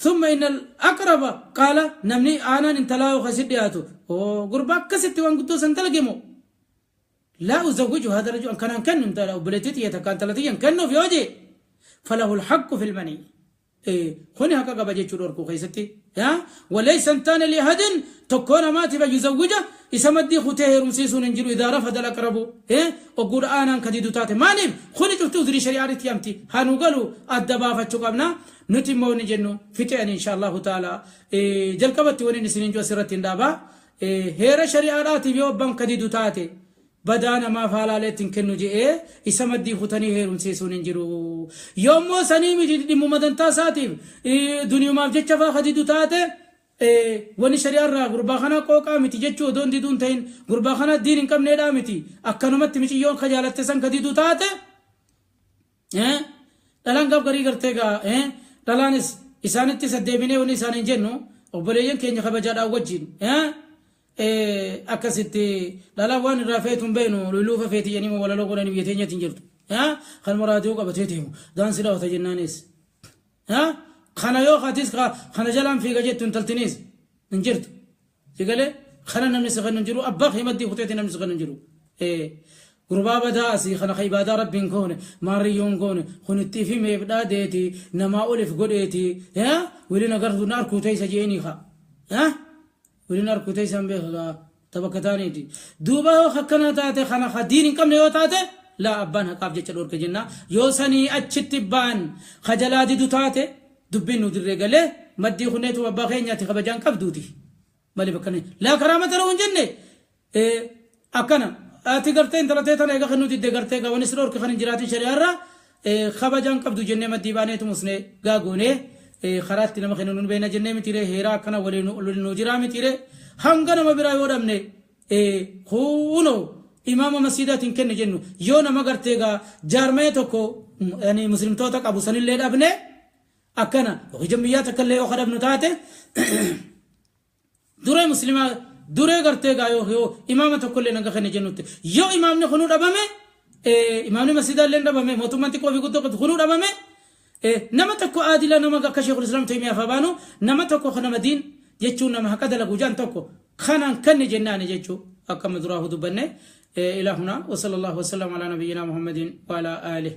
ثم إن الأقرب قال, namni aanaan intalaa yoo kasi dhiyaatu gurbaa akkasitti waan guddoo san dalagemo, لا أزوج هذا الرجل, kan kan intala obboleettii xiyya takkaan intalati kennuuf yoo jee, Falahul haqqu fil manii. Kuni haqa qaba jechuu dhorkuu keessatti. Walaysa hin taane liahadin tokkoo namaatiif an yuzawwija isa maddii kutee heerumsiisuun hin jiru idaa rafada al-aqrabu ogguudha aanaan ka didu taate. Maaliif kuni cufti uzrii shari'aanitti yamti haa nu galu adda baafachu qabna. Nuti immoo wanni jennu fixe ani insha Allahu ta'ala jalqabatti waniin isiniin jiru asirratti hin dhaaba. Heera shari'aadhaatiif yoo abbaan ka didu taate Badaa namaaf haalaalee itti hin kennu je'ee isa maddii kutanii heerumsiisuun hin jiru. Yoommoo sanii miti dhimmuma dantaa isaatiif duniyumaaf jecha faa ka didu taate wani shari'aa irraa gurbaa kanaa qooqaa miti jechuu odoo hin diduu hin ta'in gurbaa kanaa diin hin qabneedhaa miti akkanumatti miciyyoon ka jaalatte san ka didu taate Dhalaan gaaf garii gartee gaa dhalaanis isaanitti saddeebinee wani isaaniin jennu obboleeyyan keenya kabajaadhaan wajjin akkasitti dhalaan waan irraa feetu hin beeknu luluufa feeti jedhanii walaloo godhanii biyya teenyatti hin jirtu. Kan raadiyoo qabatee deemu daansii dhawata jennaanis. Kana yoo atis kana jalaan fiiga jettu intaltiniis hin jirtu. Si galee kana namni si kennu hin jiru abbaa kee maddii kuteeti namni si kennu hin jiru. Gurbaa badaa asii kana ka ibaadaa rabbi hin goone maarriyyoo hin goone kun itti ifi meef dhaadeeti namaa olif godheeti wiliin agartuu na arkuu teessa je'eenii ka wiliin arkuu teessa hin beeka gaa tabakka taaniiti. Duuba yoo akkanaa taate kana ka diin hin qabne yoo taate laa abbaan haqaaf jecha dhorke jenna yoo sanii achitti ba'an ka jalaa didu taate Dubbiin nu dirree galee maddii kunneetu abbaa keenyaati kabajaan qabduuti. Maaliif akkana laa karaamata lahu hin jenne akkana ati gartee intala tee tana eega kennuu didde gartee gaa wani si dhorke kan hin jiraatin shari'aarraa kabajaan qabdu jennee maddii baaneetu musnee gaa goonee karaatti nama kennu nun beekna jennee mitiiree heeraa akkana waliin nu jiraa mitiiree hanga nama biraa yoo dhabne Kunoo imaama masjiidaatiin kenne jennu yoo nama gartee gaa jaarmaya tokko yani muslimtoota qabu sanillee dhabne akkana yookiin jammiyyaa takka illee yoo kadhabnu taate duree muslimaa duree gartee gaa yoo imaama tokko illee naga kenne jennutti yoo imaamni kunuu dhabame imaamni masjiidaa illee dhabame mootummaan xiqqoo fi guddoo qabdu kunuu dhabame Nama tokko aadila nama akka Sheekul Islaam Taymiyaa faa baanu nama tokko ka nama diin jechuun nama haqa dalagu jaan tokko kanaan kanni jennaani jechuu akka amma duraahu dubbanne ilaa hunaa wa sallallahu wa sallam alaa nabiyyinaa Muhammadin wa alaa aalih.